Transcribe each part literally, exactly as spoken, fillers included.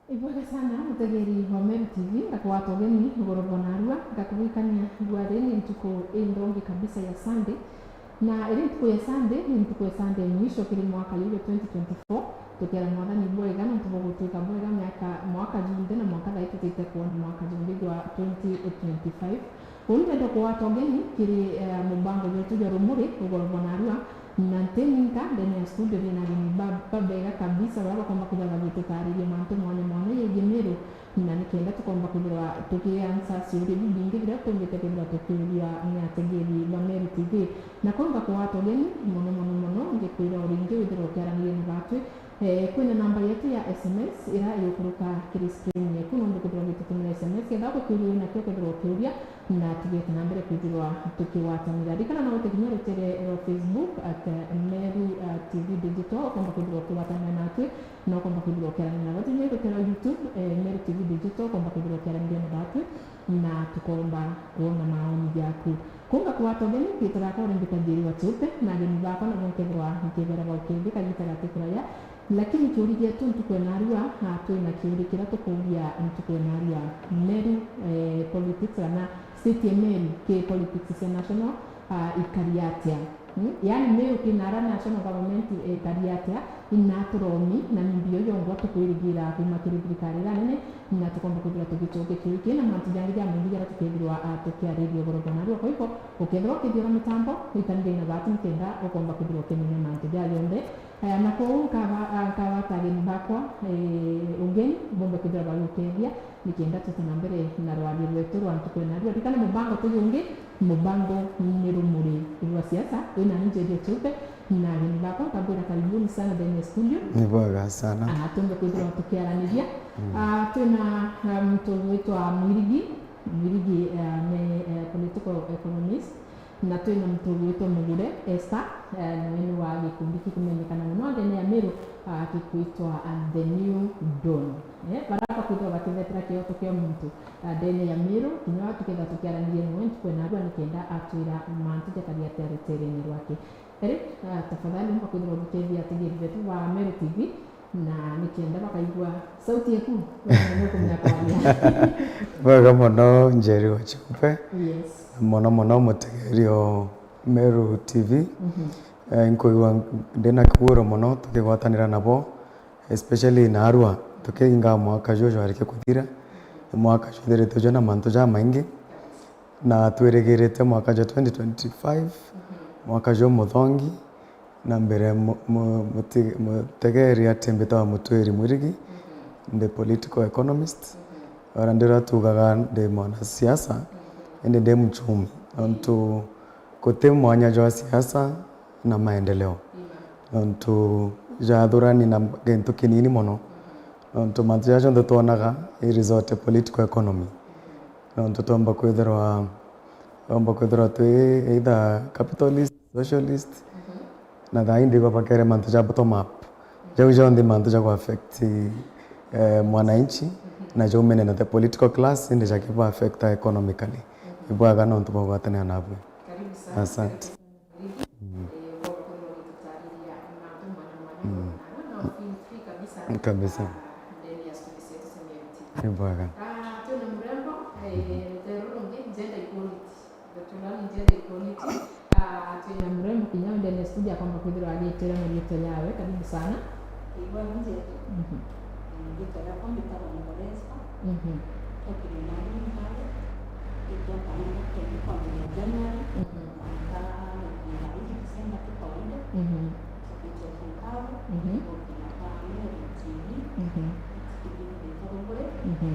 Ibwega sana, mutegeri wa Meru T V, ngakugwata ugeni iguru bwa narua, ngakugwikania narua ri ni ntuku inthongi kabisa ya Sunday. Na iri ntuku ya Sunday, ni ntuku ya Sunday ya mwisho kiri mwaka juju twenty twenty-four. Tukiera Mwathani bwega nontu bwa gutwika bwega miaka, mwaka junthe na mwanka thaa ii tutite kwona mwaka junthe jwa twenty twenty-five. Uu ndenda kugwata ugeni kiri, eh, mubango jwetu jwa Rumuri, iguru bwa narua, na nti ninka, ndene ya studio ndina ageni ba-, babega kabisa, baria bakomba kwithirwa bagitutariria mantu mwanya mwanya yegii Meru, na nikenda tukomba kwithirwa tukiansa ciuria bibingi biria tumbite kwithirwa tukiuria ni ategeri ba Meru T V. Na kuu ngakugwata ugeni mono, mono, mono, ngikwira o ringi withirwe ukiaraniria na batwi. Eh, kwina namba yetu ya S M S ira igukuruka kiri screen yeku, nontu kwithirwa ugitutumira S M S, kenda gukiuria wina kio kwithirwa ukiuria, na tugete na mbere kwithirwa tukigwatanira. Ririkana no wite kinya rutere rwa Facebook at, eh, Meru, eh, T V Digital, ukomba kwithirwa ukigwatanira natwi, na ukomba kwithirwa ukiarania na batwi. Kinya rutere rwa YouTube, eh, Meru T V Digital, ukomba kwithirwa ukiaraniria na batwi, na tukomba kwona maoni jaku. Kuu ngakugwata ugeni, riitwa riakwa uri Mbita Njeri wa Chupe, na ageni bakwa nabo nkethirwa nkibera bau kindi kagita gati kuraya. Lakini kiuria gietu ntuku ya narua, ah, twina kiuria kiria tukuuria ntuku ya narua, Meru, eh, politics kana state ya Meru ki politics cia national, ah, ikari atia? Mm? Yaani Meru ki nara national government ikari atia? Ina turomi na ni mbio jongwa tukwirigira kuuma kiri thirikari iria nene, na tukomba kwithirwa tugicokia kiuria kii na mantu jangi jamaingi jaria tukethirwa, ah, tukiariria iguru bwa narua. Kwa hivyo, ukethirwa ukithiura mitambo, witanire na batwi nikenda ukomba kwithirwa ukimenya mantu jaja jonthe. Eh, na kwou nkaba-, ah, nkagwata ageni bakwa, eh, ugeni, bombe kwithirwa bagukethia, nikenda twite na mbere na rwaria rwetu rwa ntuku ya narua. Ririkana mubango tuju ungi, mubango ni Rumuri rwa Siasa, wina ni Njeri Ochupe, na ageni bakwa, nkabwira karibuni sana ndene ya studio. Ni bwega sana. Ah, tumbe kwithirwa tukiaraniria. Mm. Ah, twina, ah, muntu witwa Mwirigi. Mwirigi, ah, ni, eh, political economist. Na twina muntu ugwitwa Mugure Esther, eh, nawe ni wa gikundi gikumenyekana mono ndene ya Meru, ah, gikwitwa, ah, The New Dawn. Eh, baria bakwithirwa bakithetera kioto kia muntu, ah, ndene ya Meru, kinya tukethirwa tukiaraniria nawe ntuku ya narua nikenda atwira mantu jakari atia ruterene rwake. Eric, ah, tafadhali umba kwithirwa ugikethia ategeri betu ba Meru T V, na nikenda bakaigua sauti yaku, wega mono ukumenya kwaria. Bwega mono, Njeri wa Chupe. Yes. Mono mono mutegeri o Meru T V. Mhm. Eh, nkuigua ndina kigwiro mono tukigwatanira nabo, especially narua tukiinga mwaka juju jwarikia kuthira. Ni mwaka juthirite jwina mantu jamaingi. Na twirigirite mwaka jwa twenty twenty-five, mwaka jumuthongi, na mbere mu-, mu-, muti-, mutegeri ati mbitawa Mutwiri Mwirigi, ndi political economist. Ora ndira tugaga ndi mwanasiasa, indi ndi mchumi. Nontu guti mwanya jwa siasa na maendeleo. Nontu jathurani na gintu kinini mono. Nontu mantu jaja jonthe twonaga i result political economy. Nontu twomba kwithirwa, twomba kwithirwa twi either capitalist, socialist, na thaa ii ndigwa bakere mantu ja bottom up. Jau jonthe mantu ja ku affect, eh, mwananchi, na jaumene na the political class, indi jakiba affecta economically. Ibwega nontu bwa gwatanira nabwe. Karibu sana. Asante. Karibu sana, Mwirigi. Mm. Eh, bwa gukorwo ugitutariria mantu mwanya mwanya. Mm. Na we no feel free kabisa. Kabisa. Ah, ndani ya studio cietu cia Meru T V. Ibwega. Ah, twina murembo, eh, rutere ruru rungi, gender equality. Doctor Lami Njeri Ikoniti, ah, twina murembo kinya ndene ya studio akomba kwithirwa agitira na riitwa ryawe. Karibu sana. Igwa nje. Mhm. Riitwa riakwa mbitagwa Mugorezwa. Mhm. Tokire na Mumbai. Ikiampa na mukeni kwa mwezi January. Mhm. Mwaka wa ngiri igiri na ikumi na ithatu kwa winda. Mhm. Tukite kikao, mhm, gukina kwa Meru T V, mhm, tukithithia bunguri, mhm,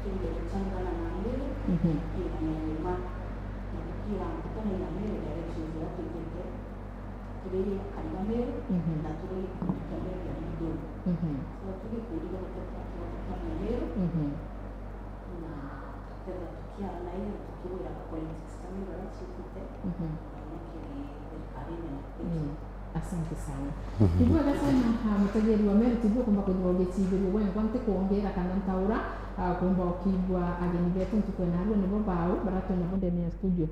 kintu gicangana na mbere, mhm, ina nyuma. Na tukira mbuto na ina mbere ya gicunjura twitite, turi kariga Meru, mhm, na turi gikundi kia Meru ya Lidoni. Mhm. So, turi gikundi gia guteta, gia guteta Meru, mhm, na tukethira tukiara na ira, tukiwira politics ta Meru aria ciukite, mhm, na kiri thirikari nene. Mm. Asante sana. Mhm. Ibwega sana, ah, mutegeri wa Meru T V, ukumba kwithirwa ugicithirua wengwa, ntikwongera kana ntaura, ah, kumba ukigua ageni betu ntuku ya narua nibo bau, baratwina nabo ndene ya studio.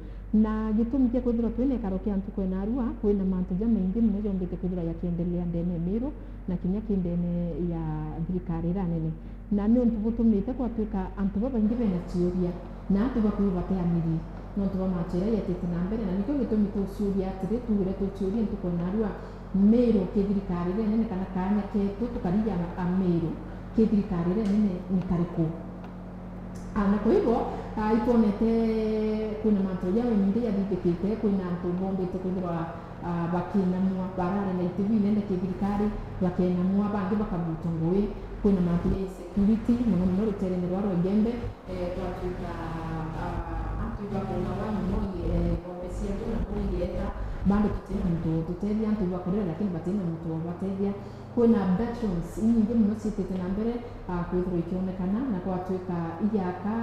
Na gitumi kia kwithirwa twina ikaro kia ntuku ya narua, kwina mantu jamaingi mono jombite kwithirwa yakiendelea ndene ya Meru, na kinya ki ndene ya thirikari iria nene. Na niuntu butumite gwatwika antu babaingi bena ciuria, na antu bakuyu bateamiri nontu bwa mantu jaria jetite na mbere, na nikio gitumi tuciuria atiri, tuugire tuciurie ntuku ya narua, Meru ki thirikari iria nene kana kaanya ketu tukari ja Ameru ki thirikari iria nene ni kariku? Ah, na kwa hivyo, ah, itwonete kwina mantu jamaingi jathithikite, kwina antu bombite kwithirwa ah, bakinamua, barari na iti binene ki thirikari, bakenamua, bangi bakabutwa ngui, kwina mantu ja insecurity, mono mono ruterene rwa Rwegembe, eh, twatwika, ah, antu ibakenagwa nyuma, eh, ngombe cietu na kuu igeeta, bado tutina muntu wa tutethia, antu ibakurira lakini batina muntu wa batethia. Kwina abductions inyingi mono ciitite na mbere, ah, kwithirwa ikionekana, na gwatwika ijaka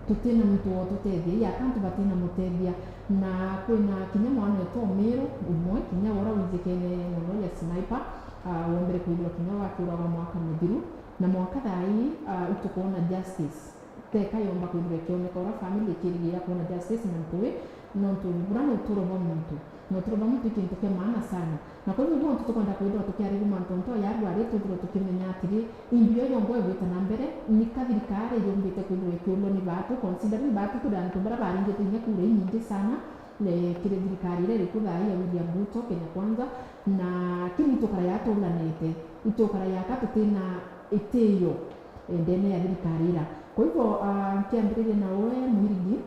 tutina muntu wa tutethia, ijaka antu batina mutethia. Na kwina kinya mwana wetu Omiru umwe, kinya ura wijikene mono ya sniper, ah, wombere kwithirwa kinya wakiuragwa mwaka muthiru, na mwanka thaa ii, ah, itukwona justice. Teka yomba kwithirwa ikioneka ura family ikirigira kwona justice na ntui, nontu bura ni uturo bwa muntu. Na uturo bwa muntu i kintu kia maana sana. Na kwa hivyo, bonthe tukwenda kwithirwa tukiaririria mantu nto ya rwari, twithirwe tukimenya atiri, imbi yo yongwa igwita na mbere, ni ka thirikari yumbite kwithirwa ikiurwa ni baatu, considering baatu turi antu baria baringite inya kura inyingi sana, eh, kiri thirikari iria iriku thaa ii ya William Ruto, Kenya Kwanza, na kiri itukara ya turanite, itukara ya ka tutina itiyo, eh, ndene ya thirikari ira. Kwa hivyo, ah, nkiambiriria na we, Mwirigi,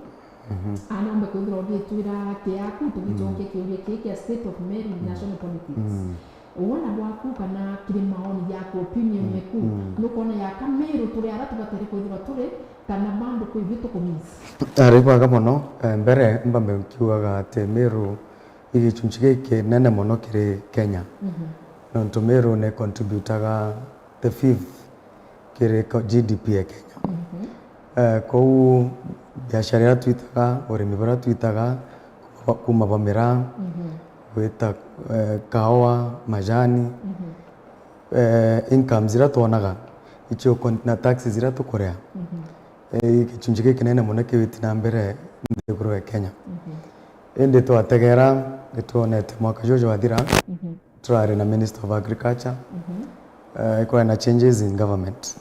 mhm, anombe kwithirwa ugitwira kiaku, tugicokia, mhm, kiuria kii kia state of Meru in, mhm, national politics. Mhm. Wona bwaku kana kiri maoni jaku, opinion, mhm, eku, mhm, nukwona yaka Meru turi ara tubatere kwithirwa turi, kana bado kwi bitu kumiss? Ari bwega mono, eh, mbere mbambe nkiugaga ati Meru i gicunci gikinene mono kiri Kenya. Mhm. Nontu Meru ni contributaga the fifth kiri ko-, G D P ya Kenya. Mhm. Eh, kou biashara iria twitaga, urimi buria twitaga, kuma bwa, kuma bwa miraa, mhm, gwita, eh, kaoa, majani, mhm, eh, incomes iria twonaga, icio kon-, na taxes iria tukuria. Mhm. Eh, gicunci gikinene mono kiwiti na mbere nthiguru ya Kenya. Mhm. Indi twategera, nitwonete mwaka juju jwathira, mhm, turari na Minister of Agriculture, mhm, eh, ikwari na changes in government. Yes.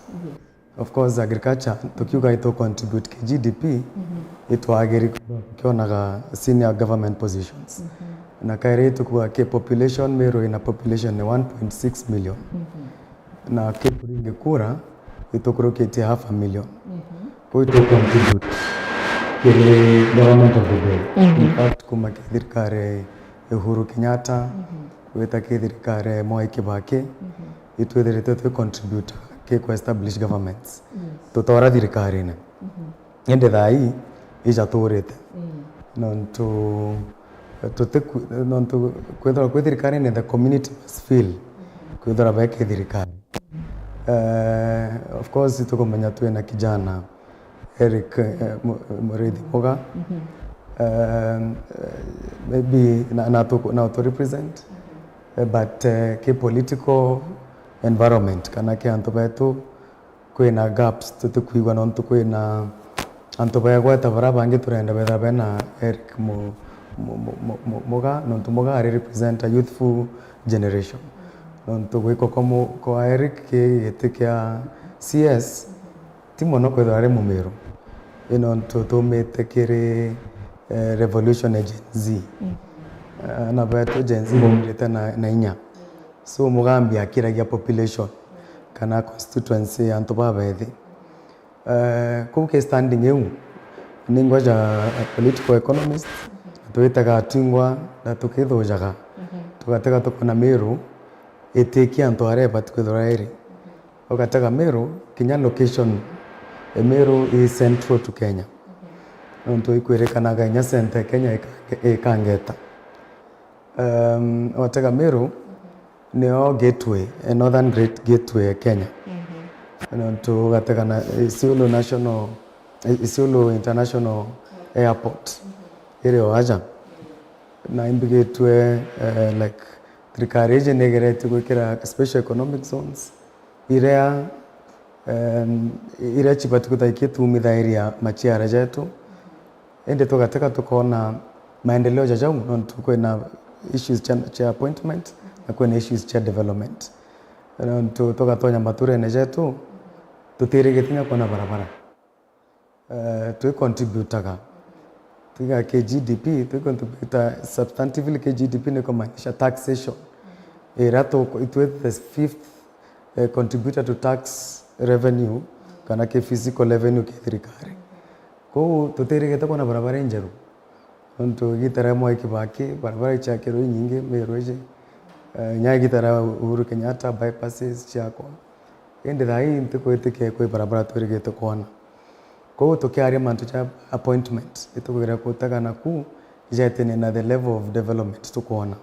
Of course, agriculture, tukiuga itu contribute ki G D P, mhm, itwagiri kionaga senior government positions. Mhm. Na kairi tukuga ki population, Meru ina population ni one point six million. Mhm. Na kikuringi kura, itukurukitie half a million. Mhm. Kuu itu contribute kiri government of the day. Mhm. In fact, kuma ki thirikari Uhuru Kenyatta, mhm, gwita ki thirikari Mwai Kibaki, mhm, itwithirite twi contribute ki ku establish governments. Yes. Tutora thirikarine. Mhm. Indi thaa ii ijaturite. Mm. Nontu tutiku-, nontu kwithirwa kwi thirikarine, the community must feel, mhm, kwithirwa be ki thirikari. Eh, of course, tukumenya twina kijana Eric, eh, Mu-, Muriithi Muga. Mhm. Eh, maybe na, na tu, na tu represent, mhm, eh, but, eh, ki political environment kana ki antu betu, kwina gaps tutikwigua, nontu kwina antu baegweta bara bangi turenda bethira bena Eric Mu-, Mu-, Mu-, Mu-, Mu-, Muga, nontu Muga ari represent a youthful generation. Nontu gwikwa kwa mu-, kwa Eric ki giti kia C S, ti mono kwithirwa ari Mumiru. Ii nontu tumite kiri, eh, revolution ya Gen Z. Eh, na betu Gen Z baumite na, na inya. So Mugambi akiragia population kana constituency ya antu babethi. Eh, kuu ki standing iu, ningwa ja political economist, na twitaga atwingwa na tukithujaga, tugatega tukona Miru itikia antu aria ibati kwithirwa iri. Ugatega Miru, kinya location, e Miru i central to Kenya. Nontu ikwirikanaga inya center ya Kenya ika-, ikangeta. Um, watega Miru nio gateway, a northern great gateway ya Kenya. Nontu ugatega na Isiolo National, Isiolo International Airport iri o aja. Na imbigitwe, eh, like, thirikari iji nigeretie gwikira special economic zones iria, em, iria cibati kwithirwa ikitumitharia maciara jetu. Indi tugatega tukona maendeleo ja jau, nontu kwina issues cia, cia appointment na kwina issues cia development. Nontu tugatonya maturene jetu, tutirigite kinya kwona barabara. Eh, twi contributaga. Twiga ki G D P, twi contributa substantively ki G D P, ni kumaanisha taxation. Ira tu-, itwi the fifth, eh, contributor to tax revenue, kana ki fiscal revenue ki thirikari. Kwou tutirigite kwona barabara injeru. Nontu igita ria Mwai Kibaki, barabara iciakirwe inyingi Miru iji. Eh, inya igita ria Uhuru Kenyatta, bypasses ciakwa. Indi thaa ii ntikwitikia kwi barabara twirigite kwona. Kwou tukiaria mantu ja appointment, itukwira kutega naku ijaitene na the level of development tukwona.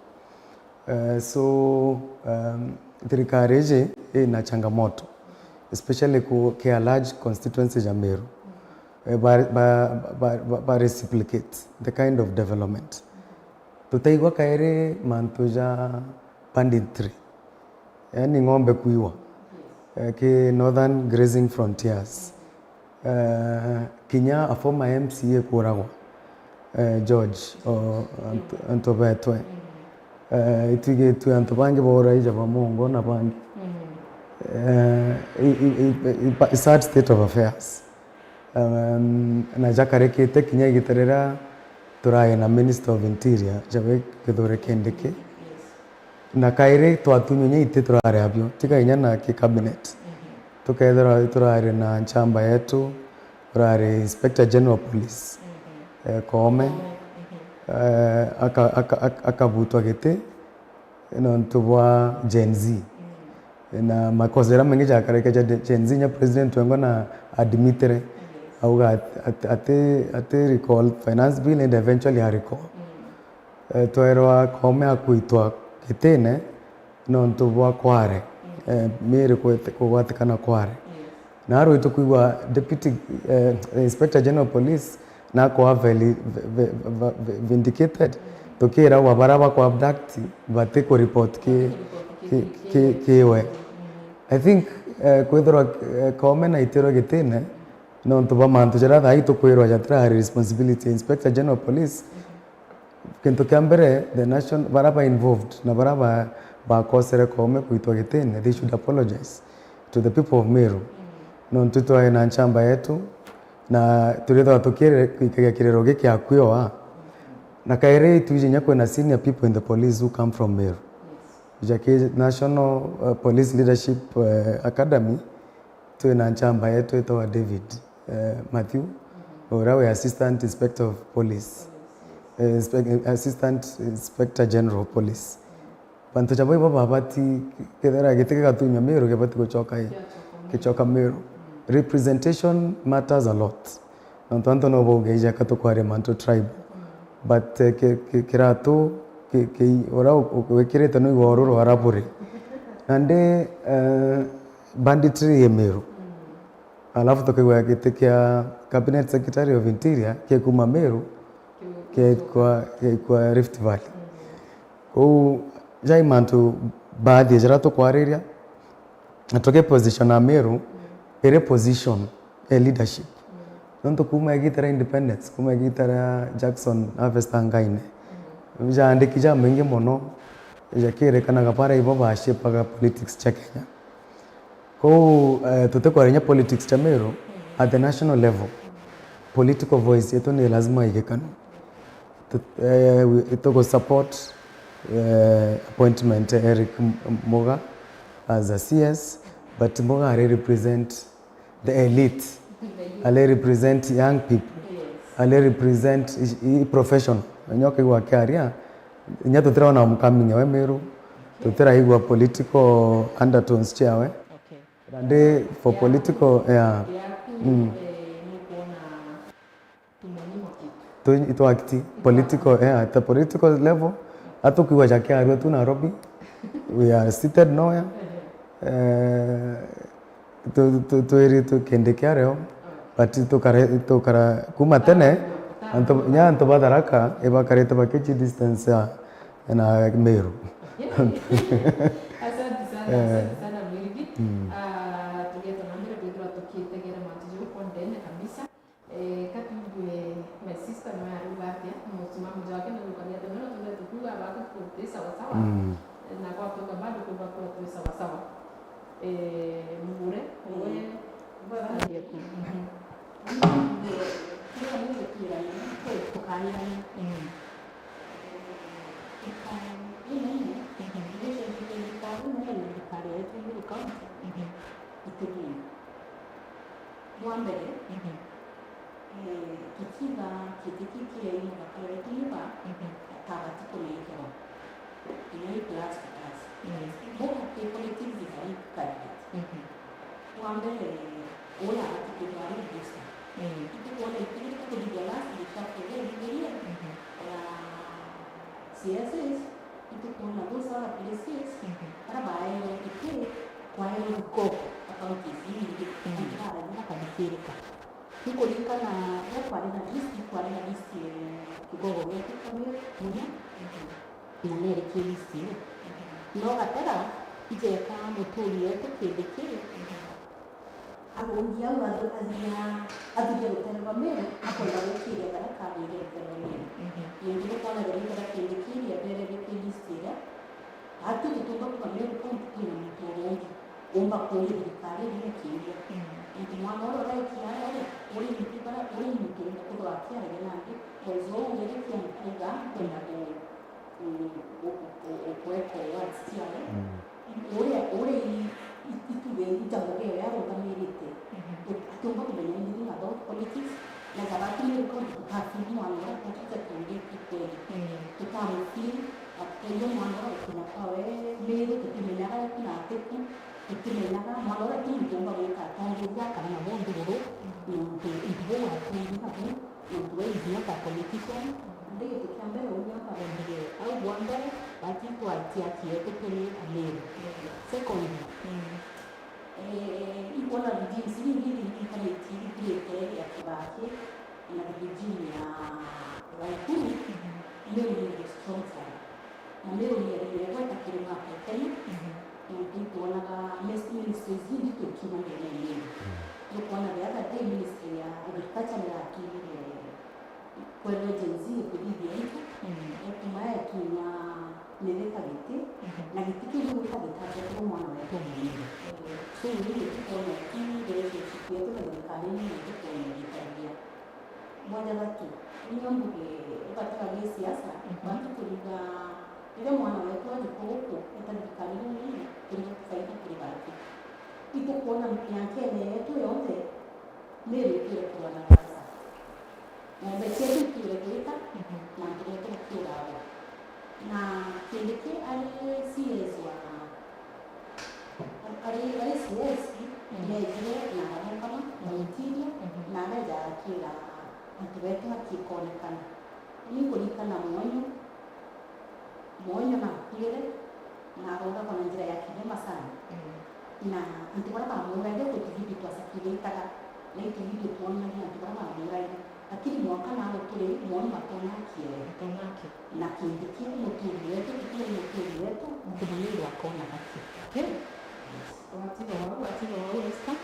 Eh, so, um, thirikari iji ina changamoto, especially ku, ki a large constituency ja Miru. Eh, ba, ba, ba, ba, ba reciprocate the kind of development. Tutaigua kairi mantu ja banditry, yani ng'ombe kuiwa, eh, ki Northern Grazing Frontiers. Eh, kinya a former M C A kuragwa, eh, George o, antu, antu betwe. Eh, itwigitue antu bangi baura ija ba Mongo na bangi. Eh, i, i, i, i, i sad state of affairs. Um, na jakarikite kinya igita riria turari na Minister of Interior, jawe Kithure Kindiki. Na kairi twatunywa inya iti turari abio, tiga inya na ki cabinet. Tukethirwa turari na nchamba yetu, urari Inspector General Police, eh, Koome, eh, aka-, aka-, aka-, akabutwa giti nontu bwa Gen Z. Na makosa jaria maingi jakarike ja Gen Z, inya president wengwa na admitire, auga at-, at-, ati, ati recall finance bill and eventually a recall. Eh, twairwa Koome akwitwa gitine nontu bwa Kware, eh, Miru kwete-, kugwatikana Kware. Na arwi tukwigua Deputy, eh, Inspector General Police nakwa veli-, ve-, ve-, ve-, ve-, vindicated, tukiragwa bara bakwa abduct bati ku report ki, ki, ki, kiwe. I think, eh, kwithirwa, eh, Koome naitirwe gitine nontu bwa mantu jaria thaa ii tukwirwa jatirari responsibility ya Inspector General Police. Kintu kia mbere, the nation, bara ba involved na bara ba, bakosere Koome kwitwa gitine, they should apologize to the people of Meru. Nontu twari na nchamba yetu, na turithwa tukire-, kwikagia kiriro giki akui oa. Na kairi itwiji inya kwina senior people in the police who come from Meru. Jaki National, uh, Police Leadership, uh, Academy, twina nchamba yetu itagwa David, eh, Matthew, uria wi Assistant Inspector of Police. Eh, Inspe-, Assistant Inspector General of Police. Bantu jabo ibo babati, kethira giti gigatunywa Meru, gibati gucoka i, gicoka Meru. Representation matters a lot. Nontu antu no bauge ija ka tukwaria mantu tribal. But, eh, ki-, ki-, kiratu, ki-, ki-, uria u-, u-, wikirite no igwa ururu aria buri. Nandi, eh, banditry i Meru. Alafu tukaigua giti kia Cabinet Secretary of Interior kikuma Meru, kikwa, kikwa Rift Valley. Kou jai mantu baadhi jaria tukwariria, na tugiposition a Meru iri position ya leadership. Nontu kuuma igita ria independence, kuuma igita ria Jackson Harvester Ngaine, jaandiki jamaingi mono jakiirikanaga baria ibo bashapaga politics cia Kenya. Kou, eh, tutikwaria inya politics cia Meru, at the national level, political voice yetu ni lazima igikanwe. Tu-, eh, we, tugu support, eh, appointment ya Eric M-, Muga as a C S, but Muga ari represent the elite, ari represent young people, ari represent i, i profession. Nyoka igwa kiaria, inya tutirona homecoming ya we Meru, tutiraigua political undertones ciawe. Okay. Nandi for political, yeah. Mm. Tu, tu act political, yeah, at the political level. Atukiwa jakiarua tu Nairobi. We are seated nowhere. Eh, tu, tu, twiri tu kindi kia reo, but tukara, tukara kuma tene, antu, nya antu ba Tharaka ibakarite bakichi distance ya, na Meru. Asante sana, asante sana Mwirigi. Ah, tugieta na mbere kwithirwa tukitegera mantu jau kwa ndene kabisa. Eh, ka tuigue my sister nawe arauga atia, musimamo jwake ni gukaria atia, nona turia tukuuga aba tuku twi sawa sawa, na gwatuika bado kubatua twi sawa sawa. Eh, Mugure, we, mhm. Tukanirania. Relationship ya thirikari na thirikari yetu ya county. Itugine. Bwa mbere, eh, tukiuga kiti kiki ya mugaka wetu nyuba, atabati kunenkerwa. Inya i plus to plus. Boka ki politics is a big candidate. Bwa mbere, ula abati kwithirwa ari register. Itukwona itigirite kuthithia last reshuffle iria ithithirie ya C S Ss, itukwona those other places, bara baewe iti kwaewe ruko counties ingi, itiraragia bakathikirika. Ni kuringana, we kwari na list, kwari na list, eh, kigogo gietu kamwe muno, na neri ki list iu. No gatega, ijeka muturi wetu kindi ki, agongi au athu-, athiria, athiria rutere rwa Meru, akwenda gukiria Tharaka, athire rutere rwa Meru. Nontu ni kwona Tharaka kindi ki, riethere ri ki list iria, Atu tutumba kuuga Meru County twina muntu urongi umba kuuria thirikari iria kiuria. Nontu mwana uria uraikia aria ri, uri muntu bara, uri muntu umba kwithirwa akiaragia nandi, kwa izo uu riria kiauga kwenda ku, ku, ku, ku, ku echo words ciawe. Uria, uria i, i, ituge i jambo kiawe arungamirite. Atiumba kumenya anything about politics, na jaba ati Meru County tutafeel mwana uria, tuti tutongetie kweli. Tutamufeel, atuteithia mwana uria gukinya kwawe Meru, tutimenyaga riku na atiku, tutimenyaga mwana uria ti muntu umba gwika atongeria kana nabo nthiguru, nontu into buu atwiri nabu, nontu we is not a politician. Nandi gintu kia mbere uu niomba wendire au bwa mbere, bati twatia kietu turi Ameru. Secondly, Eh, inkwona regimes iria ingi iria ikarite ithirite ya Kibaki na regime ya Waiguru, Meru ni iri strong sana. Na Meru ni iri igweta kiri mapa ya Kenya, nontu itwonaga mis-, ministries ingi tukiuma ndene ya Meru. Nukwona the other day ministry ya agriculture ni yatwirire kwerwa Gen Z kuthithia into, ekuma ekinya Mithika giti, na giti kiu gigwita gitambia kiri mwana wetu mwenyewe. So, ni giti kwona ki relationship yetu na thirikari ni giti kwona gitagia. Bwa jathatu, ni mbuge, ubatiga gi siasa, batu turiga, riria mwana wetu ajuka guku, eta thirikari ni nini, turiga tufaida kuri batu. Itukwona miakene yetu yonthe, Meru itwire kurwa na Gaza. Ng'ombe cietu itwire gwita, na antu betu bakiuragwa. Na Kindiki ari C S wa, ari, ari C S, neejire na aramukama, na gutirio, na areja akiura antu betu akikonekana. Ni nkuririkana Mwonyo, Mwonyo nakuire, na aroragwa na njira ya kinyoma sana. Na antu baria bamuraire, gwi tuvideo twacakiire itaga, na i tuvideo twonagia antu baria bamuraire. Lakini mwanka nawe turi Mwonyo atona akiere. Atona aki. Na Kindiki muturi wetu, tuturi muturi wetu, muntu mwenyewe akona haki. Okay? Yes. Watiga wau, watiga wau, Esther.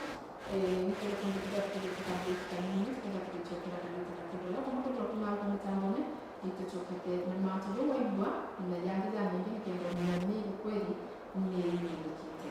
Eh, nitukumbukira kuthikira kanini, tukathikira kira kanini na kibula, kama tukutumanga mitambone, nitucokete na mantu jau waigua, na yangi ja nyingi nikenda menya ni kweli ni inyikite.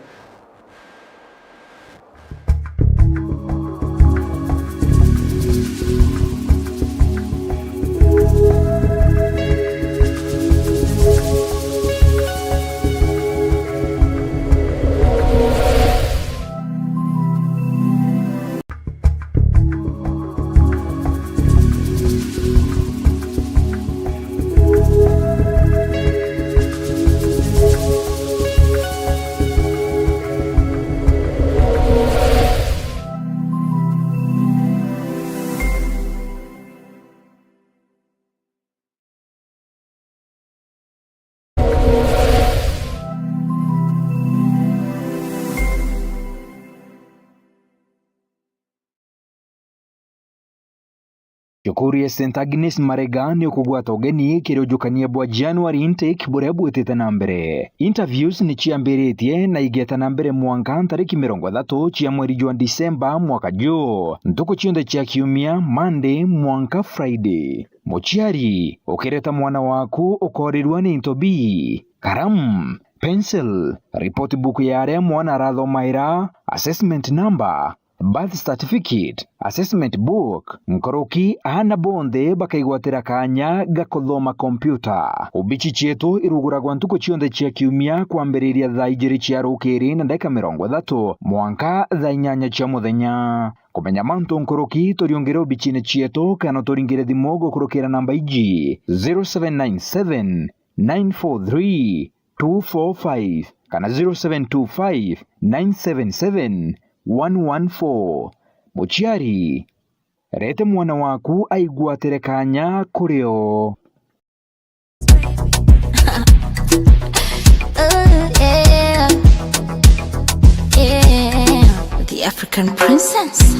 Cukuru ya Saint Agnes Marega ni ukugwata ugeni kiri ujukania bwa January intake buria bwitite na mbere. Interviews ni ciambiritie na igeta na mbere mwanka ntariki mirongo ithatu cia mweri jwa Disemba mwaka juu, ntuku cionthe cia kiumia, Monday mwanka Friday. Muciari, ukireta mwana waku ukoorirua ni into bii: karamu, pencil, report book ya aria mwana arathomaira, assessment number, birth certificate, assessment book, nkuruki aana bonthe bakaigwatira kaanya ga kuthoma kompiuta. Obici cietu iruguragwa ntuku cionthe cia kiumia kwambiriria thaa ijiri cia rukiri na ndagika mirongo ithatu mwanka thaa inyanya cia muthenya. Kumenya mantu nkuruki, turiungire obicine cietu kana uturingire thimu gukurukira namba iji: zero seven nine seven, nine four three, two four five kana zero seven two five, nine seven seven, one one four. Muciari, rete mwana waku aigwatire kaanya kuri o. Ooh, yeah. Yeah. The African Princess.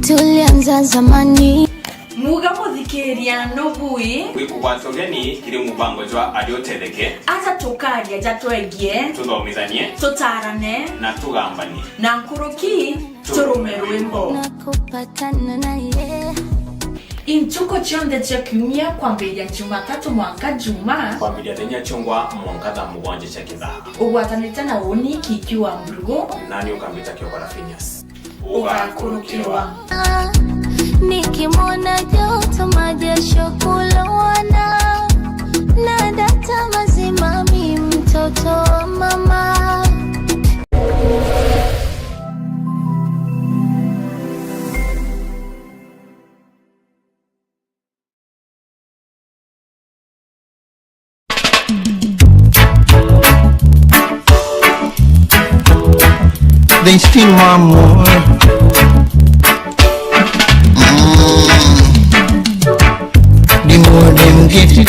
Tulianza zamani. Muga muthikiria nubui. Gwikugwata ugeni kiri mubango jwa Aria Utetheke. Aja tukaria ja twegie. Tuthomithanie. Tutarane. Na tugambanie. Na nkuruki, turume rwimbo. Nakupatana naye. Intuku cionthe cia kiumia kwambiria Jumatatu mwanka Juma. Kwambiria thenya ciongwa mwanka thaa mugwanja cia kithaa. Ugwatanite na uni Kiki wa Mbrugu. Nani ukambita Kioko na Phineas. Ugakurukirwa. Nikimwona joto majesho kulowana, na data mazima mi mtoto wa mama. They still want more. Mm. The more them get it.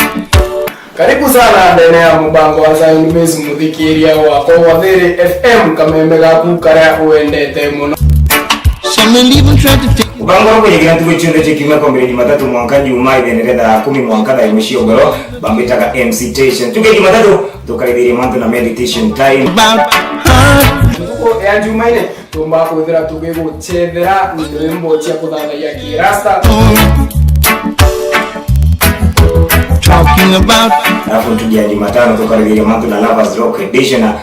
Karibu sana ndene ya mubango wa Zion Base, muthikiria wakwa wa Thiri F M, kameme gaku karia wendete muno. Some will even try to take Mubango no kuyegira ntuku cionthe cia kiumia kwambiria Jumatatu mwanka Juma, ithene ria thaa kumi mwanka thaa imwe cia ugoro, bambitaga M C Station. Tuge Jumatatu, tukarithiria mantu na meditation time. About her. Ntuku ya Jumaine, tumba kwithira tugigucethera ndwimbo cia kuthathagia Kirasta. Talking about. Alafu ntuku ya Jumatano, tukarithiria mantu na Lovers Rock Edition.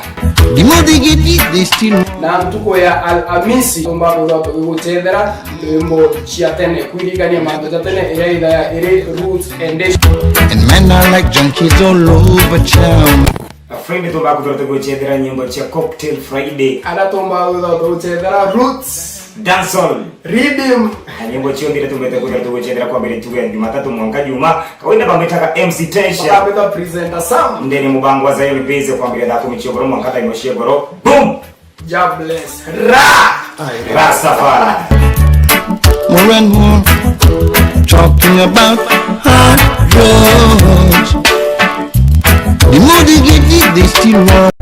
The more they get it, they still. Na ntuku ya Alhamisi, tumba kwithira tugigucethera ndwimbo cia tene, kwirikania mantu ja tene, iria ithaya iri Roots Edition. And men are like junkies all over town. A friend, tumba kwithira tugigucethera nyimbo cia Cocktail Friday. Aria tumba kwithira tugigucethera Roots. Dancehall. Riddim. Na nyimbo cionthe iria tumbite kwithira tugigucethera kwambiria ntuku ya Jumatatu mwanka Juma. Kawaida bambitaga M C Station. Bakambita presenter Sam. Ndene mubango wa Zion Base kwambiria thaa kumi cia ugoro mwanka thaa imwe cia ugoro. Boom! God bless. Ra! Rastafari. More and more talking about hard drugs. The more they get it, they still want.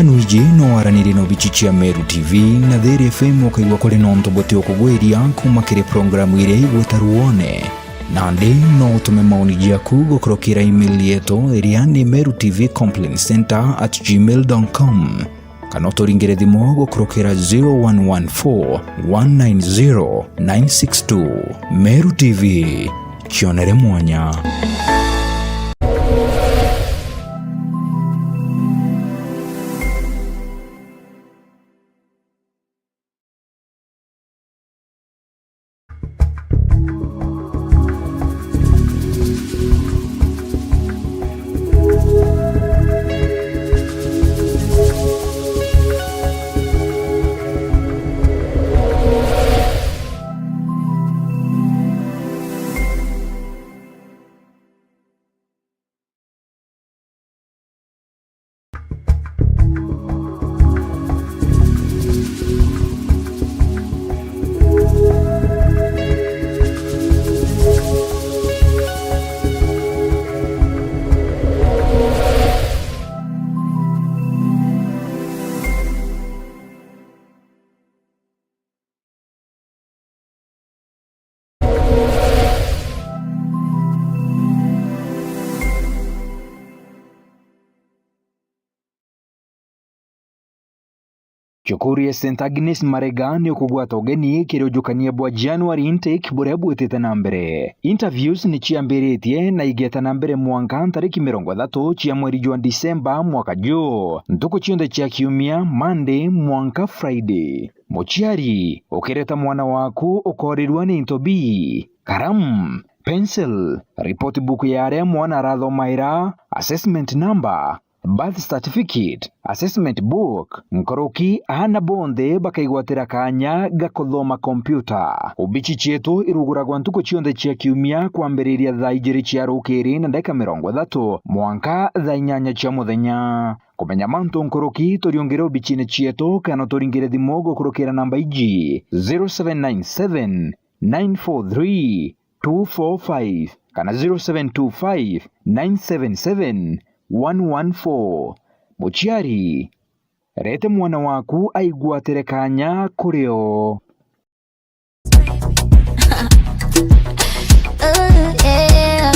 Nwiji no waranirie na obichi cia Meru T V na Thiri F M ukaigua kuri nontu buti ukugwiria kuma kiri programu iria igwita ruone. Nandi no utume maoni jaku gukurukira email yetu iria ni meru T V complaint center at gmail dot com. Kana uturingire thimu gukurukira zero one one four one nine zero nine six two. Meru T V, kionere mwanya. Cukuru ya Saint Agnes Marega ni ukugwata ugeni kiri ujukania bwa January intake buria bwitite na mbere. Interviews ni ciambiritie na igeta na mbere mwanka ntariki mirongo ithatu cia mweri jwa Disemba mwaka juu, ntuku cionthe cia kiumia, Monday mwanka Friday. Muciari, ukireta mwana waku ukoorirua ni into bii: karamu, pencil, report book ya aria mwana arathomaira, assessment number, birth certificate, assessment book. Nkuruki, aana bonthe bakaigwatira kaanya ga kuthoma kompiuta. Obichi cietu iruguragwa ntuku cionthe cia kiumia kwambiriria thaa ijiri cia rukiri na ndagika mirongo ithatu mwanka thaa inyanya cia muthenya. Kumenya mantu nkuruki, turiungire obichine cietu kana uturingire thimu gukurukira namba iji: zero seven nine seven nine four three two four five kana zero seven two five nine seven seven one one four. Muciari, rete mwana waku aigwatire kaanya kuri o. Ooh, yeah.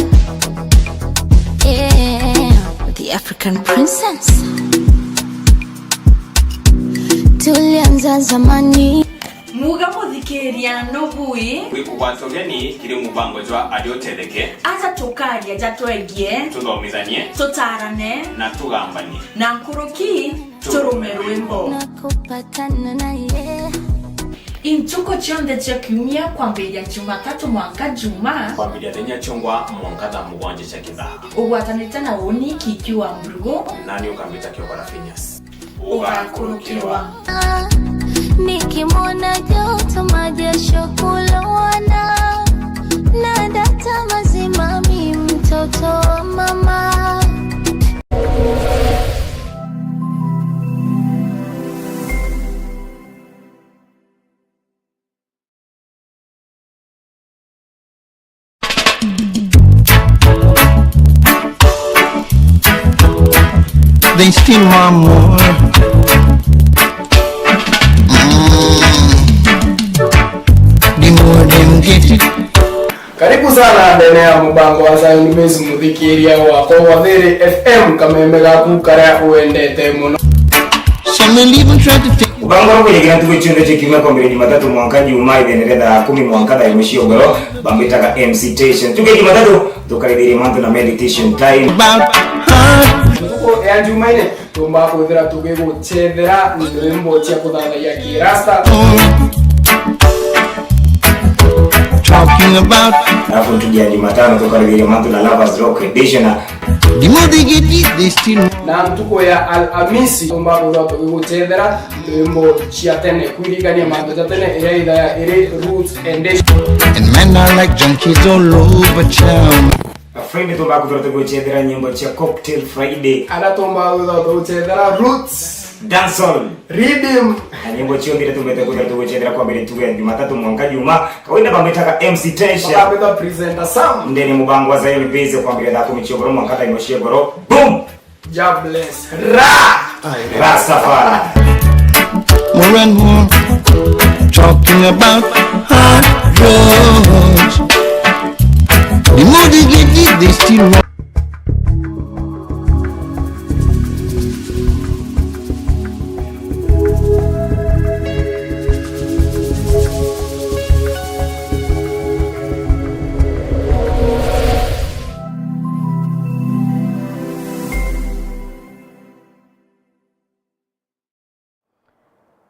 Yeah. The African princess. Tulianza zamani. Muga muthikiria nubui. Wikugwata ugeni kiri mubango jwa Aria Utetheke. Aja tukaria ja twegie. Tuthomithanie. Tutarane. Na tugambanie. Na nkuruki turume rwimbo. Nakupatana naye. Intuku cionthe cia kiumia kwambiriria Jumatatu mwanka Juma. Kwambiriria thenya ciongwa mwanka thaa mugwanja cia kithaa. Ugwatanite na uni Kiki wa Mburugu. Nani ukambita Kioko na Phineas. Ugakurukirwa. Nikimwona joto majesho kulowana. Na data mazima mi mtoto wa mama. They still want more. Mm. The more them get it. Karibu sana ndene ya mubango wa Zion Base, muthikiria wakwa wa Thiri F M, kameme gaku karia wendete muno. Some will even try to take. Mubango uria ukujikira ntuku cionthe cia kiumia kwambiriria Jumatatu mwanka Juma, ithene ria thaa kumi mwanka thaa imwe cia ugoro, bambitaga M C Station. Ntuku ya Jumatatu, tukarithiria mantu na meditation time. About her. Ntuku ya Jumaine, tumba kwithira tugiguchethera nyimbo cia kuthathaiya kirasta. Talking about. Alafu ntuku ya Jumatano, tukarithiria mantu na Lovers Rock Edition. The more they get it, they still. Na ntuku ya Alhamisi, tumba kwithira tugiguchethera nyimbo cia tene, kwirikania mantu ja tene, iria ithaya iri Roots Edition. And men are like junkies all over town. Friday tumba kwithira tugiguchethera nyimbo cia Cocktail Friday. Ara tumba kwithira tugiguchethera Roots. Dancehall. Rhythm. Na nyimbo cionthe iria tumbite kwithira tugiguchethera kwambiriria ntuku ya Jumatatu mwanka Juma. Kawaida bambitaga M C Tesha. Bakambita presenter Sam. Ndene mubango wa Zion Base kwambiriria thaa kumi cia ugoro mwanka thaa imwe cia ugoro. Boom! Jobless. Ra! Rastafari. More and more talking about hard drugs. The more they get it, they still want.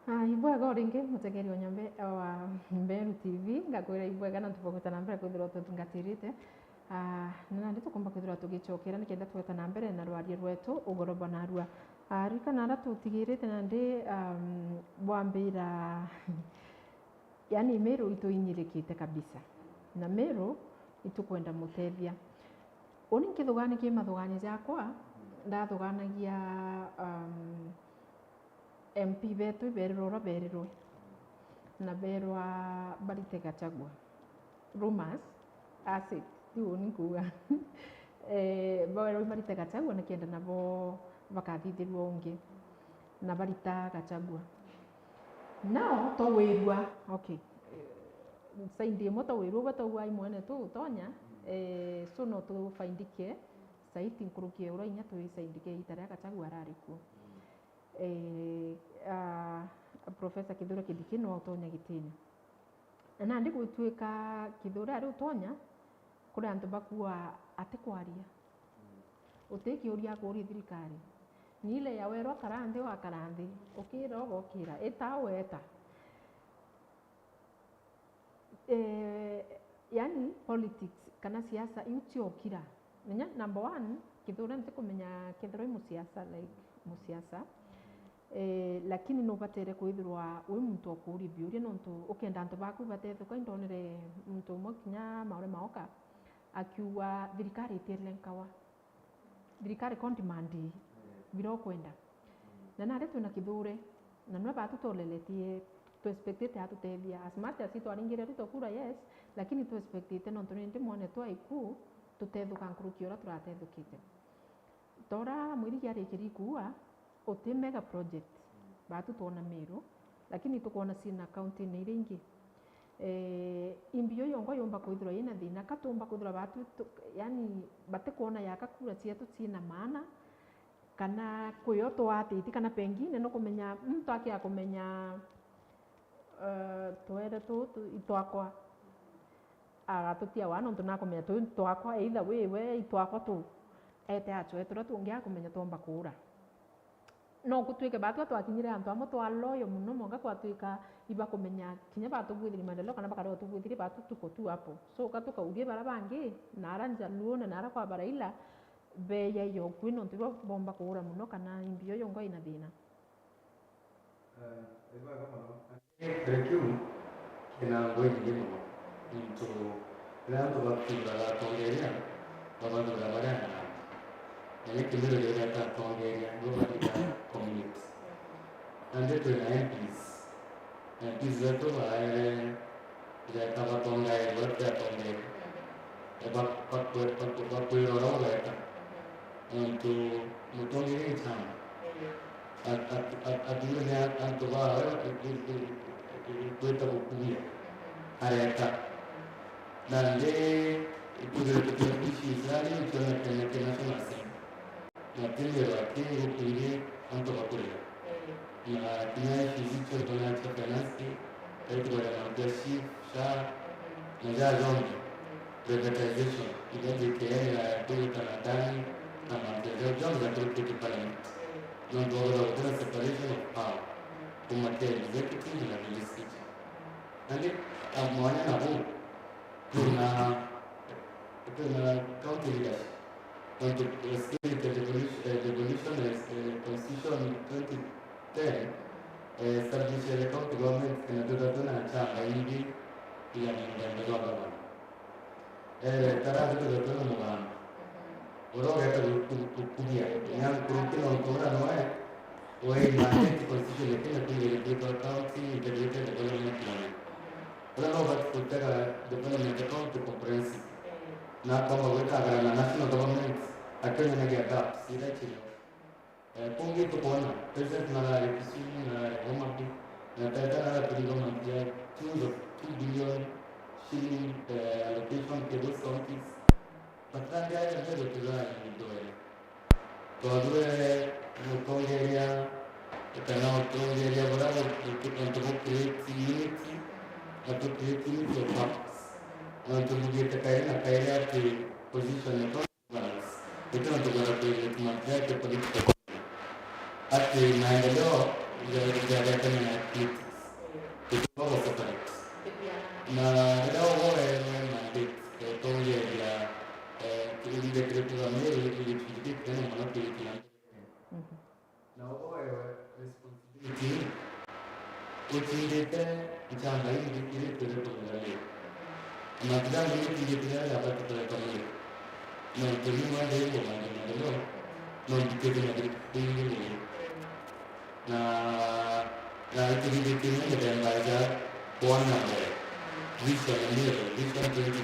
Ah, ibwega o ringi, mutegeri o nyombe wa Mberu T V, ngakwira ibwega na ntu bwa gwita na mbere kwithirwa ututhingatirite. Ah, na nandi tukumba kwithirwa tugicokera nikenda tweta na mbere na rwaria rwetu ugoro bwa narua. Ah, ririkana aria tutigirite nandi, um, bwambira yani Meru ituinyirikite kabisa. Na Meru itukwenda mutethia. Uni nkithuganikia mathuganio jakwa, ndathuganagia, um, M P betu iberirwe uria berirwe, na berwa barite Gachagua. Rumors, acid, ti uni nkuuga. Eh, berwa barite Gachagua nikenda nabo bakathithirua ungi, na barita Gachagua. Nao twawirua, okay. Side imwe twawirua uga twauga ai mwene tu utonya, eh, so no tufaindike saiti nkuruki ya uria inya twi saindike iita ria Gachagua arari kuo. Eh, ah, Professor Kithure Kindiki no utonya gitine. Na nandi gwituika Kithure ari utonya, kuri antu bakua atikwaria. Uti kiuria akuuria thirikari. Ni ile ya werwa kara nthi, wakara nthi, ukira ugokira, ita weta. Eh, yani politics kana siasa iu ciokira. Menya, number one, Kithure ntikumenya kethirwa i musiasa, like, musiasa. Eh, lakini nubatere kwithirwa wi muntu wa kuuria biuria, nontu ukenda antu baku batethuka. Indonere muntu umwe kinya Maore Maoka akiuga thirikari itirile nkawa. Thirikari ko demand ii, bira ukwenda. Na nari twina Kithure, na nwe batu twoleletie, tu expectite atutethia. As much as itwaringire Ruto kura, yes, lakini tu expectite nontu nindi mwone twaiku tutethuka nkuruki uria turatethukite. Tora mwirigi arikiri kuua, uti mega project, batu twona Meru, lakini tukwona cina county-ini iria ingi. Eh, imbi yo yongwa yumba kwithirwa yina thina, ka tumba kwithirwa batu tu, yani, batikwona yaka kura cietu cina maana, kana kwi o twatiti, kana pengine no kumenya, muntu akia kumenya, eh, twere tutu itwakwa, agatutia wa nontu nakumenya tu twakwa, either way we itwakwa tu, ete acwe turia tungi akumenya twomba kuura. No gutwike batwa twakinyire antu amwe twa loyal mono, mwanka kwatwika ibakumenya kinya batubwithirie maendeleo kana bakarega utubwithirie batu tuko tu hapo. So, ka tukaurie bara bangi, na ara Njaluo na, na ara kwa Baraila, beya iyo ukui nontu ibo bomba kuura mono kana imbi yo yongwa ina thina. Kiri kiu kina ngugi nyingi mono, nontu riria antu bathuraga atongeria, babathura bari anana. Na ni Kimiru riria rieta atongeria, nibo bathitha community. Nandi twina M Ps. M Ps betu baere rieta batongairwe ti atongeria. Ba-, bakwe-, bakwe-, bakwira uria ugeeta. Nontu mutongeria ni chama. At-, at-, at-, athuure ni a-, antu baawe, i-, i-, i-, i-, igwita gukuria, areta. Nandi ikwithirwa tukiona issues iria ni cionekene ki National Assembly. Na ti mbere ati gukurie antu bakuria. Na kinya issues icio twana cia finance, eti baria mantu ja SHIF, SHA, na ja jonthe, privatization, iria J K M ya kwigita na ndani, na mantu ja jonthe jakurukite parliament. Nontu bwauga gutina separation of power kuma kia executive na legislature. Nandi, ah, mwanya na buu, twina, twina county leadership. Nontu, eh, spirit ya devolution, eh, devolution is, eh, constitution twenty ten, eh, establish the county government, kenda twithirwa twina nchamba ingi ya muthemba jwa gavana. Eh, tara twithirwa twina mugamba. Uria ugeeta gu-, gu-, gukuria, kinya nkuruki nontu uria noe, we mandate constitution ya Kenya kwigirwa kwitwa county integrated development plan. Uria no ubati gutega development account comprehensive. Na akomba gwikagara na national government, akionanagia gaps iria ichiriho. Eh, kungi tukoona, President narari Kisumu, narari Homa Bay, na tata naraturirwa mantu ya tunes of two billion shilling, eh, allocation to those counties. But nandi aja ndio tuthani ndoe. Twathurere mutongeria, kana utongeria buria bu-, bu-, antu bu create unity, na tu create unity of purpose. Na tubugite kairi na kairi ati position yetu balance. Iti antu bara create mathira ati political economy. Ati maendeleo ja-, jaretana na activities. Tutiumba gu separate. Na riria ugoerwe mandate ya utongeria, eh, kiri leadership ya Meru, ni gicunji gikiri mono kiri kina. Mhm. Na ugoerwe responsibility, utindite nchamba ingi iri twire kuthugania. Na kila mtu utindite ya ya batu kwa kamwe. Na utemi mwa ndio kwa maendeleo, na ndikete na ndikete. Na, na itithithitie na mithemba ya kwona mbere. Vision ndio, Vision twenty.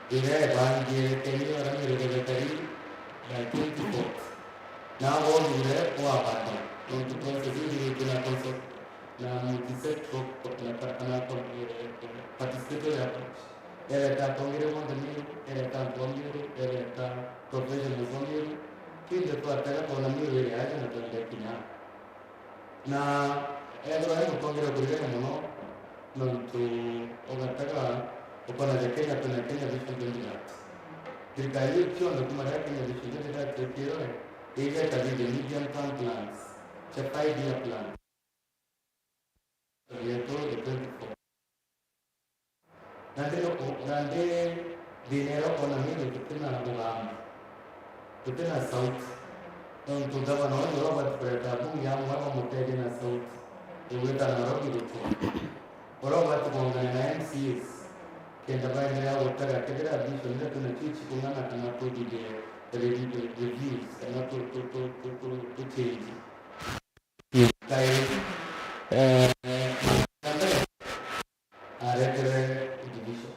Iria ibangire Kenya ora mirugere kari by twenty forty. Na wonire wabata. Nontu process ithithitue na concept na multi-sectoral na, na, na, eh, participatory approach. Ereta atongere bonthe Meru, ereta antu a Meru, ereta professionals ba Meru. Twinthe twatega twona Meru iri aja na twenda kinya. Na ethirwa ari mutongeria ukurigana mono, nontu ugatega ukona ja Kenya, twina Kenya Vision twenty thirty. Thirikari iu cionthe kuma riria Kenya Vision twenty thirty yekirwe, igeta the medium term plans, cia five year plans. Yetu ya twenty forty. Nandi no, nandi thina iria ukwona Meru tutina rugamba, tutina sauti. Nontu gavana uyu urabati kureta bunge amwe bamutethie na sauti, igwita Nairobi gutua. Urabati kuungana na M C As, kenda baendelea gutega kethira vision iria twina cio cikung'ana kana tuthithie re-, re-, reviews, kana tu, tu, tu, tu, tu, tu change. Kairi, eh, na mbere, aretere division.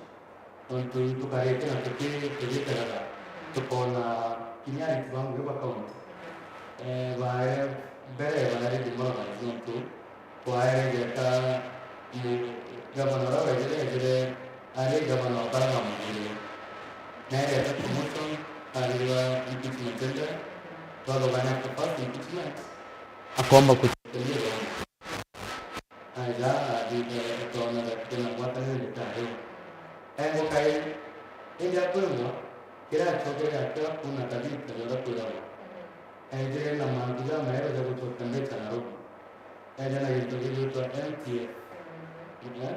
Nontu tukarite na tuki-, tugiteraga, tukona kinya ariti ba ngugi ba kaunti, eh, bae mbere baere demoralized nontu kwaere geta mu-, gavana uria wejire, ejire ari gavana wa Tharaka Nithi. Na erete promotion, arirwa impeachment ende, twathogania after first impeachment, akomba kuteteria gavana. Aja, athithire, atona gakena ngwatanire nditayo. Engo kai, indi akwengwa, kira acokere akira kuna kathiri kajora kwiragwa. Ejire na mantu jamaero ja gucokia mbeca Nairobi. Eja na gintu gigwitwa M T F. Eh?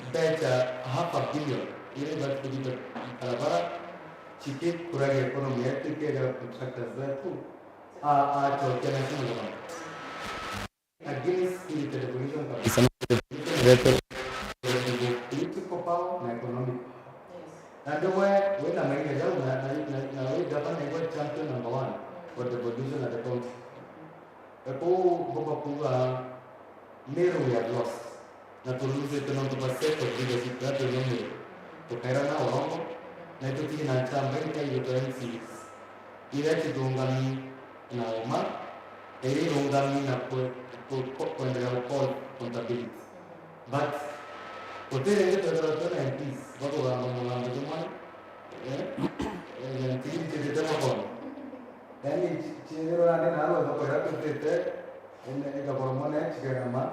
Mbeca half a billion, iria ibati kuthithia barabara, cikikuragia economy yetu, ikegera contractors betu, a, acokia na cimugoma. Against spirit revolution kabisa. Political power na economic power. Na ndio we, wina maina jau na, na, na, na we gavana igwe champion number one for devolution at the country. Eku mboka kuga Meru we have lost. Na tuluzite nontu bwa set of leadership that we know Meru. Tukaira na urongo, na itutiri na nchamba ingi igwitwa M C As. Iria cithungami na uma, na iria irungami na kwe-, ku-, ku-, kwendelea ku call accountability. But, gutiri ingi twethirwa twina M Ps, bakugamba mugambo jumwe, eh, eh, na ntiri ntithite bakona. Yaani, ci-, ciithirwa ni naarua thoko iria tutite, ene, igakorwo mone cikegama,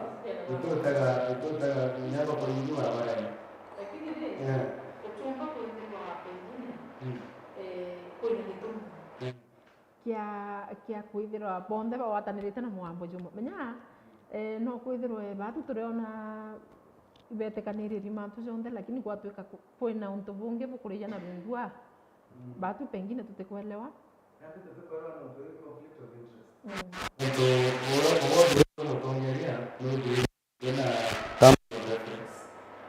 itutaga, itutaga kinya thoko ingi barabarene. Lakini ri, eh, utiumba kwithirwa pengine, mm, eh, kwina gitumi. Eh. kia, kia kwithirwa bonthe bagwatanirite na mugambo jumwe. Menya, eh, no kwithirwe baatu turiona ibetikanirie mantu jonthe, lakini gwatwika ku-, kwina untu bungi bukurija na rungu aa, mm, baatu pengine tutikwelewa. Mm. Untu uria, uria mutongeria ni Twina terms of reference.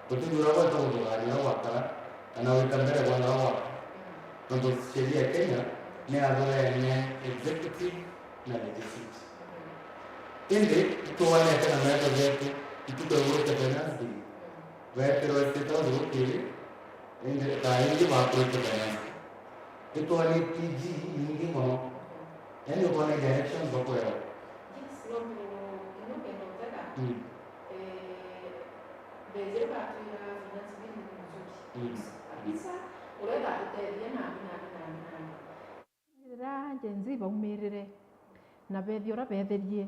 Gutithura gwetu guthugania uria gwakara, kana gwita mbere bwa nawe gwakara. Nontu sheria ya Kenya ni yathurene executive na legislative. Indi itwanete na metho jetu, itukwegurite finance bill. Betirwe State House gukiri, indi thaa ingi bakurite finance bill. Itwani P G nyingi mono. Yaani ukoona directions bakwera. Yes, no, no, no, no, no, no. Mm. Eh, mbeca iria batwira finance bill ni mzuri. Mm. Kabisa, urenda atutethie na, na, na, na, na. Riria Gen Z baumirire, na beethia uria beethirie,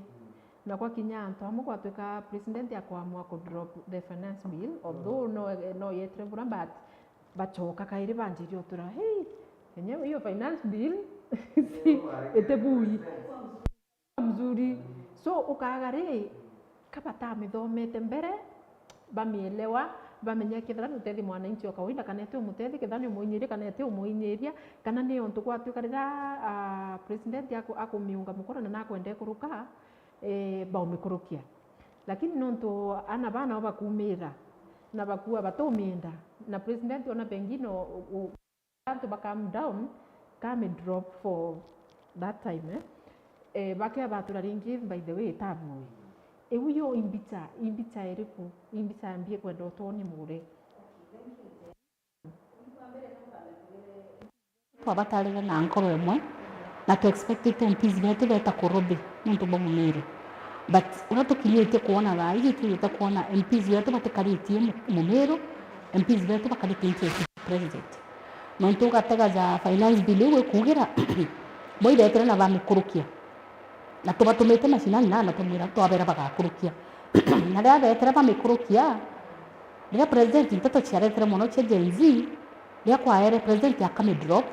na gwakinya antu amwe gwatwika president akwamua ku drop the finance bill, although no, no yeetire bura, but bacoka kairi banjirie utura, hey, enyewe hiyo finance bill itibui mzuri. So, ukaaga ri, ka batamithomete mbere, bamielewa, bamenya kethira ni utethi mwananchi o kawaida, kana eti umutethi, kethira ni umuinyiria, kana eti umuinyiria, kana ni untu gwatwika riria, ah, president aku-, akumiunga mukoro na nakwenda ikuruka, eh, baumikurukia. Lakini nontu ana baa nao bakumira, na bakua batumienda, na president ona pengine u-, u-, antu ba calm down, calm drop for that time, eh? Eh, bakea batura ringi, by the way, tabui. Iu yo imbicha, imbicha iriku? Imbicha mbi ikwenda utwonie mugure? Twabatarire na nkoro imwe, na tu expectite M Ps betu beta kuruthi niuntu bwa mumiro. But uria tukinyitie kwona thaa iji, twigite kwona M Ps betu batikaritie mu-, mumiro, M Ps betu bakarite interest president. Nontu ugatega ja finance bill iu ikuugira, bo ibeetire na bamikurukia. Na tubatumite mashinani na, na tumwira twabera bagakurukia. Na riria beetire bamikurukia, riria president nteto ciaretire mono cia Gen Z, riria kwaere president akami drop,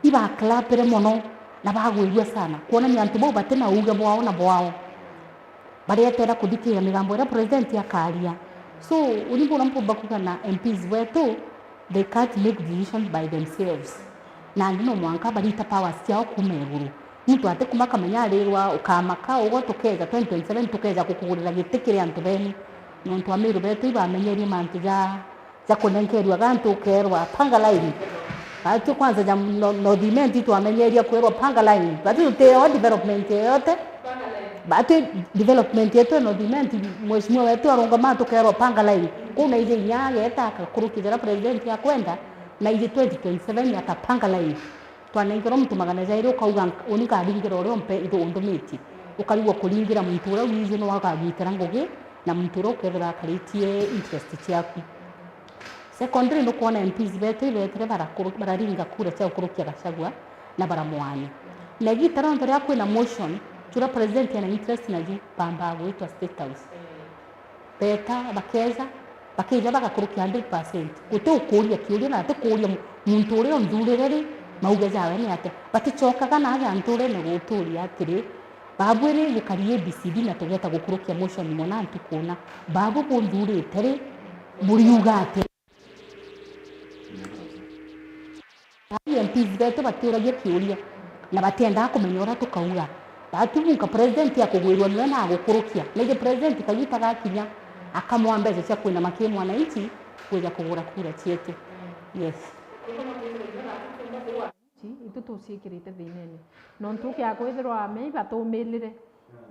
ibaclapire mono na bagwirua sana, kwonania antu bau bati na uuge bwao na bwao. Barietera kuthikiria migambo iria president akaria. So, uni bura mpumba kuuga na M Ps betu, they can't make decisions by themselves. Nandi no mwanka barita powers ciao kuuma iguru. Muntu ati kuma kamenya arirwa ukamaka, ugo tukeja twenty twenty-seven tukeja gukugurira giti kiri antu benu. Nontu Amiru betu ibamenyerie mantu ja ja kunenkerua gantu ukeerwa panga line. Batwi kwanza ja no-, North Imenti twamenyeria kwirwa panga line. Batwi tutio development yoyote. Batwi development yetu ya North Imenti, mheshimiwa wetu arungama tukeerwa panga line. Kuu naiji inya ageta akakurukia jaria president akwenda, naiji twenty twenty-seven ata panga line. Twanenkerwa muntu magana jairi ukauga, uni nkaringira uria umpe-, undumitie. Ukarigwa kuringira muntu uria wiji no akagwitira ngugi, na muntu uria ukethira akaritie interest ciaku. Secondly, nukwona M Ps betu ibetire barakuru-, bararinga kura cia gukurukia Gachagua na baramwani. Na igita rionthe riria kwina motion, churia president ena interest naju, bambaa gwitwa State House. Beeta, bakeeja, bakeeja bagakurukia hundred percent. Guti ukuuria kiuria na ati kuuria mu-, muntu uria unthurire ri, mauge jawe ni atia. Baticokaga naaja nturene gutuuria atiri, babu ri gikari A B C D na tugeeta gukurukia motion mona ntuku una. Babu bunthurite ri, buriuga atia? Aria M Ps betu batiuragia kiuria na batiendaga kumenya uria tukauga. Batu bunka president akugwirua niwe na agukurukia. Naiji president kagita gakinya, akamwa mbeca cia kwinama ki mwananchi kwija kugura kura cietu. Yes. Ci-, itu tuciikirite thiinene. Nontu ukia kwithirwa mei batumilire,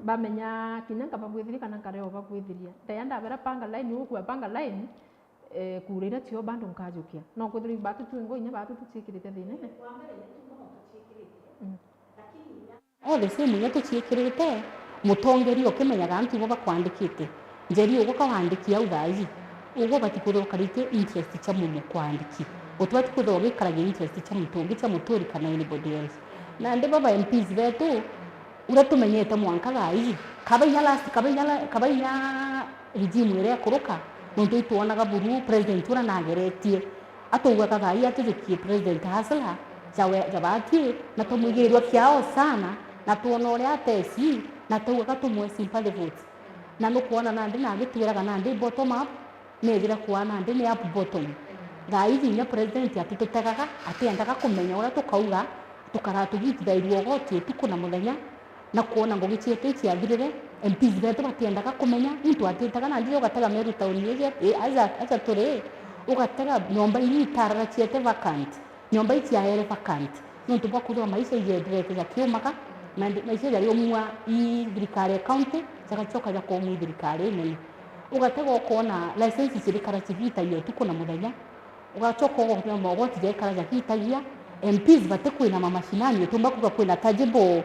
bamenya kinya nkabagwithiria kana nkareo bagwithiria. Ndaya ndabera panga line, ugukua panga line, eh, kura iria cio bado nkajukia. No kwithirwa ibatu twingo inya batu tuciikirite thiinene. Mm. O the same inya tuciikirite, mutongeria ukimenyaga antu ibo bakwandikite. Njeri ugo kawandikia au thaa iji, ugo ubati kwithirwa ukaritie interest cia mumu kwandiki. Utibati kwithirwa ugikaragia interest cia muntu ungi, cia muturi kana anybody else. Nandi baba M Ps betu, uria tumenyete mwanka thaa iji, kaba inya last, kaba inya la-, kaba inya regime iria ikuruka, nontu itwonaga buru president uria nageretie. Ataugaga thaa ii atujukie president hustler, jawe, jabatwi, na tumwigirwa kiao sana, na twona uria atesi, na taugaga tumwe sympathy votes. Na nukwona nandi nagitwiraga nandi bottom up, nethire kwaa nandi ni up bottom. Thaa iji inya president atitutegaga, atiendaga kumenya uria tukauga, tukaraa tugitithairua ugoti utuku na muthenya, na kwona ngugi cietu iciathirire. M Ps betu batiendaga kumenya, muntu atitaga nandi ugatega Meru town iji, i, aja, aja turi, ugatega nyomba iria itarara ciete vacant. Nyomba iciaere vacant nontu bwa kwithirwa maisha ijenderete jakiumaga, na ndi-, maisha jariumua i thirikari ya county, jagacoka jakomwa i thirikari inene. Ugatega ukona license cirikara cigitagia utuku na muthenya, ugacoka ugathoma ugoti jaikara jagitagia, M Ps batikwinama mashinani, utumba kuga kwina tangible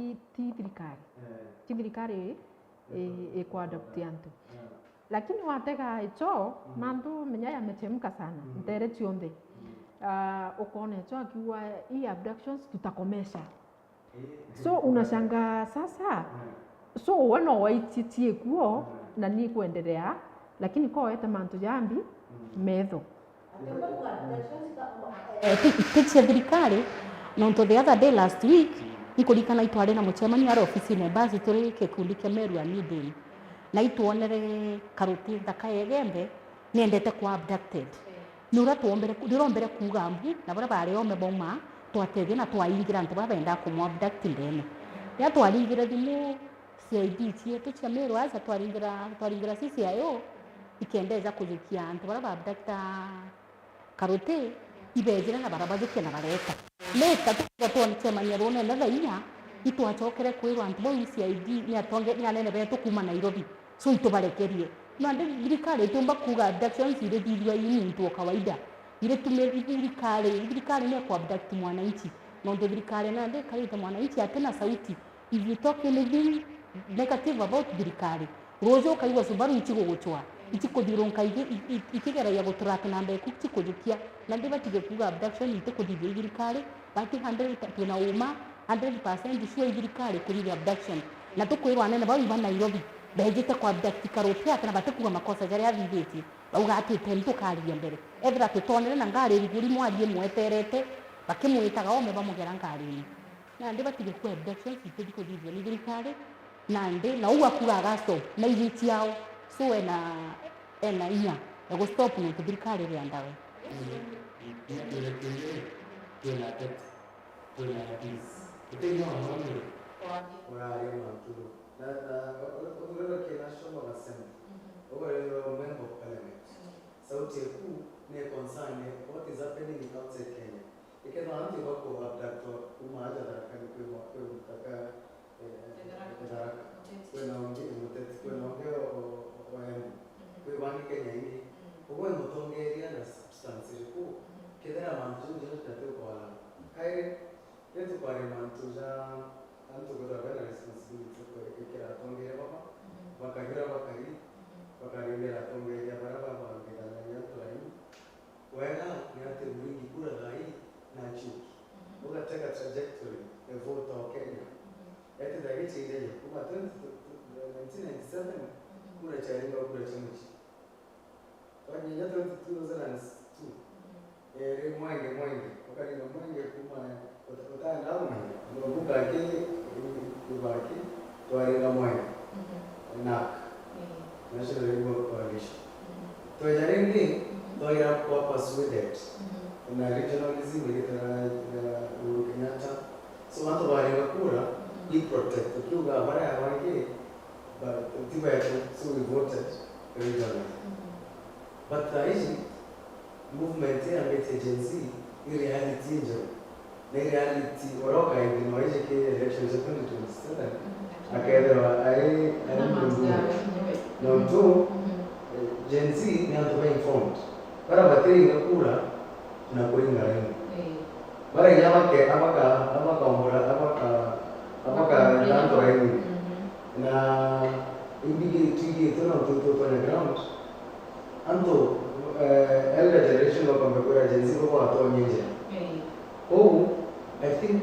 thi-, ti thirikari. Eh. Ti thirikari i-, i-, ikwa adopt antu. Eh. Lakini watega icho, mm, mantu menya yamechemka sana, mm, ntere cionthe. Mm. Ah, ukona icho akiuga, "Hii abductions tutakomesha." Eh, so, eh, unashangaa sasa, mm, so, we no waititie kuo, mm, na ni kuendelea, lakini koete mantu jambi, mm, metho. Eh, ti, ti cia thirikari, nontu the other day, last week, nkuririkana itwari na mucemanio ari ofisine basi turi gikundi kia Meru a New Dawn. Na itwonere karuti nthaka ya Igembe, niendete kwa abducted. Ni uria twombere ku-, ndirombere kuuga mbu, na baria bari ome bauma, twatethia na twaingira antu baria bendaa kumu abduct ndene. Riria twaringire thimu, C I D cietu cia Meru aja, twaringira, twaringira C C I O, ikenda ija kujukia antu baria ba abducta Karuti, ibejire na barabajukia na bareta. Later, tukiga twacemania runene thaa inya, itwacokere kwirwa antu bau C I D ni atonge-, ni anene betu kuuma Nairobi. So, itubarekerie. Nandi thirikari itiumba kuuga abductions irithithua i muntu o kawaida. Iritumi-, i thirikari, i thirikari ni eku abduct mwananchi. Nontu thirikari nandi ikarite mwananchi atina sauti. If you talk anything negative about thirikari, ruuju ukaigua Subaru icigugucwa, icikuthiurunka iki-, i-, i-, ikigeragia guturata na mbeku icikujukia. Na ndibatige kuuga abduction itikuthithia i thirikari, bati hundred twina uma, hundred percent sure i thirikari kuthithia abduction. Na tukwirwa anene bau iba Nairobi, bejite ku abduct Karuti ati na batikuuga makosa jaria athithitie, bauga ati teni tukariria mbere. Ethira tutonere na ngari nguri mwari imweterete, bakimwitaga ome bamugera ngarine. Nandi batige ku abductions itithi kuthithua ni thirikari, nandi na uu akuuga aga stop, na iji ciao. So ena, ena inya ya gu stop nontu thirikari irienda we. Twina, twina, twina, twina peace. Uteithio wa mwami urari mantu. Na, na, uthuriro kina shoma basema. Ugo rero member of parliament. Sauti eku ni concern what is happening outside Kenya. Ikethira antu baku abductwa kuuma aja Tharaka Nithi kwi mwa-, kwi mutaka, eh, Tharaka. Tharaka. Muteti. Kwina ungi, eh, Muteti, kwina ungi o, o, o Embu. Mhm. Kwi bangi Kenya ingi. Mhm. Ugwe mutongeria na substance iriku? Mhm. Kethira mantu jau jonthe jatiukwara. Kairi, riu tukwaria mantu ja antu kwithirwa bena responsibility kwi-, kwikira atongeria baba, mhm, bakari uria bakari, mhm, bakarindira atongeria baria babangithanagia antu raini. Wega ni ati Murungi kura thaa ii na achuki. Mhm. Ugatega trajectory ya vote o Kenya. Mhm. Eti thaa ii ciaithagia kuma twenty, nineteen ninety-seven, mhm, kura ciaringa kura cia mucii. Twanyinya twenty-two thousand and two. Mhm. Eri mwenge, mwenge. Ukaringa mwenge kuma uta-, utaenda umenya. Mbuka aki, ibaki, twaringa mwenge. Mhm. NAC. Ii. National Labour Coalition. Mhm. Tweja ringi, mhm, twaira kwa persuaded, mhm, na regionalism iritara ya Uhuru Kenyatta. So, antu baringa kura, mhm, we protect. Ukiuga baria bangi, ba-, ti betu, so we voted regionally. Mhm. But thaa ici, movement ya mbete Gen Z, ni reality njeru. Ni reality, uria ukaigua no ije ki election cia twenty twenty-seven, mhm, akethirwa ari, ari muntu. Nontu, mhm, eh, Gen Z ni antu ba informed. Bara batiringa kura na kuringa raini. Ii. Bara inya abake-, abaka-, abakaombora, abaka-, abaka-, abaka-, antu raini. Mhm. Na imbigi twigite nontu twitwa on the ground. Antu, eh, elder generation bakombe kwira Gen Z bo batonye njira. Ii. Kou, I think,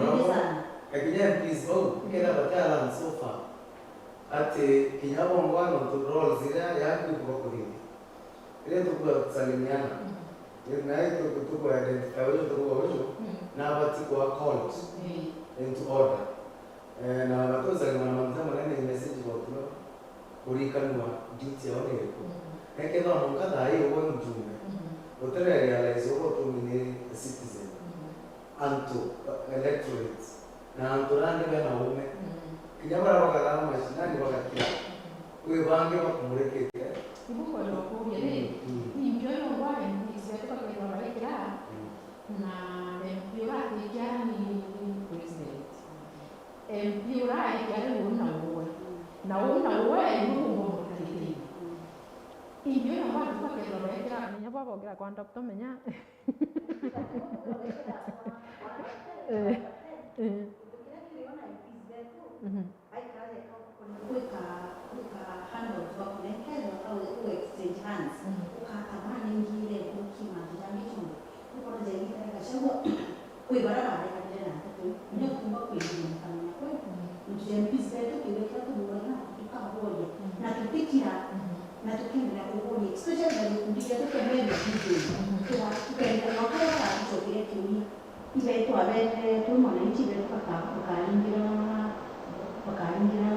Nyingi sana. Na kinya M Ps bau, kenda batialan so far. Ati kinya bongwa nontu roles iria yaku ibuga kuthithia. Riria tukuga tusalimiana, nae tuku identify uju tukuga uju, na abati kwa called into order. Eh, na batusalimiana mantu manene message botuna kurikanwa duty yao ni iriku. Nekethira mwanka thaa ii uwe mjumbe, utire realize uwe utumi ni a citizen. Antu, electorate, na antu nandi bena uume. Kinya baria bagathaa mashinani bagakira, kwi bangi bakumurikite. Ibu kwenda kuuria ri, ni mbio yongwa M Ps betu bakethirwa baikira, na M P uratikia ni president. M P uraikia ri uu na uwe. Na uu na uwe, ibu kumurikite. Imbio yongwa antu bakethirwa baikira, menya bwabongera kwa doctor menya. Eh, eh. Mhm. Kwi baria bareganire na nteto iu, kinya kuumba kwingiria mukamenya kwi. Muntu ja M Ps betu kiuria kiria tumuuraga tukaboria, na tutikira, na tukenderea kuboria, especially na gikundi gietu kia men of Israel. Tuga-, tukenderea na ukaria baratucokeria kiuria, ibetu abete twi mwananchi betu baka-, bakaringira, bakaringira,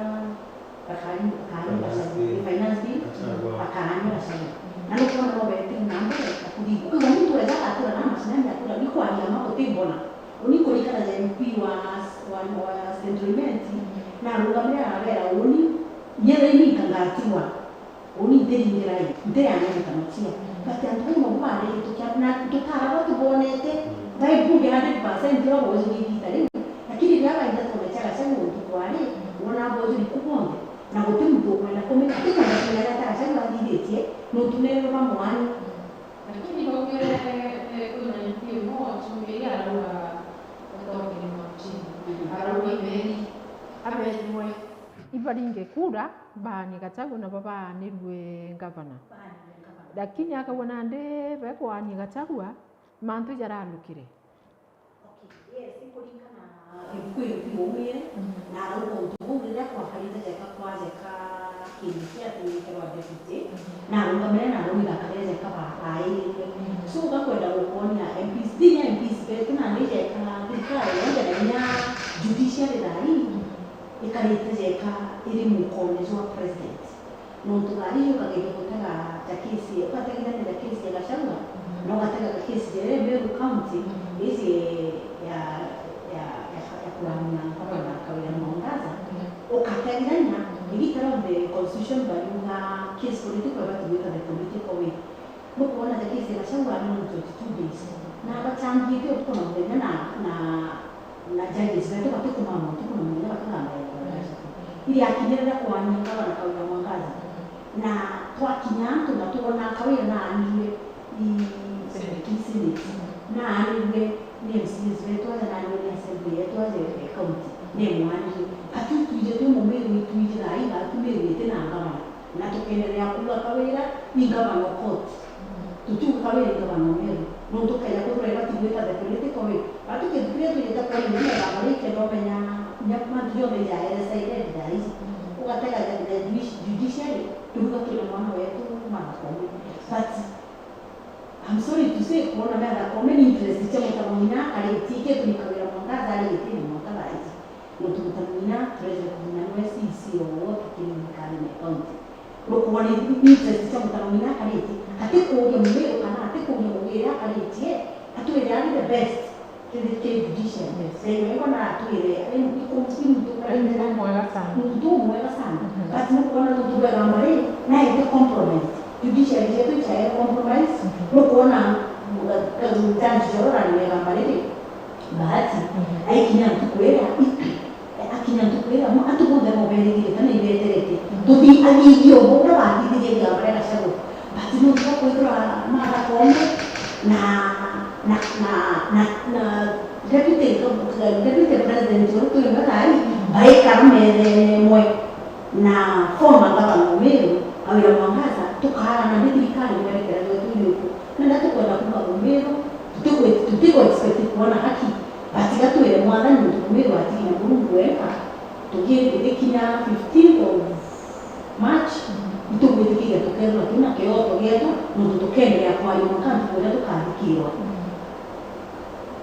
bakari-, bakari Finance bill. Finance bill, Gachagua. Bakani Gachagua. Na nukwona no beti na mbere na kuthii. Ukauga muntu weza atura na mashinani atura, ni kwaria ma gutimbona. Uni kurikana ja M P wa, wa, wa Central Imenti, na arugamire arabera uni, nyere ini nkangatiwa. Uni ntiringira i, ntianene ta muchia. But antu bau nobu bariritwe kia, na tutaragwa tubonete, by good hundred percent yo boji ni thita riu. Lakini riria bainda twona cia Gachagua untu kwari, wona boji ni kubonthe. Na guti muntu ukwenda kumenya, ti kwenda kumenya riria Gachagua athithitie, nontu ni rurama mwanya. Lakini baugire, eh, kwina M P umwe wa Chumbi arauga, atongere Mount Kenya. Mhm. Arauga iberi. Aberimwe. Ibaringe kura, baanie Gachagua nabo baanirue ngavana. Baanirue ngavana. Lakini akauga nandi bekwaania Gachagua, mantu jaralukire. Okay, yes, ikuringana ibuku riu biumire, mhm, na arauga untu buu riria kwakarite jeka kwa jeka kindu kia ati nikewa deputy, mhm, na arungamire na arauga igakare jeka ba-, airire. Mhm. So ugakwenda gukwonia M Ps, ti inya M Ps betu nandi jeka thirikari yonthe na inya judiciary thaa ii, mhm, ikarite jeka iri mukone jwa president. Nontu thaa ii ukageria gutega ta kesi, ugategithania ta kesi ya Gachagua, mhm, na ugatega ta kesi ya Meru County, mhm, iji ya, ya, ya ya kuania nkoro na Kawira Mwangaza, ukakethirania, igita rionthe constitution bariuga case political ibati gwita the political way. Nukwona the case ya Gachagua ni on twenty-two days. Na bachangitie utuku na muthenya na, na, na judges betu batikumama utuku na muthenya bakigamba ya Gachagua. Iri akinyirira kuania ngavana Kawira Mwangaza. Na twakinya antu na tuona Kawira na anirwe i Senate. I Senate. Na anirwe ni M C As betu aja, na anirwe ni assembly yetu aja ya county. Ni mwanirwe. Atu twije twi mumiru itwije thaa ii, atu miru iti na ngavana. Na tukenderea kuuga Kawira ni ngavana o court. Tutiuga Kawira ni ngavana o Meru. Nontu ukeja kwithirwa ibati gwita the political way. Atu kintu kiria tujite kuona ni methamba ri kenda umenya inya mantu jonthe ijaere silent thaa iji. Ugatega the, the judici-, judiciary, tuuga twina mwana wetu Martha Koome. But I'm sorry to say, kwona Martha Koome ni interest cia Mutavang'ina aritie, iketumi Kawira Mwangaza aritie na mwanka thaa iji. Nontu Mutavang'ina, treasury kuthina nwe C E C o wote kiri thirikari ya county. Nukwona ni interest cia Mutavang'ina aritie, atikuuria mumiru kana atikuuria mumiru aritie, atwire ari the best. Kiri, kiri judiciary. Yes. Then wengwa na atwire, ari muntu, muntu, Ari muntu mwega sana. Muntu mwega sana. Mhm. But nukwona nontu bwegamba ri, naete compromise. Judiciary cietu icaere compromise. Mhm. Nukwona, uh, uh, judge Njoro na ni wegamba riri, Bahati, Mhm. aikinya ntuku iria, i-, akinya ntuku iria, mo-, antu bonthe no berigirite na ibeterete. Mhm. Tuthi, athithie o bau na bathithirie igamba ria Gachagua. But nontu bwa kwithirwa Martha Koome na, na, na, na, na deputy, deputy president Ruto imwe thaa ii, baikara methene imwe na former governor o Meru, Kawira Mwangaza, tukaarana ni thirikari mwerekera jwetu iriku. Nenda tukwenda kuuga Mumiru, tutiku-, tutiku expect kuona haki, but gatwire Mwathani nontu Mumiru atigire Murungu wenka, tugi-, tugikinya fifteenth of March, itugwitikiria tukethirwa twina kioto gietu, nontu tukenderea kwaria mwanka ntuku iria tukathikirwa.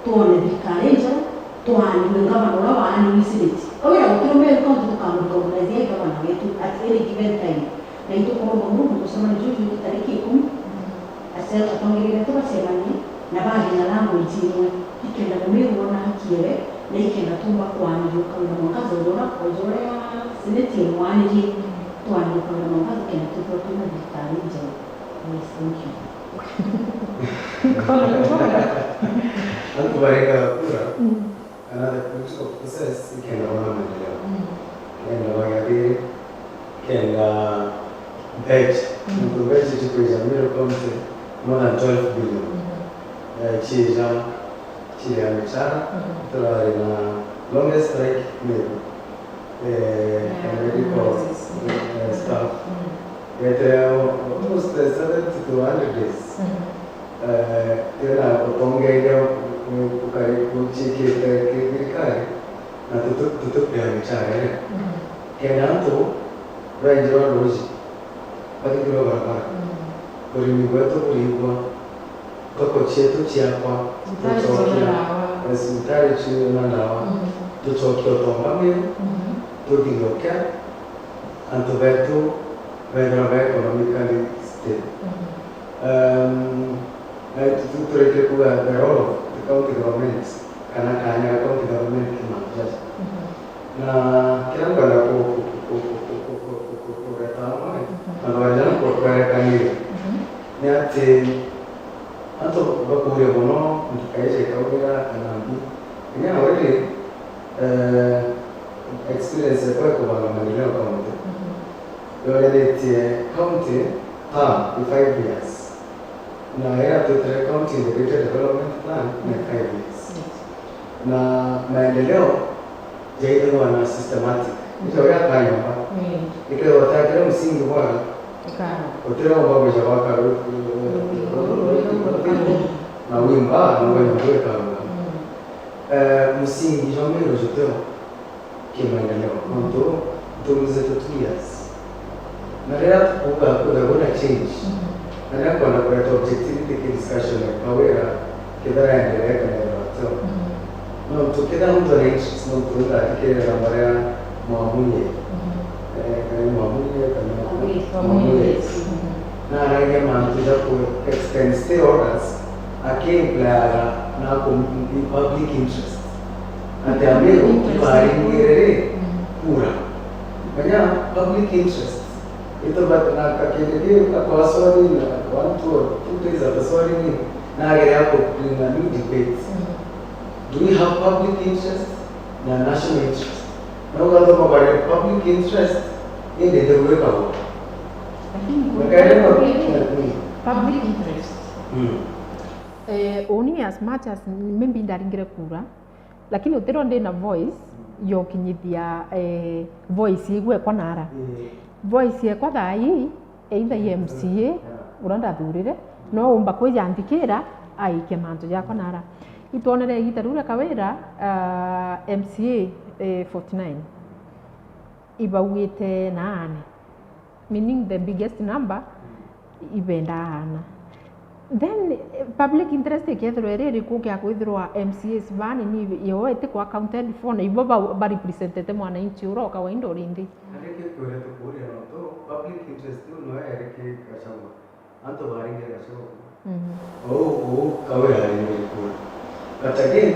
Twone thirikari injeru, twaanirwe ngavana uria waanirwe Senate. Kawira gutiri Meru County tukamurecognize ai ngavana wetu at any given time. Na itukuromba Murungu mucemanio juju juju tariki ikumi, ace-, atongeria betu bacemanie na barie na language imwe, ikenda Mumiru ona haki ewe, na ikenda tumba kwaaniria Kawira Mwangaza uria, uria Senate imwaanirie, twaanirie Kawira Mwangaza kenda twithirwa twina thirikari injeru. Yes, thank you. Antu barega kura. Mm. Another political process ikenda bona maendeleo. Mm. Kenda bagethire, kenda mbeca. Mm. Nontu mbeca ici kwija Meru County more than twelve billion. Mm. Eh, ciija, ciija michara, Mm. turari na longest strike Meru. Eh, Yeah. medical, Mm. eh, staff. Mm. Yetire almost, eh, seventy to hundred days. Mm. Eh, twina utongeria, eh, ukari kuciikite ki thirikari, na tutu-, tutukupea michara iria. Mhm. Kenda antu benjirwa ruuji, bathikirwe barabara. Mhm. Urimi bwetu buringwa, thoko cietu ciakwa, Thibitarĩ tucokia, ciona ndawa. Eh, thibitarĩ ciona ndawa. Mhm. Tucokia utonga Meru, Mhm. tuthithukia, antu betu bethirwa be economically stable. Mhm. Um, na itu-, tu-, tureke kuga the role of the county government, kana kanya ga county government kimanjaja. Mhm. Na kiria nkwenda ku-, ku-, kureta amwe, Mhm. na ndwanja na ku-, kwerekanire, Mhm. ni ati antu bakuria mono, ntukaije Kawira kana mbi. Kinya already, eh, experience yakwa ya kubanga maendeleo county. Mhm. Yonanitie county term ni five years. Na iria twitire county integrated development plan ni five years. Yes. Na maendeleo jaithagwa na systematic. Nijo ya kanyomba. Mm. Ikethirwa utakire musingi bwega, Ikara. utiromba gwija gwaka ru-, ru-, ru-, ru-, ru-, na wimba, na wimba gwika wega. Mm. Eh, musingi jwa Meru jutio kimaendeleo. Nontu nturuzite two years. Na riria tukuuga kwithagwa na change, Mhm. na riria nkwenda kureta objectivity ki discussion ya Kawira, kethira endelee kana ethirwa atio. Mhm. Nontu kethira muntu ena interest, nontu ndathikirira baria Mwamunye, Mhm. eh, kana Mwamunye, kana Mwamunye. Mwamunye. Mhm. Na aragia mantu ja ku extend stay orders, aki implyaga na ku public interest. Ati Amiru ibaringire ri kura. Menya public interest. Ito ba-, na kakende ki akwa swali na one, two, two days after swali ni, na agere ako bring a new debate. Do we have public interest na national interest? Na ugathoma bari public interest, indi ndirwikagwa. Lakini Makaire public, public. Public interest. Mm. Eh, uni as much as maybe ndaringire kura, lakini utirwa ndi na voice yokinyithia eh, voice igwekwa nara. Eh, Voice yekwa thaa ii, either i M C A uria ndathurire, no umba kwijanthikira aikia mantu jakwa nara. Itwonere igita riu ria Kawira, uh, M C A eh, forty nine ibauite naane, meaning the biggest number ibenda aana. Then eh, public interest ikethirwa iri iriku kia kwithirwa M C As bani ni yo iti kwa accounted for na ibo ba, ba representete mwananchi ura o kawaida uri nthi. Areke kwere tukuria no tu public interest tu no ereke Gachagua. Antu baringire Gachagua. Ou ou Kawira aringire kura. But again,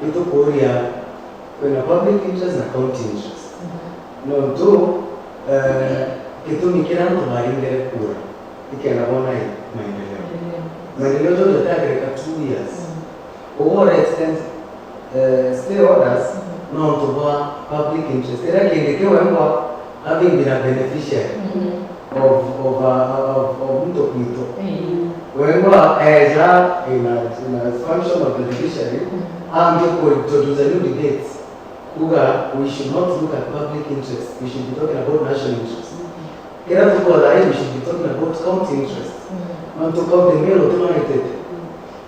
itukuria kwina public interest na county interest. Nontu eh, gitumi kiria antu baringire kura ikenda bona i maendeleo. Maendeleo jonte jateagereka two years. Ugu ore extend eh, stay orders nontu bwa public interest. Iria kindi kiu wengwa having been a beneficiary of, of, a, of, of mtu kwitu. Wengwa eja in a, in a function of beneficiary, ambie ku introduce a new debate. Kuga we should not look at public interest, we should be talking about national interest. Kira tukwatha we should be talking about county interest. Nontu county mbiro tunaitete.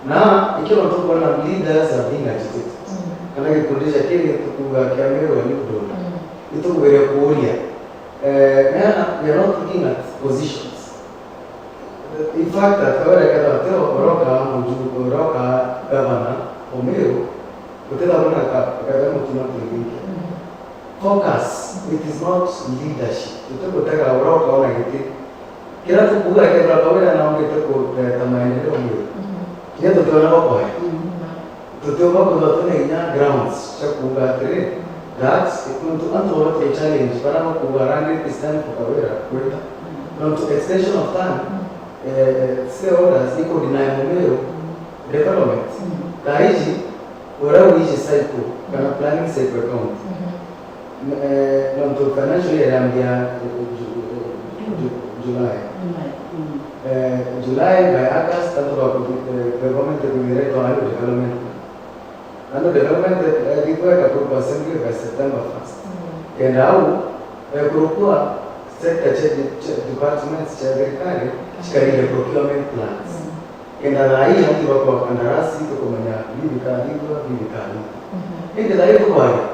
Na ikio tukwona leaders are being agitated. Kana gikundi ja kiri tukuga kia Meru a New Dawn. Nitukugeria kuuria. Eh, mea, we are not looking at positions. In fact, at Kawira kethira tio uroka muju-, uroka gavana o Meru, utithabona ka, ka, ka mutima twingi. Focus, it is not leadership. Tutigutega uroka ona giti. Kira tukuuga kethira Kawira naombite kureta maendeleo Meru. Kinya tutiona gwa kwaya. Tutiumba kwithirwa twina inya grounds cia kuuga atiri, that nontu antu baria twi challenge, baria bakuuga Harambee is time for Kawira kwita. Nontu extension of time, eh, eh, stakeholders iko deny Mumiru development. Thaa iji, uria wiji cycle, kana planning cycle account, eh, nontu financial year yambia, eh, Ju-, Ju-, July. Eh, July by August, antu baku-, eh, government ikuthira itwara annual development. Annual development, eh, ithikwa ikakurukwa assembly by September first. Kenda au, eh, kurukwa sector cha de-, cha departments cha thirikari, chikarinde procurement plans. Kenda thaa ii antu bakwa kandarasi, tukumenya bibi kathithwa, bibi kathithwa. Indi thaa ii tukwaria,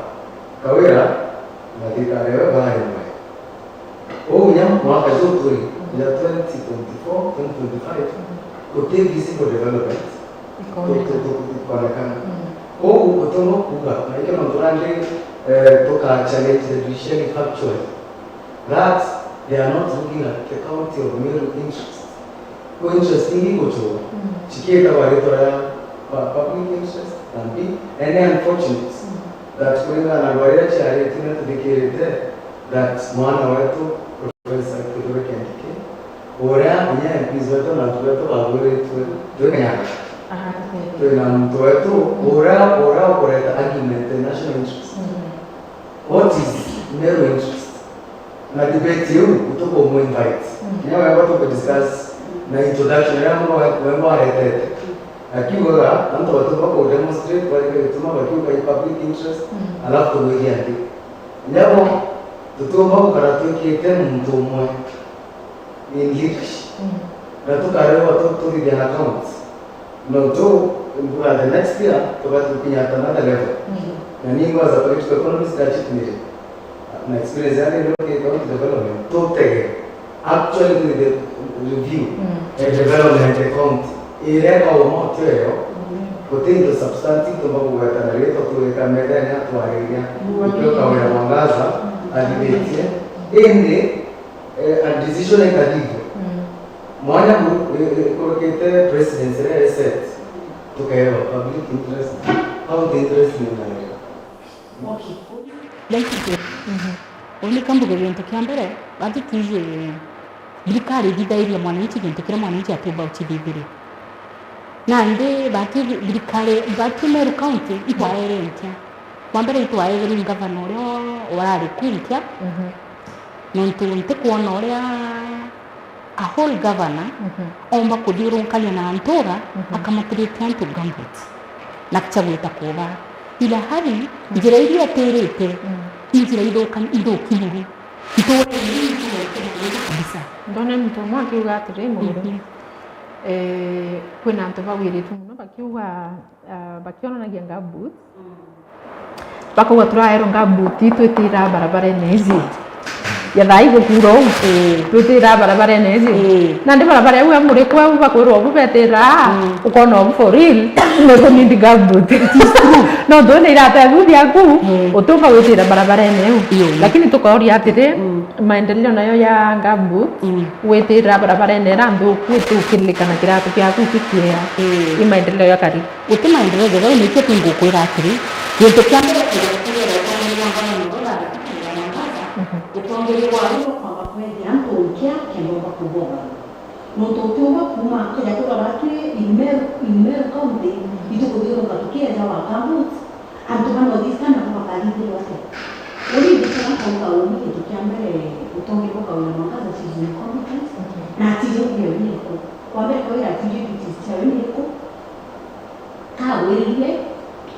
Kawira na thirikari ewe baari mwe. Uu nya mwaka juu turi, ya twenty twenty-four, twenty twenty-five, guti visible development ikonekana. Koguo guti umwe kuuga, na ikio nontu nandi, eh, tuka challenge the judiciary factually that they are not looking at the county of Meru interest. Kwi interest ingi iguchurwa, chikiitagwa ritwa ria pu-, public interest, and be any unfortunate that kuringana na antu aria chiaritue na tuthikirite that mwana wetu Professor Kithure Kindiki, uria kinya M Ps betu na antu betu bagwiritue, twina twina muntu wetu uria, uria ukureta argument in national interest. What is Meru interest? Na debate iu, tukumu invite. Kinya wengwa tuku discuss na introduction iria wengwa aretete. Akiugaga, antu batiumba ku demonstrate, barike gituma bakiuga i public interest, alafu tugwithia nthi. Nyabo, tutiumba gukara twikite muntu umwe in leadership. Na tukarerwa tu-, tuthithia na counts. Nontu mbuga the next year, tubati gukinya at another level. Na ni ngwaza political economist ndachitinirie. Na experience yake ndio ke county development. Tutege. Actually, with the review, a development account. Iria kauma utio yo, guti into substantive tumba kugweta na ritwa tuwika methene atwariria. Ikio Kawira Mwangaza athithitie. Indi Eh, a decision ikathithua. Mwanya ku-, eh, eh, kurukite precedence iria iri set, tukaewa public interest, county interest ni nayo. Thaitite. Uuni kambuge gintu kia mbere, batutwiji thirikari ithithairie mwananchi gintu kiria mwananchi atiumba ucithithiri. Nandi batu thirikari, batu Meru County itwaere nkia. Wa mbere itwaere ngavana uria urari ku nkia. Nontu ntikwona uria a whole governor omba kuthiurunkania na ntura akamatiritie antu gumboots na cia gwita kuba. Ila hali njira iria atirite i njira ithuka-, ithuki buru. Nturene iu ithuki kabisa. Ndona muntu umwe akiuga atiri, Muguru, eh, kwina antu bagwiritue mono bakiuga, ah, bakionanagia gumboots. Bakauga, "Turaerwa gumboots twitira barabarene iji ya thaa igukura uu, twitira barabarene iji." Nandi barabara iu amurikwa au bakwirwa ubu betira, ukona ubu for real, ni ku need gumboot. No ndone iratebu biaku, utumba gwitira barabarene iu. Lakini tukauria atiri, maendeleo nayo ya gumboot, gwitira barabarene ira nthuku, itukiririkana kiratu kiaku kikiea. I maendeleo ya kari. Guti maendeleo jega, nikio kingukwira atiri, gintu kia mbere kiria kiria utongeria bwa Mwangaza, utongeria bwa riu ukwamba kwethia antu nkia kenda umba kuboga. Nontu utiumba kuuma, keja kwithirwa batwi in Meru, in Meru County, itukuthiuruka tukieja wa gumboots, antu ba North Eastern nabo bakathithirwa atia? Uri ndikira nkauga uni gintu kia mbere utongeria bwa Kawira Mwangaza is incompetence, na atiji ukwira ni iriku. Wa mbere Kawira atiji duties ciawe ni iriku? Kagwirire,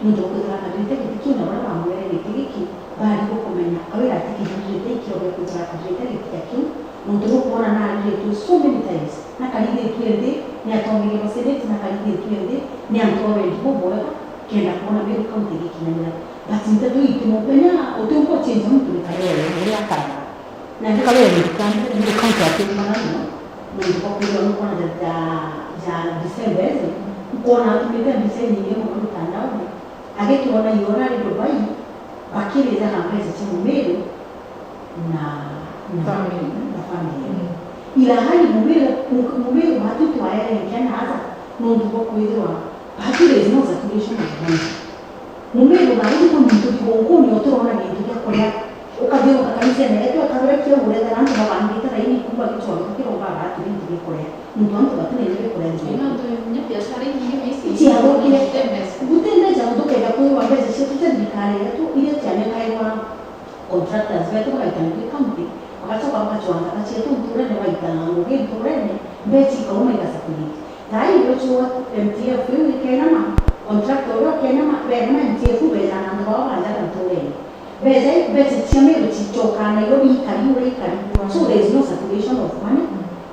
nontu bwa kwithirwa akarite giti kiu, na baria bamwere giti giki, bari gukumenya Kawira atikinyirite ikio bia kwithirwa akarite giti ta kiu, nontu nukwona nariritue so many times, nakarithitie nthi ni atongeria ba senate, nakarithitie nthi ni antu a wendi bubwega, kenda kwona Meru County igikinyanira. But nteto ii ti mukenya, utiumba uchenja muntu ni Kawira uria akaraga. Na ndi Kawira ni Kawira ni county ya Kirinyaga mono, nontu bwa kwithirwa nukwona ja, ja, ja December iji, ukwona atumite mbica inyingi mono mitandaone, agitwona iona ari Dubai, bakirijaga mbeca cia Mumiru na, na family, na family. Ila hali Mumiru, Mumiru batu twaere nkia na aja, nontu bwa kwithirwa batu there is no circulation of money. Mumiru thaa ii ni kunyitu thigunguni utirona gintu gia kuria. Ukathiuruka kanisene yetu ya Kathoreki au urethera antu babangite raini kuuma gichwa mpaka kiromba bagatiri gintu gia kuria. Nontu antu batina inya bia kuria nthiguru. Ina antu inya biashara ingi ni ici. Ciathukire. Gute mbeca. Gute mbeca, muntu ukenda kwirwa mbeca cietu cia thirikari yetu iria cianengairwa contractors betu bagaita ngugi county, bagacoka bagacwanga bacietu nturene, baita ngugi nturene, mbeca ikauma iga circulate. Thaa ii wechwa M T F iu ikenama, contractor uria ukenama, benama M T F beja na antu bao bajaga nturene. Beja, mbeca cia Meru cicokaa Nairobi ikari uria ikari. So there is no circulation of money.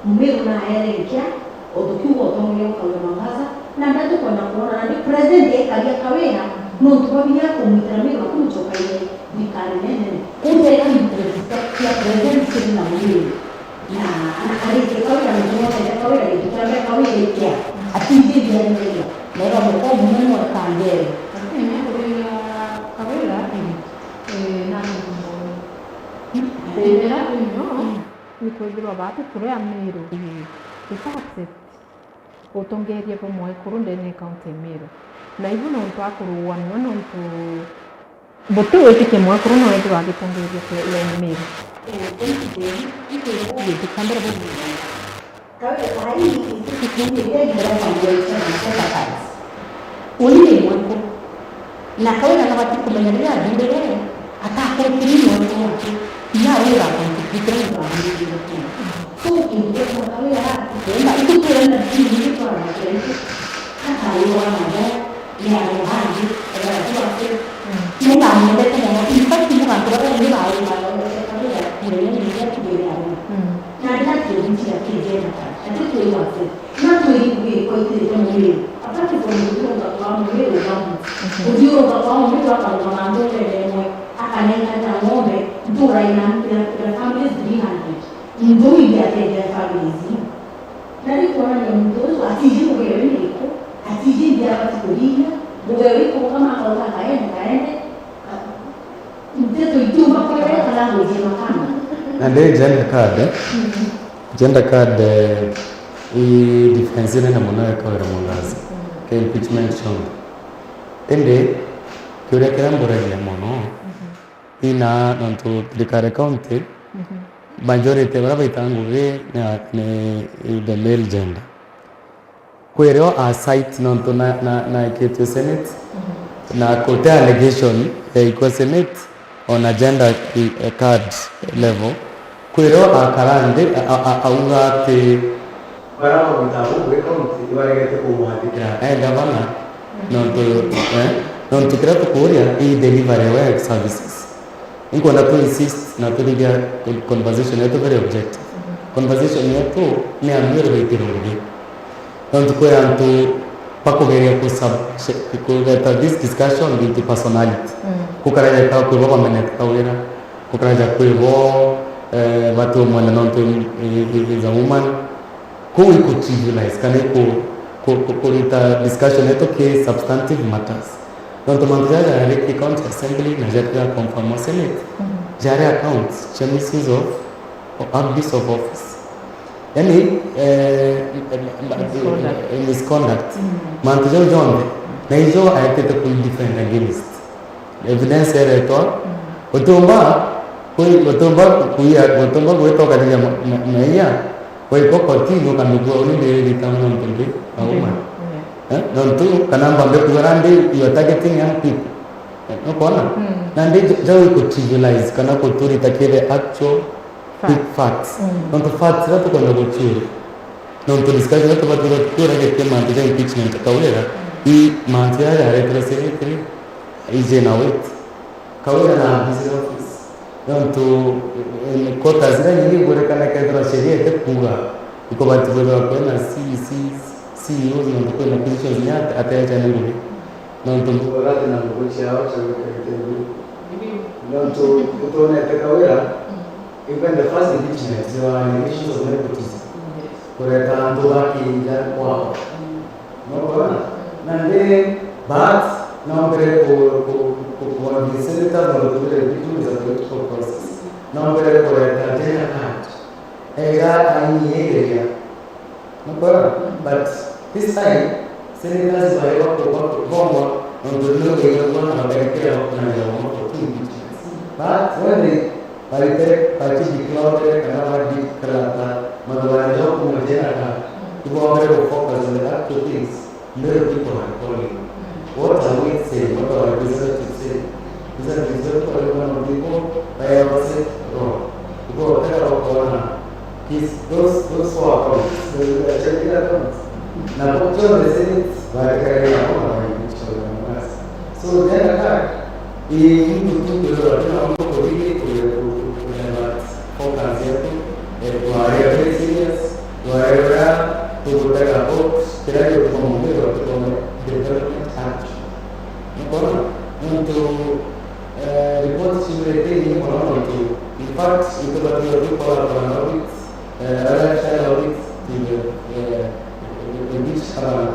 Mumiru naere nkia, untu kiu gwa utongeria bwa Kawira Mwangaza, na ndatukwenda kwona nandi president ekaria Kawira, nontu bwa biria akumwitira Meru akumucokaire thirikari nene. Kumbe eka interest cia president ciri na Mumiru. Na, na ariki Kawira, muntu wonete Kawira, gintu kia mbere Kawira ikia, atiji njiareria, na ira mukwa muno ni mwekanjeri. Lakini ni kuthira Kawira, eh, nani kumwona. Thina iria twi nyo, ni kwithirwa batu turi Amiru. It's accept utongeria bwa mwekuru ndene ya county ya Miru. Na ibu nontu akurugwa nwe nontu buti gwitikia mwekuru no ethirwa agitongeria ku-, ya Miru. Uni ni mwekuru. Na Kawira nabati kumenya riria athurire, atakurikiri ni mwekuru wake, inya aria igakontributira ni kwambiriria gukura. So, kintu gia Kawira aratutenda, itutwira na dini ni twaranagira itu. Atarurwa na mbere, ni arwa hangi, ethira tu ase. Mm. Ni ndamwendete mono. In fact, ni bantu baria ni barumaga, Kawira, ni, ni, ni, ni, ni, Mm. Na ndira kiothi cia kijena, ati twirwa ase. Na twiri ngugi iriko itirite Mumiru. Apart from kuthiuruka kwa Mumiru ugamu. Mhm. Kuthiuruka kwa Mumiru akarugama nturene imwe, akanenkanira ng'ombe, ntura ina, ina, ina families three hundred. Muntu uu iria ateethia families iu. Na riu kwonania muntu uyu atiji ngugi yawe ni iriku, atiji nthia abati kuthithia, ngugi yawe ikurugama akauga kaende, kaende, Nteto itiumba kwere kana ngujie makana. Na ndi gender card, gender card, eh, i defense nene mono ya Kawira Mwangaza, ke impeachment chombo. Indi kiuria kiria mburagia mono, ina nontu thirikari county, majority ya baria baitaga ngugi ni, ni the male gender. Kwirio a cite nontu na, na, naikitue Senate, na kuti allegation yaikwa Senate on a gender e-, card level. Kwirio akara nthi, a-, a-, a-, auga ati baria bamutaa ngugi county ibaregete kumwathikira e gavana, nontu, eh, nontu kiria tukuria i delivery ya services. Inkwenda tu insist na tuthithia conversation yetu very objective. Conversation yetu ni andu iri baitire ngugi. Nontu kwi antu bakugeria kusub-, kugeta this discussion into personality. Gukaraja ka kwi bo bamenete Kawira, gukaraja kwi bo, eh, bati umwenda nontu i-, i-, is a woman. Kou iku trivialize kana iku-, ku-, ku-, kurita discussion yetu ki substantive matters. Nontu mantu jaja jari ki county assembly na jari ja confirm wa Senate, jari accounts cia misuse of, of abuse of office. Yani, eh, misconduct. Misconduct. Mantu jau jonthe, na ijo aetete ku defend against. Evidence eretwa, utiumba kwi-, utiumba kuia, utiumba gwita ukathiria ma-, ma-, maia, waikwa kotini ukamigua uni ndiriritanwa nontu ndi a woman. Eh? Nontu kana mbambe kuuga nandi you are targeting young people. Eh, nukwona? Nandi jau iku trivialize kana kuturita ki the actual big facts. Nontu facts iria tukwenda guciuria. Nontu discussion iria tubatire tukiuragia mantu ja impeachment Kawira, i mantu jaria jaretire Senate ri, ije na weight. Kawira na abuse office. Nontu, eh, quarters iria nyingi igurikana kethira sheria itikuuga, ikubati kwithirwa kwina C E Cs, C E Os, nontu kwina positions inya ate-, ateja ni ngugi. Nontu ngugi ati na ngugi ciao cia gwikira ite ngugi. Nontu itwonete Kawira, even the first impeachment, there were allegations of nepotism. Kureta antu bakinja kwao. Nukwona? Nandi, but, nombere ku, ku, ku, ku convince senators nontu tuge impeachment is a political process. Nombere kureta gender card. Ega ainyiigeria. Nukwona? But this time, senators bari baku-, bakubongwa nontu ni ugeire kuona bakarikira bakunangira moko tu impeachment. But when they Baite, bachi declare kana ba declare ta mathugania jau kuma gender card, ibombere ku focus on the actual things. Mbere people are calling. What are we saying? What are we representatives saying? Representatives are calling one of people, by opposite role. Because whatever we want, is those, those who are calling, the, the, the, na kwa hiyo the Senate, baadhi ya mambo na wananchi wa Mombasa. So, gender card, i mtu tu ndio anataka mtu kwa vile kule, kule, kule focus yetu, eh, kwa area very serious, kwa area tugutega box, kila hiyo kwa mwingine wa kwa development action. Unaona? Mtu, eh, report shule tena ni kwa mtu. In fact, iko kwa hiyo kwa kwa audit, eh, lifestyle audit, ndio, eh, which kama na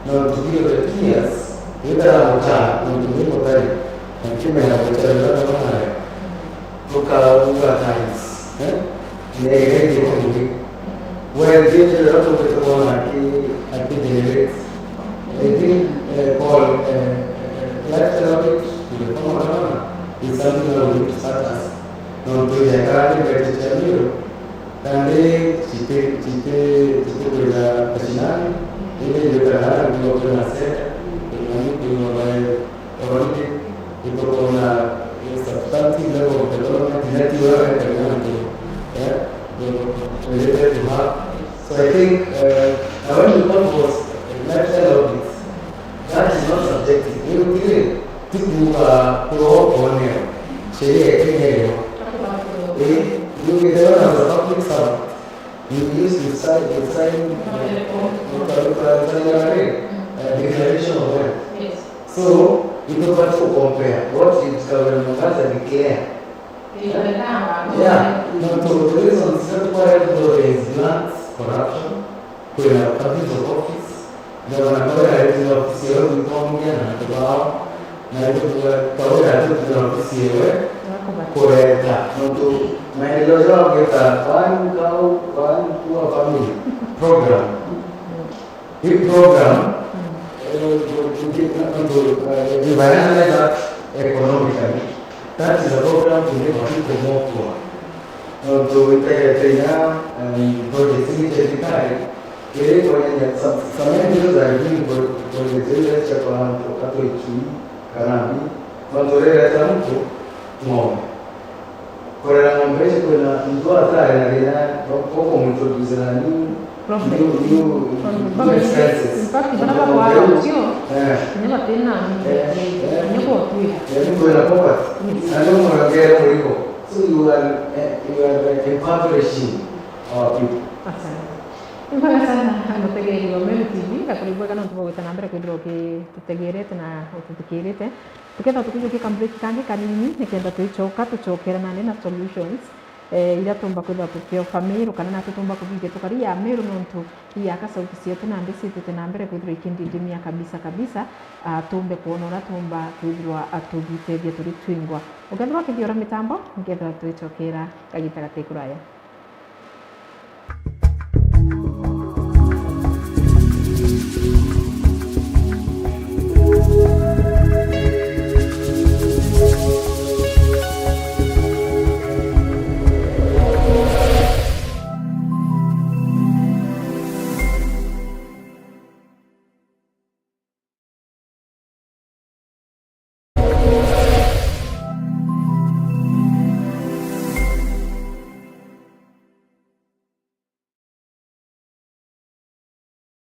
kwa na tukio the two years, witara mucha, na tukio kotari, na kime ya kuchara na kwa haya. Tukauga times, eh? Ni ege ni kwa mwingi. Well, ndio ndio watu wetu wana ki, aki generate. I think, eh, call, eh, eh, lifestyle audit, ndio kama unaona, is something that we need to start as. Nontu ya kara ni betu cha miro, kandi chite, chite, chite kwira mashinani, ile ndio kana ndio kwira sera, kuna mtu ambaye already iko kuna substantive level of development, inati wewe kama mtu, eh, ndio related to her. So I think, uh, na when you talk about lifestyle audits, that is not subjective. Ni ukiri, ti kuuga kuro oneo. Sheria ya Kenya iriho. Eh, ni ukiri ona as a public servant, you use, you sign, you sign, uh, you sign a, uh, declaration of wealth. So, you don't have to compare what did Kawira Mwangaza declare. Yeah, no, to, the reason is not why there is blunt corruption, kwina abuse of office, ndio wanakawira abuse of office yao, mtongia na tubao, na ndio kwa kawira abuse of office yewe, kureta, nontu maendeleo yao ngeta, one cow, one poor family program. Hii program, eh, ndio, ndio, ndio, eh, environment that economically, That is a program to make people more poor. Nontu itegerete inya, um, projects ingi cia thirikari, iri kwonania some, some individuals are doing pro-, projects iria cia kwa antu atwiki kana mbi, nontu urireta muntu ng'ombe. Kurera ng'ombe ici kwina muntu atari na thina, uku mu introduce na new, problem, new, new, from the new family, expenses. In fact, bara barwara utio, eh, kinya batina, eh, eh, kinya gutwira. Eh, ni kwina poverty. Yes. Na ni umwongere murigo. So you are, eh, you are, eh, impoverishing our people. Asante. Ni bwega sana, mutegeri wa Meru T V, gakuri bwega nontu bwa gwita na mbere kwithirwa ukitutegerete na utithikirite. Tukethirwa tukujukia ka break kangi kanini, nikenda twicoka, tucokera nandi na solutions, eh, iria tumba kwithirwa tukiofa Meru, kana natu tumba kuthithia tukari ya Meru, nontu iaka sauti cietu nandi ciitite na mbere kwithirwa ikindindimia kabisa kabisa, ah, tumbe kwona uria tumba kwithirwa, ah, tugitethia turi twingwa. Ukethirwa ukithiura mitambo, nkethirwa twicokera kagita gati kuraya.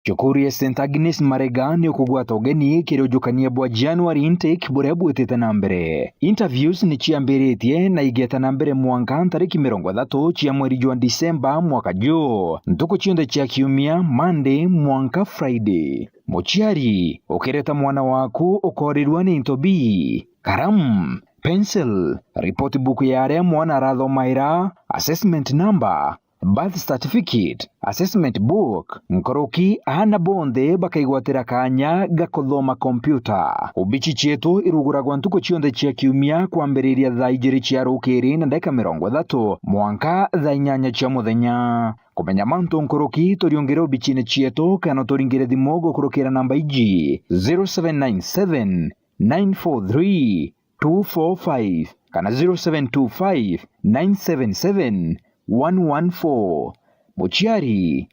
Cukuru ya Saint Agnes Marega ni ukugwata ugeni kiri ujukania bwa January intake buria bwitite na mbere. Interviews ni ciambiritie na igeta na mbere mwanka ntariki mirongo ithatu cia mweri jwa December mwaka juu, ntuku cionthe cia kiumia, Monday mwanka Friday. Muciari, ukireta mwana waku ukoorirua ni into bii: karamu, pencil, report book ya aria mwana arathomaira, assessment number, birth certificate, assessment book, nkuruki aana bonthe bakaigwatira kaanya ga kuthoma kompyuta. Obici cietu iruguragwa ntuku cionthe cia kiumia kwambiriria thaa ijiri cia rukiri na ndagika mirongo ithatu mwanka thaa inyanya cia muthenya. Kumenya mantu nkuruki, turiungire obicine cietu kana uturingire thimu gukurukira namba iji: zero seven nine seven, nine four three, two four five kana zero seven two five, nine seven seven, one one four. Muciari,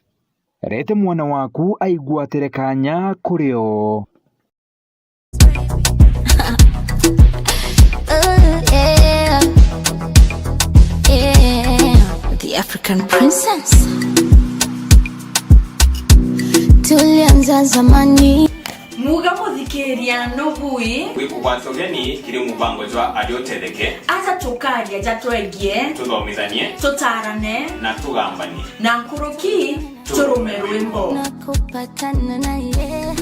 rete mwana waku aigwatire kaanya kuri o. Ooh, yeah. Yeah. The African Princess. Tulianza zamani. Muga muthikiria nubui. Wikugwata ugeni kiri mubango jwa Aria Utetheke. Aja tukaria jatwegie. Tuthomithanie. Tutarane. Na tugambanie. Na nkuruki, turume rwimbo. Nakupatana naye.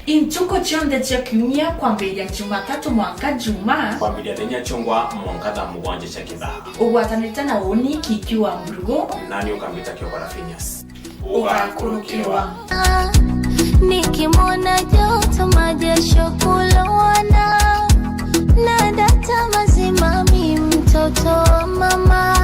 Intuku cionthe cia kiumia kwambiriria Jumatatu mwanka Juma. Kwambiriria thaa inya ciongwa mwanka thaa mugwanja cia kithaa. Ugwatanite na uni Kiki wa Mburugu. Nani ukambita Kiokora Phineas. Ugakurukirwa. Nikimwona joto majesho kulowana, na data mazima mi mtoto wa mama.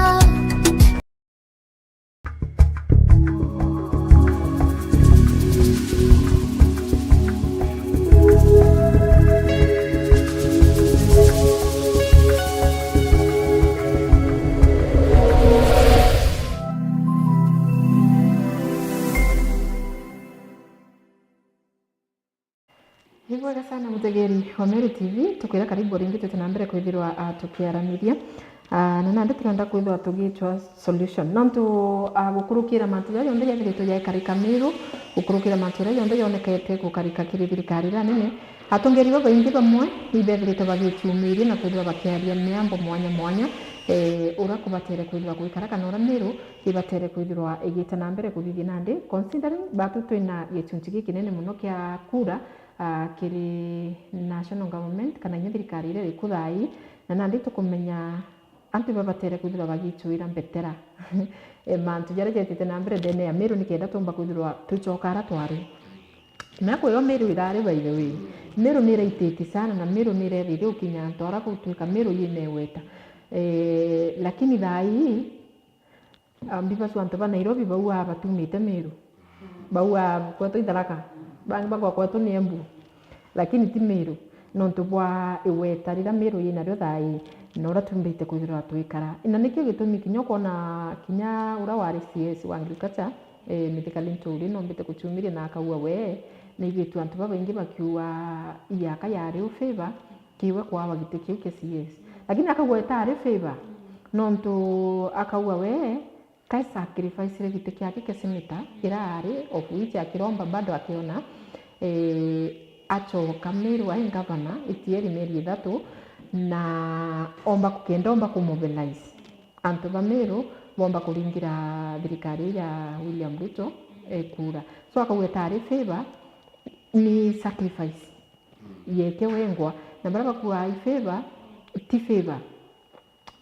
Ni bwega sana mutegeri wa Meru T V, tukwira karibu ringi twite na mbere kwithirwa, ah, tukiaraniria. Ah, na nandi turenda kwithirwa tugicwa solution. Nontu, ah, gukurukira mantu jaria jonthe jethiritwe jaikarika Meru, gukurukira mantu jaria jonthe jonekete gukarika kiri thirikari iria nene, atongeri babaingi bamwe ibethiritwe bagiciumiria na kwithirwa bakiaria miambo mwanya mwanya, eh, uria kubatere kwithirwa gwikara kana uria Meru ibatere kwithirwa igite na mbere kuthithia nandi, considering batu twina gicunci gikinene mono kia kura, ah, kiri national government kana inya thirikari iria iriku thaa ii, na nandi tukumenya antu ibabatere kwithirwa bagicuira mbetera, eh, mantu jaria jetite na mbere ndene ya Meru, nikenda tumba kwithirwa twicoka ara twari. Miaka iyo Meru irari, by the way. Meru ni iraititi sana, na Meru ni irethithia gukinya antu ara gutwika Meru yina igweta. Eh, lakini thaa ii, ah, mbibacu antu ba Nairobi baugaa batumite Meru. Baugaa kwetu i Tharaka. Bangi baugaa kwetu ni Embu. Lakini ti Meru. Nontu bwa igweta riria Meru yinario thaa ii, na uria tumbite kwithirwa twikara. Na nikio gitumi kinya ukoona kinya uria wari C S wa agriculture, eh, Mithika Linturi, nombite kuciumiria na akauga we, naigwitue antu babaingi bakiuga iaka yari u favour kiwe kwawa giti kiu kia C S. Lakini akauga itaari favour, nontu akauga we, kai sacrifice-ire giti kiake kia seneta, kiraari, of which akiromba bado akiona, eh, acoka Meru ai ngavana, itieri mieri ithatu, na omba ku-, kenda omba kumobilize antu ba Meru, bomba kuringira thirikari ya William Ruto, eh, kura. So akauga itaari favour, ni sacrifice yeke wengwa, na baria bakuaga i favour, ti favour.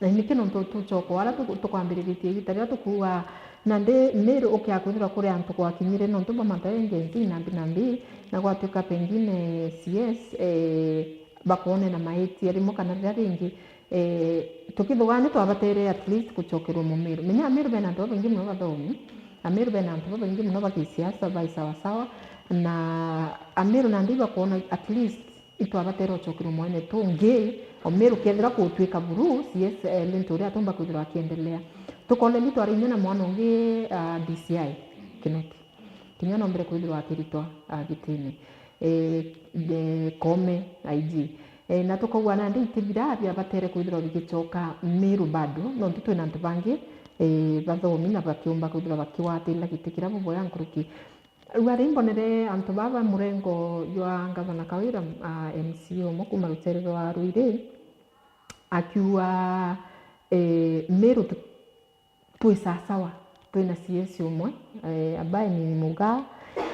Na niki nontu tucoka aria tuku-, tukwambiriritie igita riria tukuuga, nandi Meru ukia kwithirwa kuri antu gwakinyire nontu bwa mantu jaria Gen Z nambi nambi, na gwatuika pengine C S, eh, bakwonena maitia rimwe kana riria ringi, eh, tukithugaa ni twabatere at least gucokerwa Mumiru. Menya Ameru bena antu babaingi mono bathomi, Ameru bena antu babaingi mono ba gisiasa, bai sawasawa, na Ameru nandi ibakwona at least itwabatera ucokerwa mwene tungi, o Meru kethira kutuika buru, C S, eh, Linturi atumba kwithirwa akiendelea. Tukona ni twaraine na mwana ungi, ah, D C I, Kinoti. Kinya nombire kwithirwa akiritwa, ah, gitine. Eh, eh, Koome, I G. Eh, na tukauga nandi itithira biabatere kwithirwa bigicoka Meru bado, nontu twina antu bangi, eh, bathomi na bakiumba kwithirwa bakigwatirira giti kiria buboya nkuruki. Riu ari mbonere antu baa ba murengo jwa Ngavana Kawira, a, M C A umwe kuuma rutere rwa Ruiri, akiuga, eh, Meru tu-, twi sasawa, twina C S umwe, eh, ambaye ni Mugaa,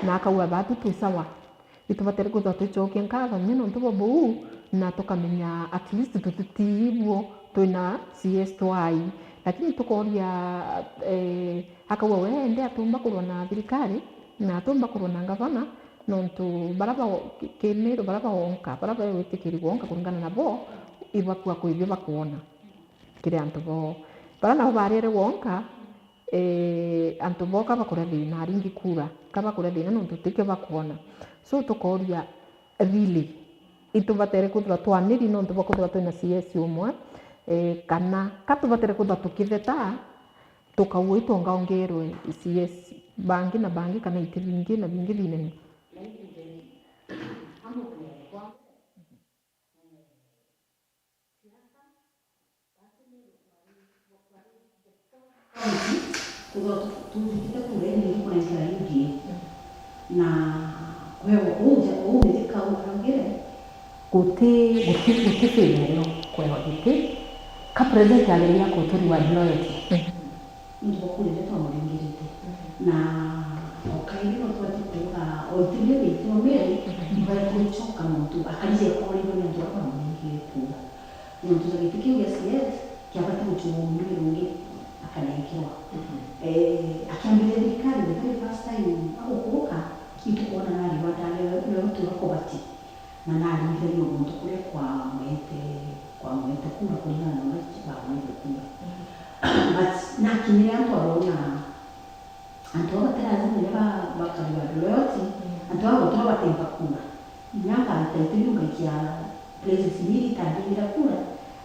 na akauga baatu twi sawa. Itubatere kwithirwa twicokia nkatho, ni nontu bwa buu, na tukamenya at least tutitiibwo twina C S twai. Lakini tukoria, eh, akauga we ende atumba kurwa na thirikari, na atumba kurwa na ngavana, nontu baria ba, ki-, kimiru baria baonka, baria bagwitikiri gwonka kuringana na bo, ibakua kwibio bakwona kiri antu bo. Baria nabo bariere gwonka, eh, antu bo ka bakuria thina, aringi kura, ka bakuria thina nontu tikio bakwona. So tukoria, really, itubatere kwithirwa twaniri nontu bwa kwithirwa twina C S umwe, eh, kana ka tubatere kwithirwa tukitheta, tukaua itongaongerwe C S bangi na bangi, kana iti bingi na bingi binene. Kwithirwa tu-, tuthikite kura indi ntuku na nkira U D A. Na kwewa uu nja, uu mithika uu araugire, guti, guti, guti failure kwewa giti, ka president ageria kuturi wa loyalty. Nontu bwa kura iria twamuringirite. Na o kairi no twati kuuga, o ituria riaitwa Meru, ibae kucoka nontu akarije akorirwe ni antu aria bamuringire kura. Nontu ja giti kiu gia C S, kiabati gucungwa mutumia ungi akanenkerwa. Eh, akiambiriria thirikari, the very first time agukuruka, itukwona nari wa ndari, nio tuga kubati. Na naringithagia o muntu kuria kwamwete, kwamwete kura kuringana na uria bamwete kura. But nakinyire antu arona, antu aba batirathimire ba, bakarua loyalty, antu aba gutuma batemba kura. Inya ngarita itumi ngaikia places iria itandimira kura,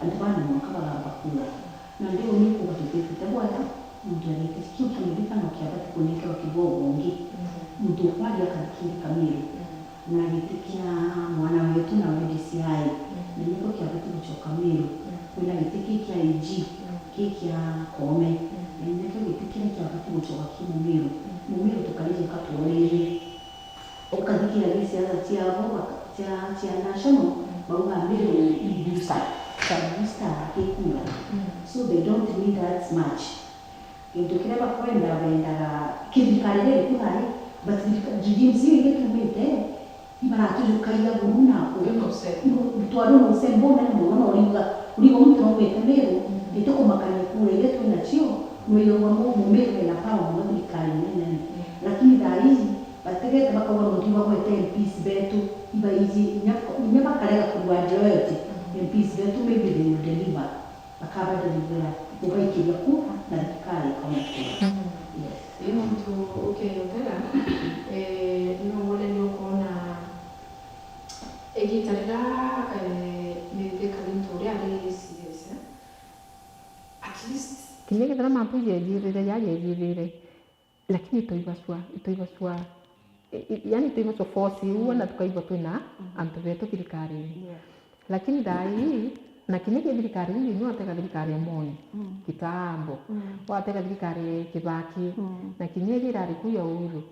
antu baa ni mwanka bagamba kura. Na ndi uu ni kuuga tutitite bwega, muntu arite kiu kia mithika no kiabati kunenkerwa kibogo ungi. Muntu ukwaria akathikirika Meru. Na giti kia mwana wetu na wendi ciai, na nikio kiabati gucoka Meru. Kwina giti ki kia I G, ki kia Koome, na nikio giti kiria kiabati gucoka ki Mumiru. Mumiru tukarije ka tworire. Ukathikira gi siasa cia bo baka-, cia, cia national, bauga Meru i booster, ta booster ki kura. So they don't need that much. Gintu kiria bakwenda, bendaga kithirikari giri ku thari, but thirika-, regimes iu ingi tumite, ibaratujukagia buru na ku-, twari na usembo unene mono, na uriuga, uriuga muntu aumite Meru, itikumakania kura iria twi nacio, nwiragwa mu-, Mumiru ena power mono thirikari nene. Lakini thaa ii, batigete bakauga nontu ibagwete M Ps betu, ibaiji, inya, inya bakarega kurua loyalty, M Ps betu maybe they will deliver. Bakaba deliver, bubaikiria kura na thirikari ikaona kura. Yes. Ii muntu ukeyotera, eh, no wone ni ukoona igita riria Kinya kethira mantu jejirire, jajejirire, lakini itwaigua sure, itwaigua sure, i-, i-, yani itwaigua sure force iu, na tukaigua twina antu betu thirikarine. Yeah. Lakini thaa ii, na kinya ki thirikari ingi, ni watega thirikari ya Moi, kitambo, watega thirikari ya Kibaki, na kinya iji irari ku ya Uhuru,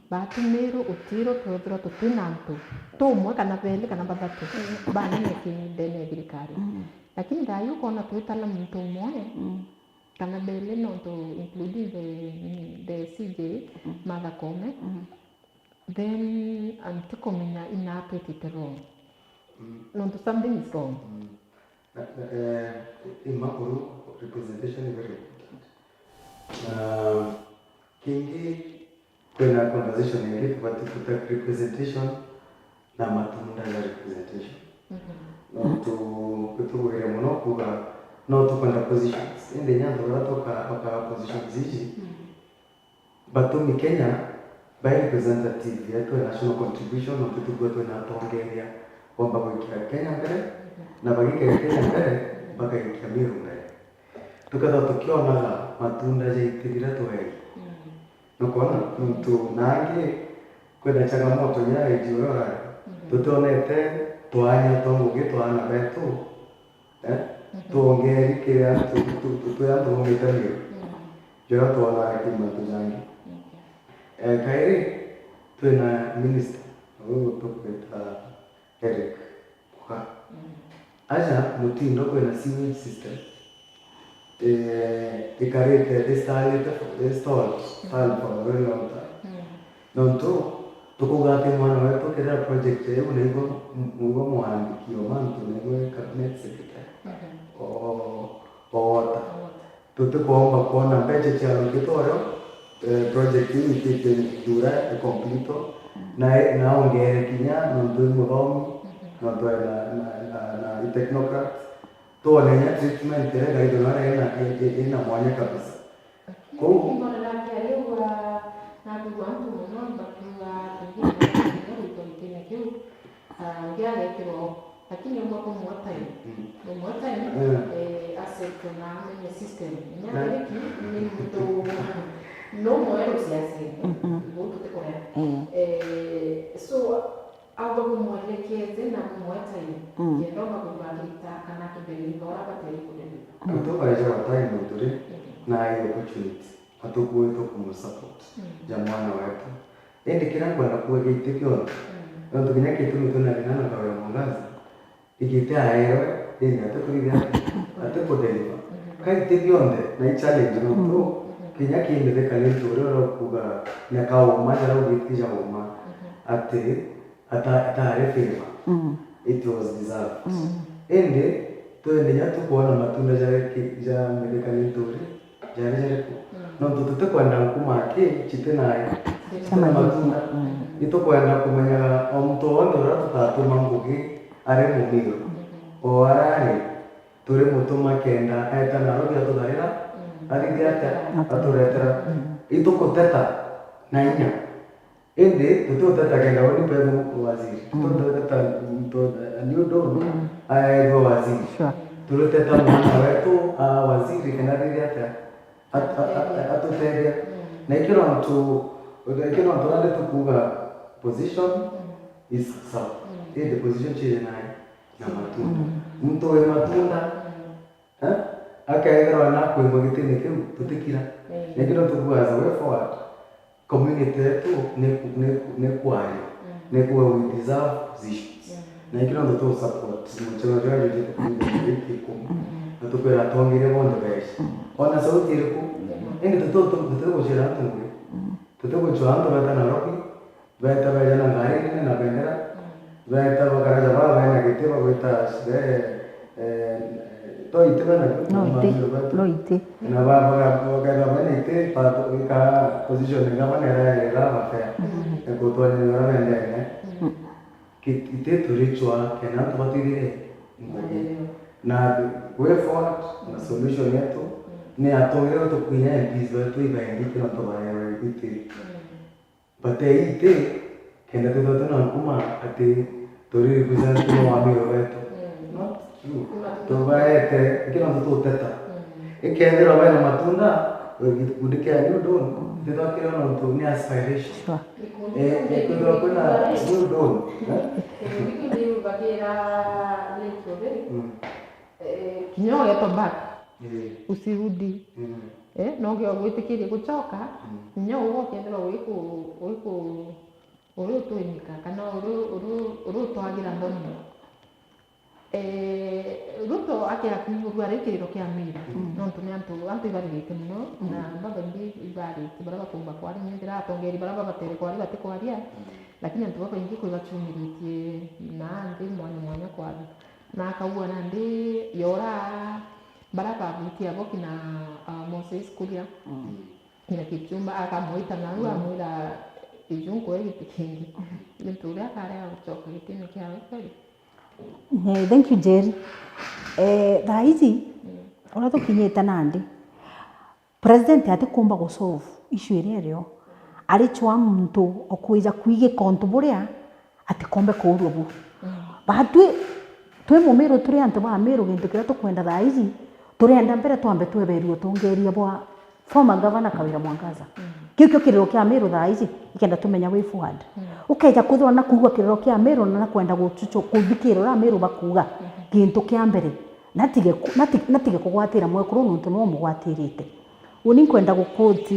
batumirwe utiro twethirwa tutina antu tumwe kana beli kana bathatu banene ki ndene ya thirikari. Lakini thaa ii ukona twitana muntu umwe, kana beli nontu including the, the C J, Martha Koome, then, and tikumenya ina twitite wrong. Nontu something is wrong. Na, na, eh, ima uru representation is very important. Na kingi, kwina conversation ingi tubati kuta representation na matunda ja representation. Nontu itugwire mono kuga no tukwenda positions. Indi inya antu baria tuka-, bakaga positions iji, batumi Kenya, by representative yetu ya national contribution, nontu tukwigua twina atongeria bomba gwikira Kenya mbere, na bagikira Kenya mbere, bakaikia Miru mbere. Tukethirwa tukionaga matunda ja iti biria tweri. Nukwona? Nontu nangi kwina changamoto inya iji uria urari. Tutionete twanya twa ngugi twa ana betu, eh? Twongeri kiri antu, tu-, tu-, twi antu baumite Miru. Jura twonaga ki mantu jangi. Eh, kairi, twina minister, uu tukwita Eric Muga. Aja mutindo kwina sewage system, eh, ikarite, istalite, installed, stalled for a very long time. Nontu, tukuga ati mwana wetu kethira project iu naigua, naigua mwandiki o mantu, naigua cabinet secretary, o, o water. Tutikwomba kwona mbeca ciarukite urio, eh, project iu itite thura icomplete, na, na ongere kinya nontu i muthomi, nontu ena, na, na, na i technocrat, twone inya treatment iria iraithirwa ina, i-, i-, ina mwanya kabisa. Kou. Lakini mbona nake ariuga, nakwigua antu mono bakiuga, tugiye kinya gwitwa gitine kiu, ah, ngiagekirwo, lakini umwe kumwe time. Umwe time, eh, asset na amenye system. Inya Dereki ni muntu no mweru siasini. Gutu tikurea. Eh, so, Auga bumwelekeze na bumwetaine, kenda umba kumbagirita kana akimbere itho uria bateri kudeliver. Antu baeja gwatai muntu ri, na ai opportunity, atukuitwe kumusupport ja mwana wetu. Indi kiria nkwenda kuuga giti kionthe, nontu kinya gitumi twina thina na Kawira Mwangaza, igiti aewe, indi atikurithia ati, atikudeliver. Ka iti bionthe, na i challenge nontu, kinya ki Mithika ni ntu uria urauga na kauma, jaraugite jauma, ati, ata-, atari favor. It was deserved. Indi, twende nya tukwona matunda jari ki-, ja Mithika ni ntu uri, jari jariku? Nontu tutikwenda nkuma aki, citi na, citi na matunda. Itukwenda kumenyaga o muntu wonthe uria tutatuma ngugi ari Mumiru. O aria ari, turi mutuma kenda eta Nairobi atutharira, arithia atia, aturetera. Itukuteta na inya. Indi, tutiuteta kenda we ni mbegu waziri. Tututeta muntu, a new dawn, aethwa waziri. Sure. Turiteta mwana wetu, a waziri, kenda riri atia? At-, at-, at-, atutethia. Na ikio nontu, ikio nontu nandi tukuga position is self. Indi position chiri nayo na matunda. Muntu wi matunda, eh? Akethirwa nakwimwa gitini kiu, tutikira. Na ikio nontu tukuga as a way forward, community yetu ni ku-, ni ku-, ni kwaria, ni kuga we deserve positions. Na ikio nontu tu support mucheno jwa juju tukuga ikumi. Na tukwira atongeria bonthe beji. Ona sauti iriku, indi tutu-, tu-, tutigucira antu ngugi. Tutigucua antu beta Nairobi, beta beja na ngari nene na bendera, beta bakaraja baba bena giti bagwita shire, eh, toiti bena no iti, no iti. Na ba-, baka-, bakethwa bena iti, ba-, ika position nga bana era, era bafea. Ekutwanya ni bara bendene. Ki-, iti turicua kenda antu batwithire ngugi. Na way forward, na solution yetu, ni atongere tukunya M Ps betu ibaingi kila antu baewe iti. But iti, kenda twithwa twina nkuma ati turi represent no wa Miru wetu. Not true. Tubaete, kila antu tuteta. Ikethirwa bena matunda, gikundi kia New Dawn, ndithakire nontu ni aspiration. Sure. Eh, ikethirwa kwina New Dawn, eh? Gikundi kiu ndiugagira Lake Overi. Mm. Eh, kinya ugetwa back, eh, usirudi. Mm. Eh, no nginya gwitikirie gucoka, mm, kinya ugo ukethirwa wiku-, wiku-, uri utwinyika, kana uri, uri, uri utwagira nthoni. Eh, Ruto akiakuurua ari kiriro kia Meru, mm, nontu ni antu, antu ibaririte mono, mm, na babaingi ibarite, baria bakumba kwaria, nthira atongeri baria babatere kwaria batikwaria, mm, lakini antu babaingi kwi baciumiritie nandi mwanya mwanya kwaria. Na akauga nandi yora baria babutia bo kina, ah, Moses Kuria, mm, kina Kipchumba, akamwita nau, mm, amwira, "Iju nkuwe giti kingi." Gintu uria akarega gucoka gitine kiawe kweli? Eh, thank you, Njeri. Eh, thaa iji, mm, uria tukinyite nandi, president atikumba gusolve issue iria irio, arichwa muntu okwija kwigika untu buria atikombe kuurua bu. Mm. Batwi, twi Mumiru, turi antu ba Miru, gintu kiria tukwenda thaa iji, turenda mbere twambe tweberua utongeria bwa former governor Kawira Mwangaza. Mm. Kiu kio kiriro kia Miru thaa iji, ikenda tumenya way forward. Mm. Ukeja kwithirwa na kuigua kiriro kia Miru na kwenda guchuchu-, kuthikira uria Miru bakuuga, mm-hmm, gintu kia mbere, natige ku-, nati-, natige kugwatira mwekuru nontu niwe umugwatirite. Uni nkwenda guquote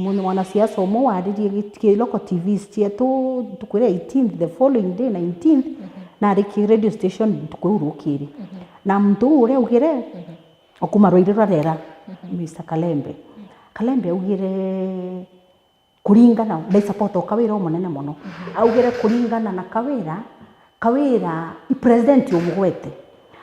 mwanasiasa umwe waririe gi-, ki local T Vs cietu ntuku iria eighteenth, the following day, nineteenth, mhm, nari ki radio station ntuku iu rukiri. Mhm. Na muntu uu uria augire, mhm, okuma Rwairi rwa Rera, mhm, Mister Kalembe. Mhm. Kalembe augire kuringana, ndai support o Kawira umunene mono. Mhm. Augire kuringana na Kawira, Kawira i president umugwete.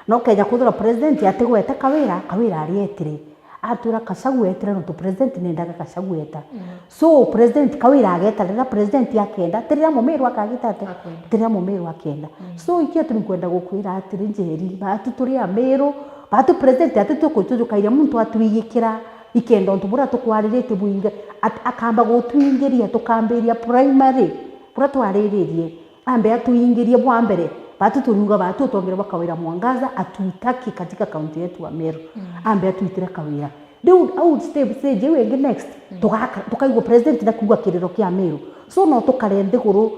Na ukeja kwithirwa president atigwete Kawira, Kawira arietire. Atwira Gachagua etire nontu president nendaga Gachagua eta. Mm. So president Kawira ageta riria president akenda, ti riria Mumiru akagita ate? Akwenda. Ti riria Mumiru akenda. Mm. So ikio turi kwenda gukwira atiri, Njeri, batu turi Amiru, batu president ati tukwitujukairia muntu atwigikira ikenda untu buria tukwariritie bwingi, at-, akamba gutwingiria tukambiria primary buria twariririe. Ambe atwingirie bwa mbere, batu turiuga batu utongere bwa Kawira Mwangaza, atutaki katika kaunti yetu ya Meru. Mm. Ambe atwitire Kawira. Riu au step, stage iu ingi next, mm, tugaka-, tukaigua president na kuuga kiriro kia Meru. So no tukare nthiguru,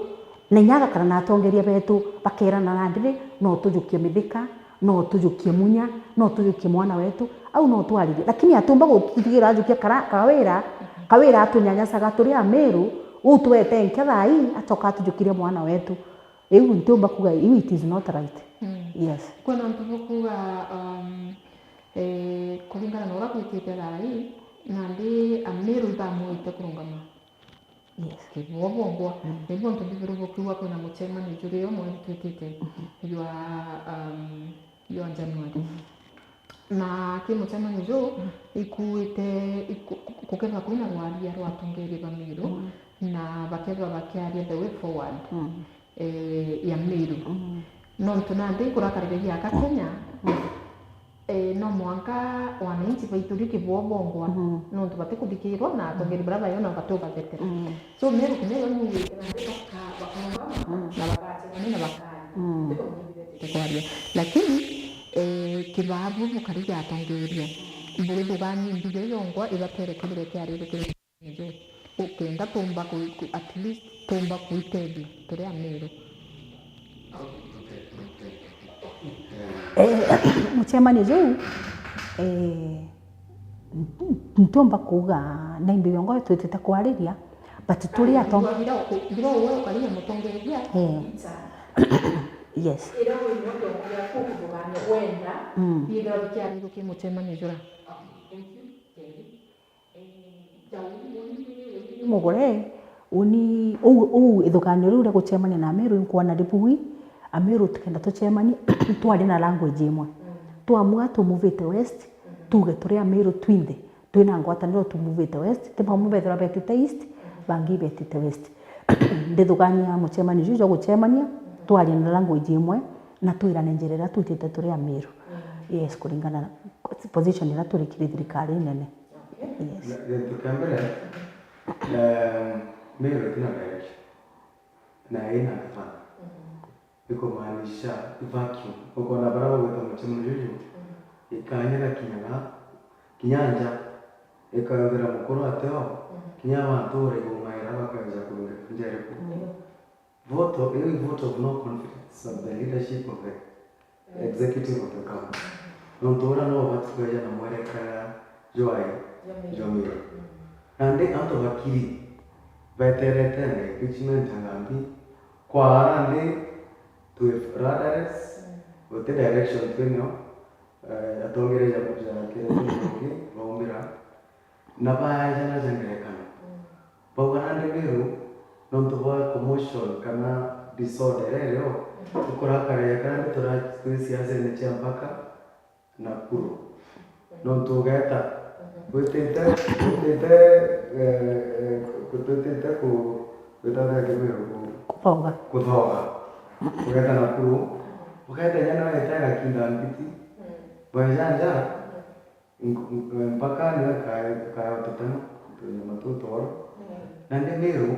na inya agakara na atongeria betu, bakerana nandi ri, no tujukie Mithika, no tujukie Munya, no tujukie mwana wetu, au no twaririe. Lakini atumba gututigira ajukia kara-, Kawira, Kawira atunyanyasaga turi Amiru, uu twete nkia thaa ii, acoka atujukirie mwana wetu. Iu ntiumba kuga, iu it is not right. Mm. Yes. Kwina antu bukuga, um, eh, kuringana na uria gwikite thaa ii, nandi Amiru ibamuite kurungama. Yes. Kibwobongwa. Mm. Niguo antu bibiri bukiuga kwina mucemanio juri umwe twitite, mhm, jwa, um, jwa January. Mhm. Na ki mucemanio juu, mm, ikuite, iku-, kukethirwa kwina rwaria rwa atongeria ba Miru, mm, na bakethirwa bakiaria the way forward, mm, eh, ya Miru. Mm. Nontu nandi ikurakarire giaka Kenya, mm, eh, no mwanka wananchi baituri kibwobongwa, mm, nontu batikuthikirwa na atongeria baria bayo na batubatete. Mm. So, Meru kinya yo niugite nandi baka-, bakarungama, mm, na bakacemania na bakaria. Mm. Ndikuthithite kwaria. Lakini, eh, kibabu bukari giatongeria, mbugithugania mbio yongwa ibatere kwithirwa ikiarire kiri nju. Ukenda tumba ku-, ku-, at least tumba kuitethia turi Amiru. Eh, mucemanio juu, eh, ntiumba kuuga na imbi yongo twitite kwariria, but turi ato- Ngira uwe ukarinya mutongeria, eh, yes. Ira wi mutongeria kukugana wenda, mm, ithira bikiarirwo ki mucemanio jura. Okay, thank you, Njeri. Mugure, uni, uu, uu ithuganio riu ria gucemania na Amiru, inkwona ri bui, Amiru tukenda tucemanie, twari na language imwe. Mm. Twamua tumuvite west, mm, tuge turi Amiru twinthe, twina ngwataniro tumuvite west, ti bamwe bethirwa betite east, mm, bangi betite west. Ndithugania mucemanio juu jwa gucemania, mm, twaria na language imwe, na twirane njira iria twitite turi Amiru. Mm. Yes, kuringana na position iria turi kiri thirikari nene. Yes. Na, gintu kia mbere, ehm, Meru itina direction. Na ina gavana. Mhm. Ni kumaanisha vacuum. Ukona baria bagwita mucemanio juju, mhm, ikanya irakinyaga, kinya nja, ikethira mukuru ateo, kinya abantu uraigua maira bakenja kwingira nja iriku. Vote of, iu i vote of no confidence of the leadership of the executive of the county. Nontu uria no ubati kweja na mwerekera jwai jwa Miru. Nandi antu bakiri beterete na impeachment ya Ngambi, kwa ara ndi twi rudderless, guti direction twinio, eh, atongeria ja, ja kira kingi baumira, na baeja na ja ngerekano. Bauga nandi Miru, nontu bwa commotion kana disorder iria irio, ikurakara ya kana ndi tura twi siasene cia mpaka Nakuru. Nontu ugeta, witite, witite, eh, eh, witite ku, witata ya Kimiru ku- Kuthoga. Kuthoga. Ugeta Nakuru, ugeta nyana wetega kinda mpiti, bweja nja, Nk-, nk-, mpaka niwe kae-, kae tutema, tunyama tutoro. Nandi Miru,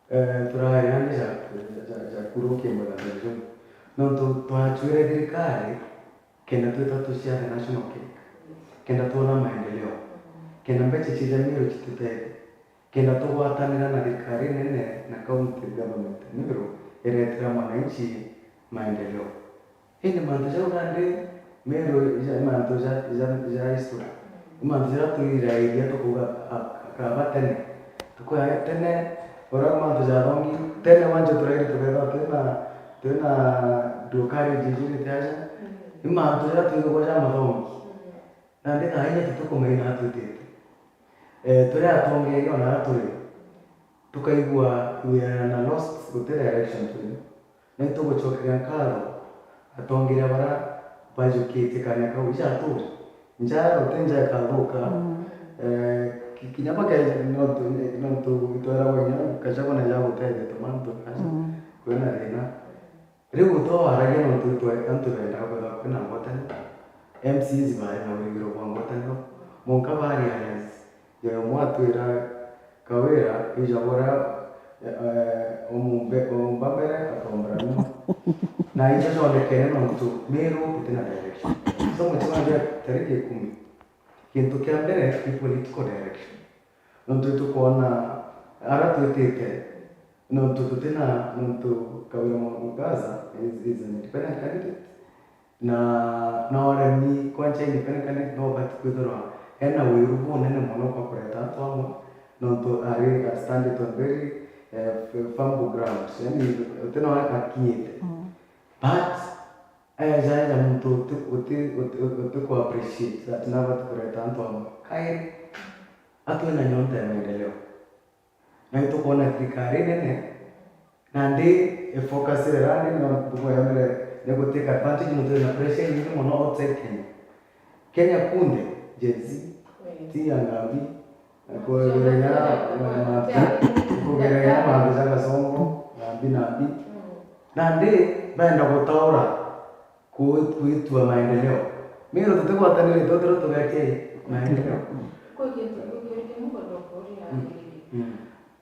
eh, turae nandi ja, ja, ja, ja kurukia muthanjuru. Nontu twachwire thirikari, kenda twita tuciare national cake, kenda twona maendeleo, kenda mbeca cia Miru citutethie, kenda tugwatanira na thirikari nene na county government, Miru iretera mwananchi maendeleo. Indi mantu jau nandi Miru ja, i mantu ja, ja, ja history. I mantu jaria twirairia tukuuga, a, akaba tene. Tukwaa tene, uria mantu jathongi, tene wanja turairi tukethirwa twina, twina ndukari jijurite aja. I mantu jaria twigagwa ja mathongi. Nandi thaa inya tutikumenya aria twitite. Eh, turi atongeria ona aria turi, tukaigua we are na lost, guti direction twina. Na itugucokeria nkatho atongeria baria bajukitie kanya kau. Ija aturi, nja guti nja ikathuka. Eh, ki-, kinya bakeja nontu, nontu itwiragwa inya Gachagua na ja gutethia tumantu aja kwina thina. Riu utwaragia nontu itwe antu bendaga kwithirwa kwina ngwataniro. M C As bari na wigiro bwa ngwataniro. Monka ba realize, yo umwe atwira Kawira, ija bora, eh, omumbe, omumba mbere, atombora nyuma. Na ijo cionekene nontu Miru itina direction. So mutima ndia tariki ikumi. Kintu kia mbere ni political direction. Nontu itukwona ara twitite, nontu tutina, nontu Kawira Mwangaza is, is an independent candidate, na, na uremi kwanja independent candidate no ubati kwithirwa ena wiru bunene mono bwa kureta antu amwe, nontu ari a stand on very, eh, f-, firm ground, yani utina akinyite. But eja, eja muntu uti, uti, uti, uti ku appreciate that nabati kureta antu amwe. Kairi, atwina nyonta ya maendeleo. Na itukwona thirikari nene, nandi ifocus iria nene, mbugo ya mbere ni gutake advantage nontu twina pressure inyingi mono outside Kenya. Kenya kunthe, Gen Z, ti ya Ngambi, na kugereria mantu, kugereria mantu ja Gasongo, Ngambi, Ngambi. Nandi benda gutaura ku-, kuitua maendeleo. Miru tutigwatanire twethirwa tugeke maendeleo. Kwi kintu, kwi kintu kimwe ngwenda kuuria. Mm. Ngiri. Mm.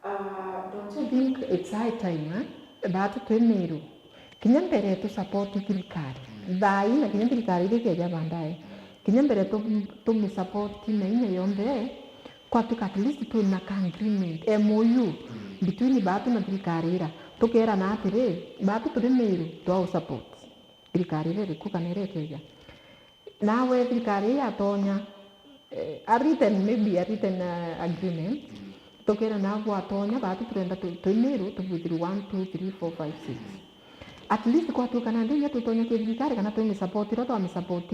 Ah, don't you think it's high time, eh? Baatu twi Miru. Kinya mbere tu support thirikari. Thaa ii na kinya thirikari iria ikeja baadaye. Kinya mbere tu, tu mi support na inya yonthe. Kwatuika at least twina ka agreement, M O U, between baatu na thirikari ira. Tukeerana atiri, baatu turi Miru, twa u support thirikari iria iriku kana iria ikeja. Nawe thirikari ii yatonya, eh, a written, maybe a written, uh, agreement, tukeerana gwatonya, baatu turenda tu-, twi Miru, tubwithirwe one, two, three, four, five, six. At least kwatuika nandi inya twitonya ki thirikari kana twimi support, iria twami support,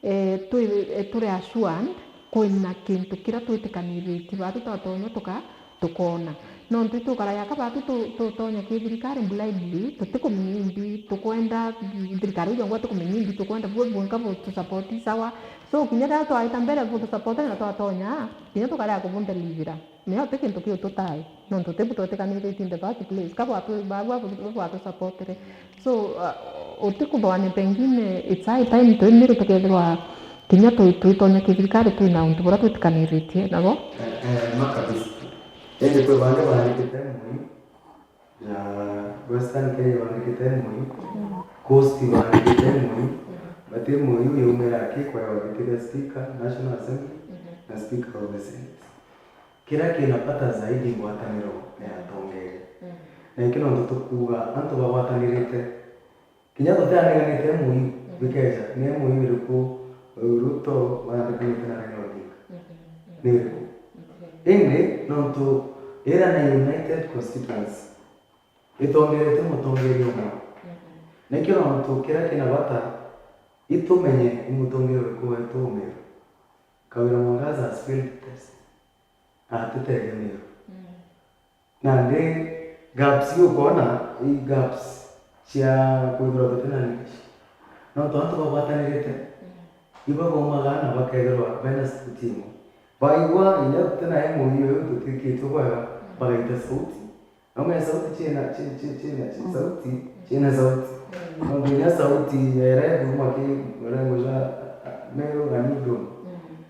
eh, twi-, eh, turi assured kwina kintu kiria twitikaniritie, baatu twatonya tuka-, tukoona. Nontu itukara yaka baatu tu-, tutonya ki thirikari blindly, tutikumenya imbi tukwenda, thirikari iu yongwa tukumenya imbi tukwenda, bwe bwenka butu support, sawa. So, kinya riria twaita mbere butu support na twatonya, kinya tukarega kubundelivira. Nio ti kintu kiu tutae, nontu tibu twetikaniritie in the first place. Ka bwatu-, ba-, bwa-, bwatu supportire. So, uh, utikuthwania pengine it's high time twi Miru tukethirwa kinya twi-, twitonya kithirikari twina untu buria twitikaniritie nabo. Eh, eh, ma kabisa. Indi kwi bangi bandikite M O U, ya Western Kenya bandikite M O U, Coast bandikite M O U, Ati M O U yaumira aki kwewa giti kia speaker, National Assembly, na speaker of the Senate. Kiria kina bata zaidi ngwataniro ya atongeria. Na iki nontu tukuuga antu bagwatanirite, kinya tutiandikanite M O U, bikeja, ni M O U iriku Ruto baandikanite na Raila Odinga? Ni iriku? Indi nontu iria ni united constituency, itongeretue mutongeria umwe. Na ikio nontu kiria kina bata, itumenye ni mutongeria uriku wetu umiru. Kawira Mwangaza has failed the test. Atitegemea. Nandi gaps iu ukoona, i gaps cia kwithirwa tutina leadership. Nontu antu bagwatanirite, ibo baumaga na bakethirwa bena sauti imwe. Baigua inya tutina M O U iu tutwikitue bwega, bagaita sauti. Nontu sauti ciina, ci-, ci-, ciina, ci-, sauti, ciina sauti. Nontu inya sauti ya iria ikuuma ki murengo jwa Meru na New Dawn,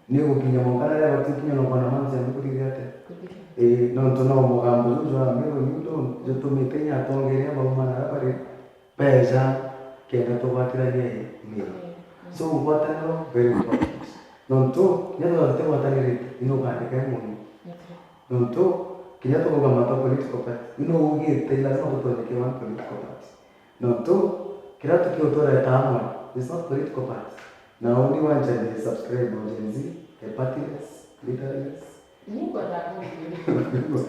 ni gukinya mwanka na riria batikinya no kwana manzi ya kuthithia atia? Ii, nontu no mugambo juu jwa Meru New Dawn jutumite inya atongeria bauma na aria bari beja kenda tugwatirania i Meru. So, ngwataniro very important. Nontu, kinya twethirwa tutigwatanirite, inukandika imwe. Nontu, kinya tukuuga mantu ja political party, ino ugite, lazima tutonye ki one political party. Nontu, kiria tukiu tureta amwe, it's not political party. Na undi wanja ni subscribe wa Gen Z, a partyless, leaderless. Ni ngwenda kuuga.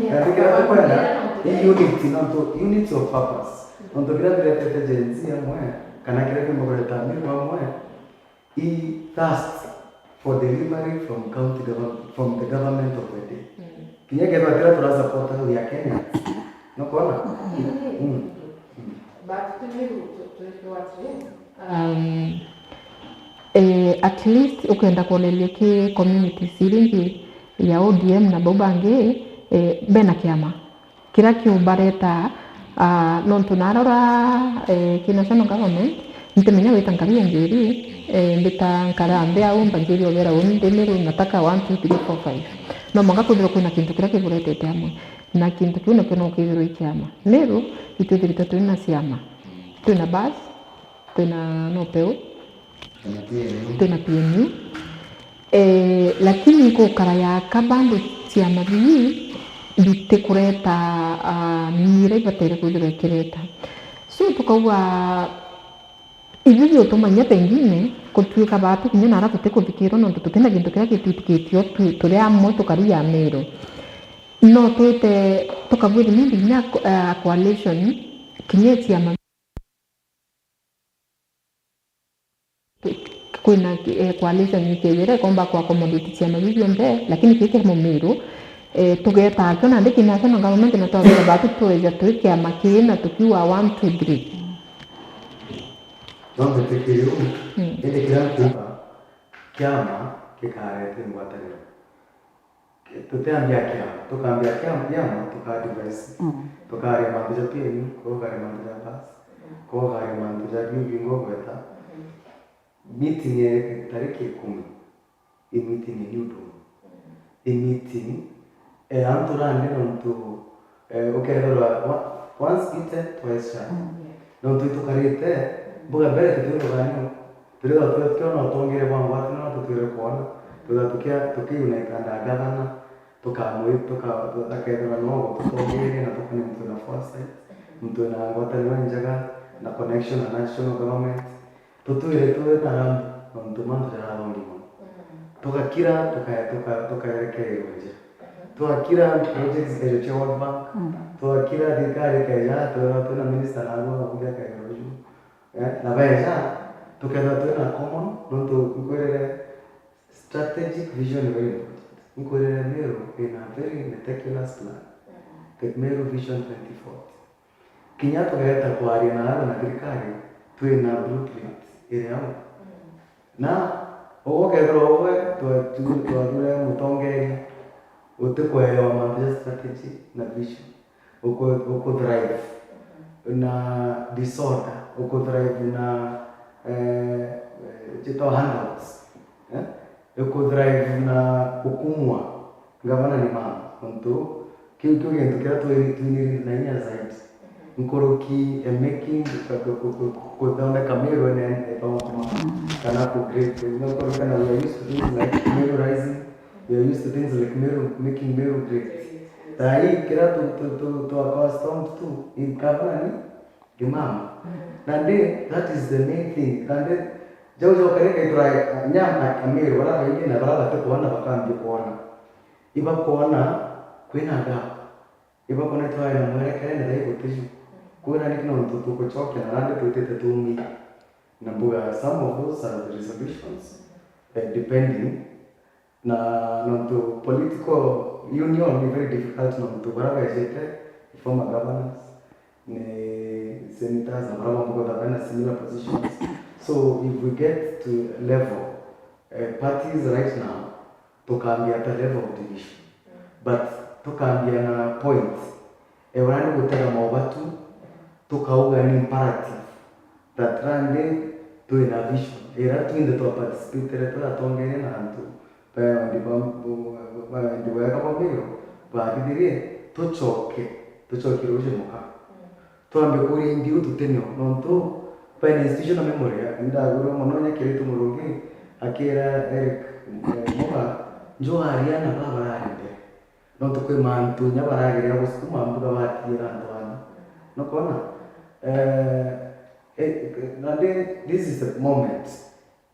Na kiria tukwenda, ni unity, nontu unity of purpose. Nontu kiria kiretete Gen Z amwe, kana kiria kiumba kureta Meru amwe, i thirst for delivery from county government, from the government of the day. Kinya kethirwa kiria turasupporta we are Kenyans. Nukwona? Mm. But to me, to, to, to what, um, eh, at least ukenda kwoneria ki communities iria ingi ya O D M na bau bangi, eh, bena kiama. Kiria kiubareta, ah, nontu narora, eh, ki national government, ntimenya wita nkari ya Njeri, eh, mbita nkara nthi au, mbanjiria ubera uu ndi Meru, nataka one, two, three, four, five. No mwanka kwithirwa kwina kintu kiria kiburetete amwe. Na kintu kiu nakio no kithirwa i kiama. Meru, itwithiritwe twina ciama. Twina bus, twina nopeu, twina P N U. Eh, lakini gukara yaka bado ciama bii bitikureta, ah, mira ibatere kwithirwa ikireta. So, tukauga, ibi biutuma kinya pengine gutuika batu kinya nara tutikuthikirwa nontu tutina gintu kiria gitwitikitio tu-, turi amwe tukari ya Meru. No twite tukabwithimindi kinya, ah, coalition, kinya ciama kwina, eh, coalition ikethira ikomba ku accommodate ciama biu bionthe, lakini kii kia Mumiru, eh, tugeeta akio nandi ki national government na twabira batu tweja twi kiama kii na tukiuga one, two, three. No mbitikirie uu, indi kiria nkuuga, kiama gikareta ngwataniro. Tutiambia kiama, tukambia kiama, kiama, tuka advise. Tukaria mantu ja P N U, kuria ukaria mantu ja bus, kuria ukaria mantu ja biu bingi ugweta. Meeting ya tariki ikumi, i meeting ya New Dawn. I meeting, eh, antu nandi nontu, eh, ukethirwa wa-, once bitten, twice shy. Nontu itukarite, mbuga mbere tutithugania, turithwa twi-, tukiona utongeria bwa ngwataniro, tutwire kwona, twithwa tukia-, tukiunite na gavana, tukamwi-, tuka-, akethirwa no gututongeria na tukone muntu wina foresight, muntu wina ngwataniro injega na connection na national government. Tutwire twi na ramp nontu mantu jarathongi mono. Tugakira, tuka-, tuka-, tukaerekeerwa njira. Twakira projects ikeeja cia World Bank, twakira thirikari ikeeja, twethirwa twina minister naagwe wa kuuga akaeja uju. Eh, na beeja, tukethirwa twina common, nontu nkwirire strategic vision is very important. Nkwirire Meru ina very meticulous plan. The Meru Vision twenty forty. Kinya tugeeta kwaria naarua na thirikari, twina blueprint iri au. Na ugwe ukethirwa ugwe twa-, tu-, twathure mutongeria utikwerewa mantu ja strategy na vision, uku-, uku thrive na disorder, uku thrive na, eh, eh, citwa handouts, eh? Iku thrive na gukumwa. Ngavana ni mama, nontu kiu, kiu gintu kiria twi-, twinirite na inya zaidi. nkuruki ya making, ku-, ku-, ku-, ku-, kuthondeka Meru ene ethongoma, kana ku create, no kuruka na we are used to things like Meru Rising, we are used to things like Meru, making Meru great. Thaa hii kira tu, tu, tu, tu accustomed to, i gavana ni, ni mama. Na ndi, that is the main thing. Na ndi, jau jau kare kaitwa nyama Ameru, bara baingi na bara bati kuona bakambia kuona. Ibakuona kwina gap. Ibakuona itwae na mwerekere na thai gutiju. Kwina niki nontu tugucokia na randi twitite tumi. Na mbuga, some of those are the resolutions, eh, depending na nontu political union ni very difficult, nontu bara bejete ni former governors, ni senators, na bara bamwe bena similar positions. So if we get to level, eh, parties right now, tukambia at a level of division, but tukambia na point, eh, uria ni gutega mobatu, tukauga ni imperative that randi twina vision iria twinthe twa participate turatongeria na antu ba endi ba, ba endi bwega ba Meru bathithirie, tucoke, tucokie ruuji muka. Twambe kuria indi u tutinio, nontu bena institutional memory. Indagwirwa mono nya Kirito Murungi akira Eric, eh, Muga, nju aria na baba barari mbere. Nontu kwi mantu inya barageria gusukuma mbuga batiira antu ana. Nukona? Eh, eh, na ndi, this is the moment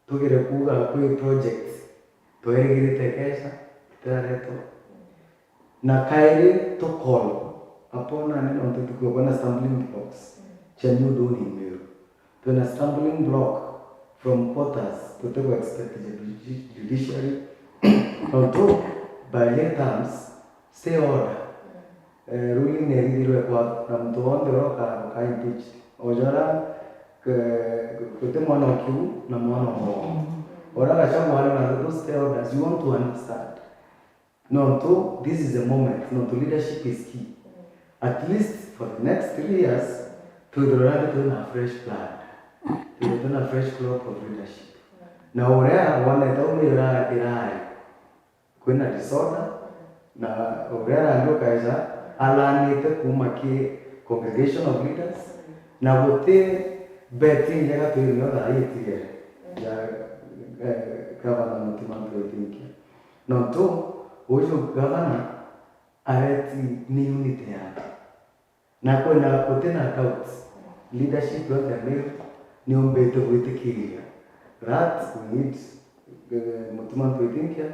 tugire kuuga kwi project twerigirite keca itiraretwa. Na kairi tu call upon ani nontu tukwona stumbling blocks cia new dawn in Meru. Twina stumbling block from quarters, tutigwa expect judi-, judiciary. Nontu by lay terms, stay order, eh, ruling ni ithirwe kwa na muntu wonthe uria uka, uka impeach. Ojora, ke-, guti mwana o kiu na mwana o mwogo. Ora Gachagua ari na those stay orders, you want to understand. Nontu this is a moment, nontu leadership is key. At least for the next three years, twithirwe randi twina fresh blood. Twithirwe twina fresh crop of leadership. Na uria wonete umira irari, kwina disorder, na uria randi ukaeja alanite kuma ki congregation of leaders, na guti beti njega twinio thaa ii itigere ya, eh, Gavana Mutuma Ntwethinkia. Nontu uju gavana areti ni unity yake. Na kwina gutina doubt, leadership yonthe ya Meru niumbite gwitikiria that we need, eh, Mutuma Ntwethinkia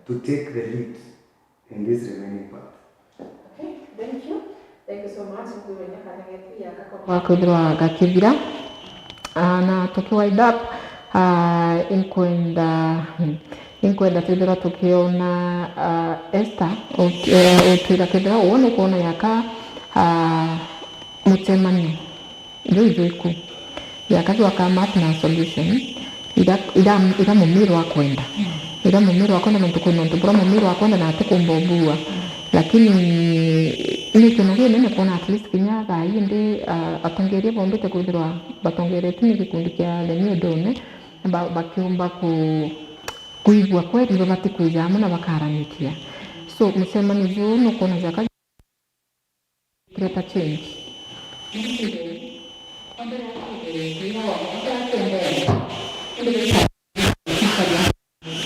to take the lead in this remaining part. Okay, thank you. Thank you so much. Nkwirwe nya kanya getu yaka kwa kwithirwa gakithira. Ah, na tuki wind up, ah, inkwenda, hmm, inkwenda twithirwa tukiona, ah, Esther, ut-, eh, utwira kethira uwe nukwona yaka, ah, mucemanio juu jwiku, yaka jwa come up na solution ira, ira, ira Mumiru akwenda. Ira Mumiru akwenda, nontu kwi nontu bura Mumiru akwenda na atikumba ubua. Lakini ni kintu kinene kwona at least kinya thaa ii ndi, ah, atongeria bombite kwithirwa batongeretue ni gikundi kia the New Dawn, ba-, bakiumba ku-, kuigua kweli babati kwija amwe na bakaranikia. So, mucemanio juu nukwona jaka kireta change.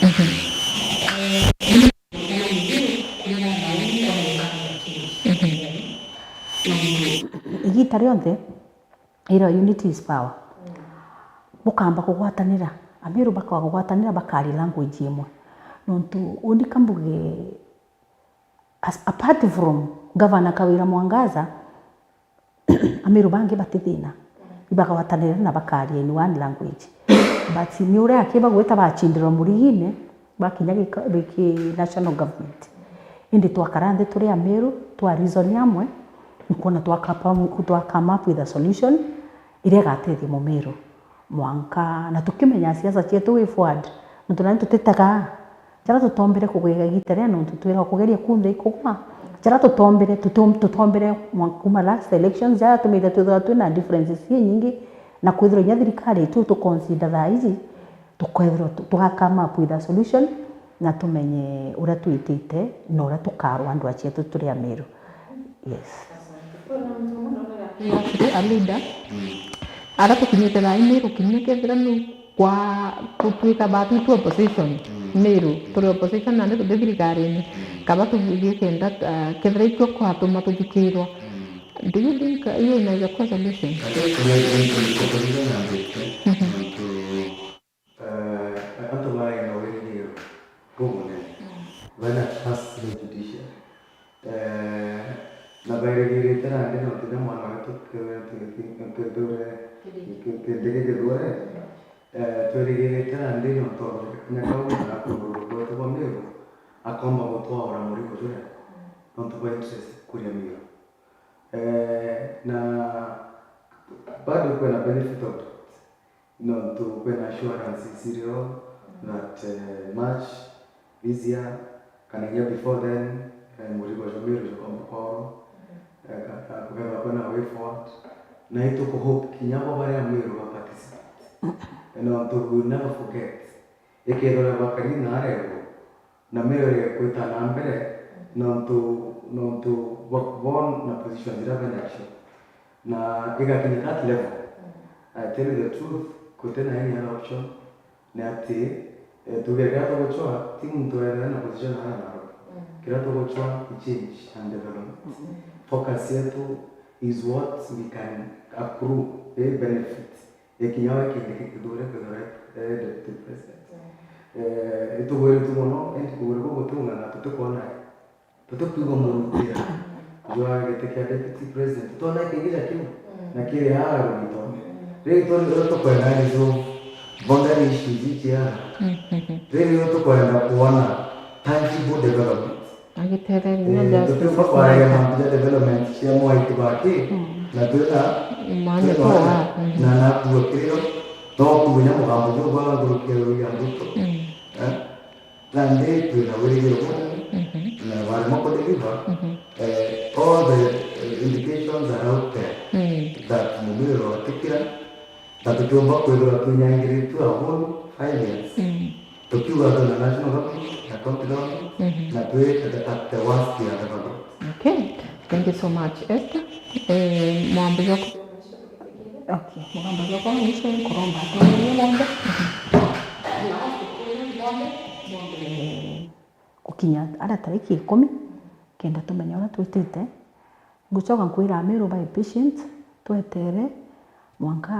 Mhm. Mhm. Igita rionthe, ira unity is power. Bukamba kugwatanira, Amiru bakaba kugwatanira, bakari language imwe. Nontu undi kambuge, as, apart from Governor Kawira Mwangaza, Amiru bangi bati thina, ibagwatanira na bakaria in one language. But ni uria aki bagwita bacindira murigine, bakinya gika-, giki national government. Indi twakara nthi turi Amiru, twa reason amwe, nkwona twakapa-, twa come up with a solution iria igatethia Mumiru mwanka, na tukimenya siasa cietu way forward, nontu nani tutitaga. Jaria tutombere kugega igita ria nontu twiragwa kugeria kunthe ikugwa. Jaria tutombere, tutom-, tutombere mwa-, kuma last elections, jaria tumite twithirwa twina differences inyingi, na kwithirwa inya thirikari itu tuconsider thaa iji, tukethirwa tu-, tuga come up with a solution, na tumenye uria twitite na uria tukarwa andu acietu turi Amiru. Yes. Actually, a leader, mm, ara tukinyite thaa ii ni rukinya kethira ni kwa gutwika batu tu opposition, mm, Meru, mm, turi opposition nandi tuti thirikarine, mm, kaba tubugie kenda, ah, kethira ikio kwatuma tuthikirwa. Mm. Do you think, uh, hiyo inaweza kuwa solution? Ati opposition na mbete, mhm, nontu Eh, antu bari na wirigiro bumunene. Mm. Bena trust in judiciary. Eh, na bairigirite nandi nontu kinya mwana wetu Kithure, Kithure, Kindiki Kithure, eh, twirigirite nandi nontu wa kanya kau na kurugurwa kwetu kwa Meru, akomba gutwaura murigo juria, mm, nontu bwa interest kuria Meru. Eh, na bado kwina benefit of doubt. Nontu kwina assurance cirio, mm, that, eh, March this year, kana inya before then, eh, murigo jwa Meru jukomba kwaurwa, mm, eh, ka-, ka-, kukethirwa kwina way forward. Na ituku hope kinya bo baria Meru ba participate. Eh, nontu we will never forget. Ikethirwa bakari na arego, na Meru ikwita na mbere, nontu, nontu bo, bo na position iria bena cio. Na igakinya that level, I tell you the truth, guti na any other option, ni ati, eh, tuge kiria tugucwa, ti muntu wethira na position ara Nairobi. Mm. Kiria tugucwa ni change and development. Mm. Focus yetu is what we can accrue, eh, benefit. Ikinya we Kindiki Kithure kwithirwa e, e deputy president. Mm. Eh, itugwiritwe mono, indi kugwira gugu gutiung'ana tutikwona, tutikwigua murutira jwa giti kia deputy president. Twona ikigiria kiu, mm, na kiri aa rugitone. Mm. Riu itwe riria tukwenda ni resolve boundary issues ici aa. Mm, mm, mm. Riu tukwenda kwona tangible development. Agitetheria, eh, just tutiumba kwaragia mantu ja development cia Mwai Kibaki, mm, na twina mwanya twina to mwanya. Wa, mhm. Na nakuo kiriro, no kuunya mugambo juu bwa nguruki ya William Ruto. Mm. Eh? Nandi twina wirigiro bunene, mhm, na warema kudeliver, mhm, eh, all the, eh, indications are out there, mm, that Mumiru atikira, na tutiumba kwithirwa twinyangiritue a whole five years. Mm. Tukiuga twina national government na county government, mhm, na twi at the, at the worst we have ever got. Okay. Thank you so much, Esther. Eh, mwambo jwa ku- Okay, mugambo jwa kwa mwisho nkuromba atongeria bonthe. Na atukuru bonthe, bonthe. Gukinya aria tariki ikumi, kenda tumenye uria twitite. Ngucoka nkwira Amiru bae patient, twetere mwanka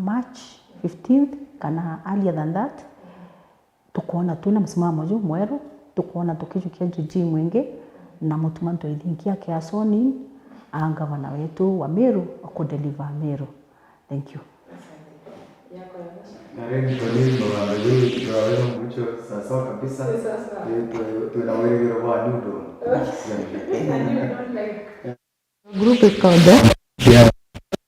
March fifteenth kana earlier than that, tukoona twina msimamo jumweru, tukoona tukijukia juji mwingi, na Mutuma Ntoithinkia kia Soni, a ngavana wetu wa Miru, akudeliver Miru. Thank you. Na rĩu tũrĩ rũgano rũrũ rwa wĩra mũcio, sawa sawa kabisa. Ni sawa sawa. Eh, twe-, twĩna wĩrĩgĩro bwa new dawn. A new dawn, like. Group is called the. Yeah.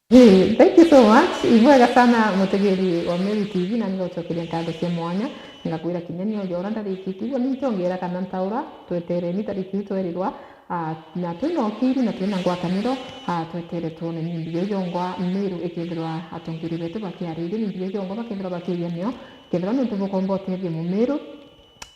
Hey, thank you so much. Ibwega sana mutegeri wa Meru T V, na nigocokeria nkatho cia mwanya, ngakwira kinya ni oja ura ndarikiti, igua ni ntongeera kana ntaura, twetereni tariki iu twerirwa. Ah, na twina ukiri na twina ngwataniro, ah, twetere twone ni mbia ijongwa Miru ikethirwa atongeri betu bakiariria, ni mbia ijongwa bakethirwa bakiria nio, kethirwa nontu bukomba utethia Mumiru,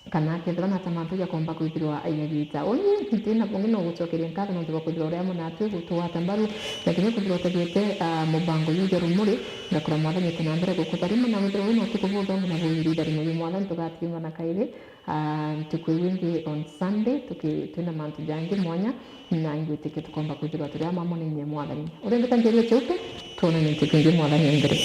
kana kethirwa na ta mantu jakomba kwithirwa jagita. Uni ntina bungi no gucokeria nkatho nontu bwa kwithirwa uri amwe natwi gutugwata mbaru, na kinya kwithirwa utegete, ah, mubango juu jwa Rumuri, ngakura Mwathani ete na mbere gukutharima, na withirwa wina utuku buthomu na buiri, itharimo juu Mwathani tugatirima na kairi. Ah, ntuku iu ingi on Sunday, tuki-, twina mantu jangi mwanya, na ingwitikia tukomba kwithirwa turi amwe amwe na inya Mwathani. Uria mbita Njeri Cheupe, twonane ntuku ingi Mwathani aingire.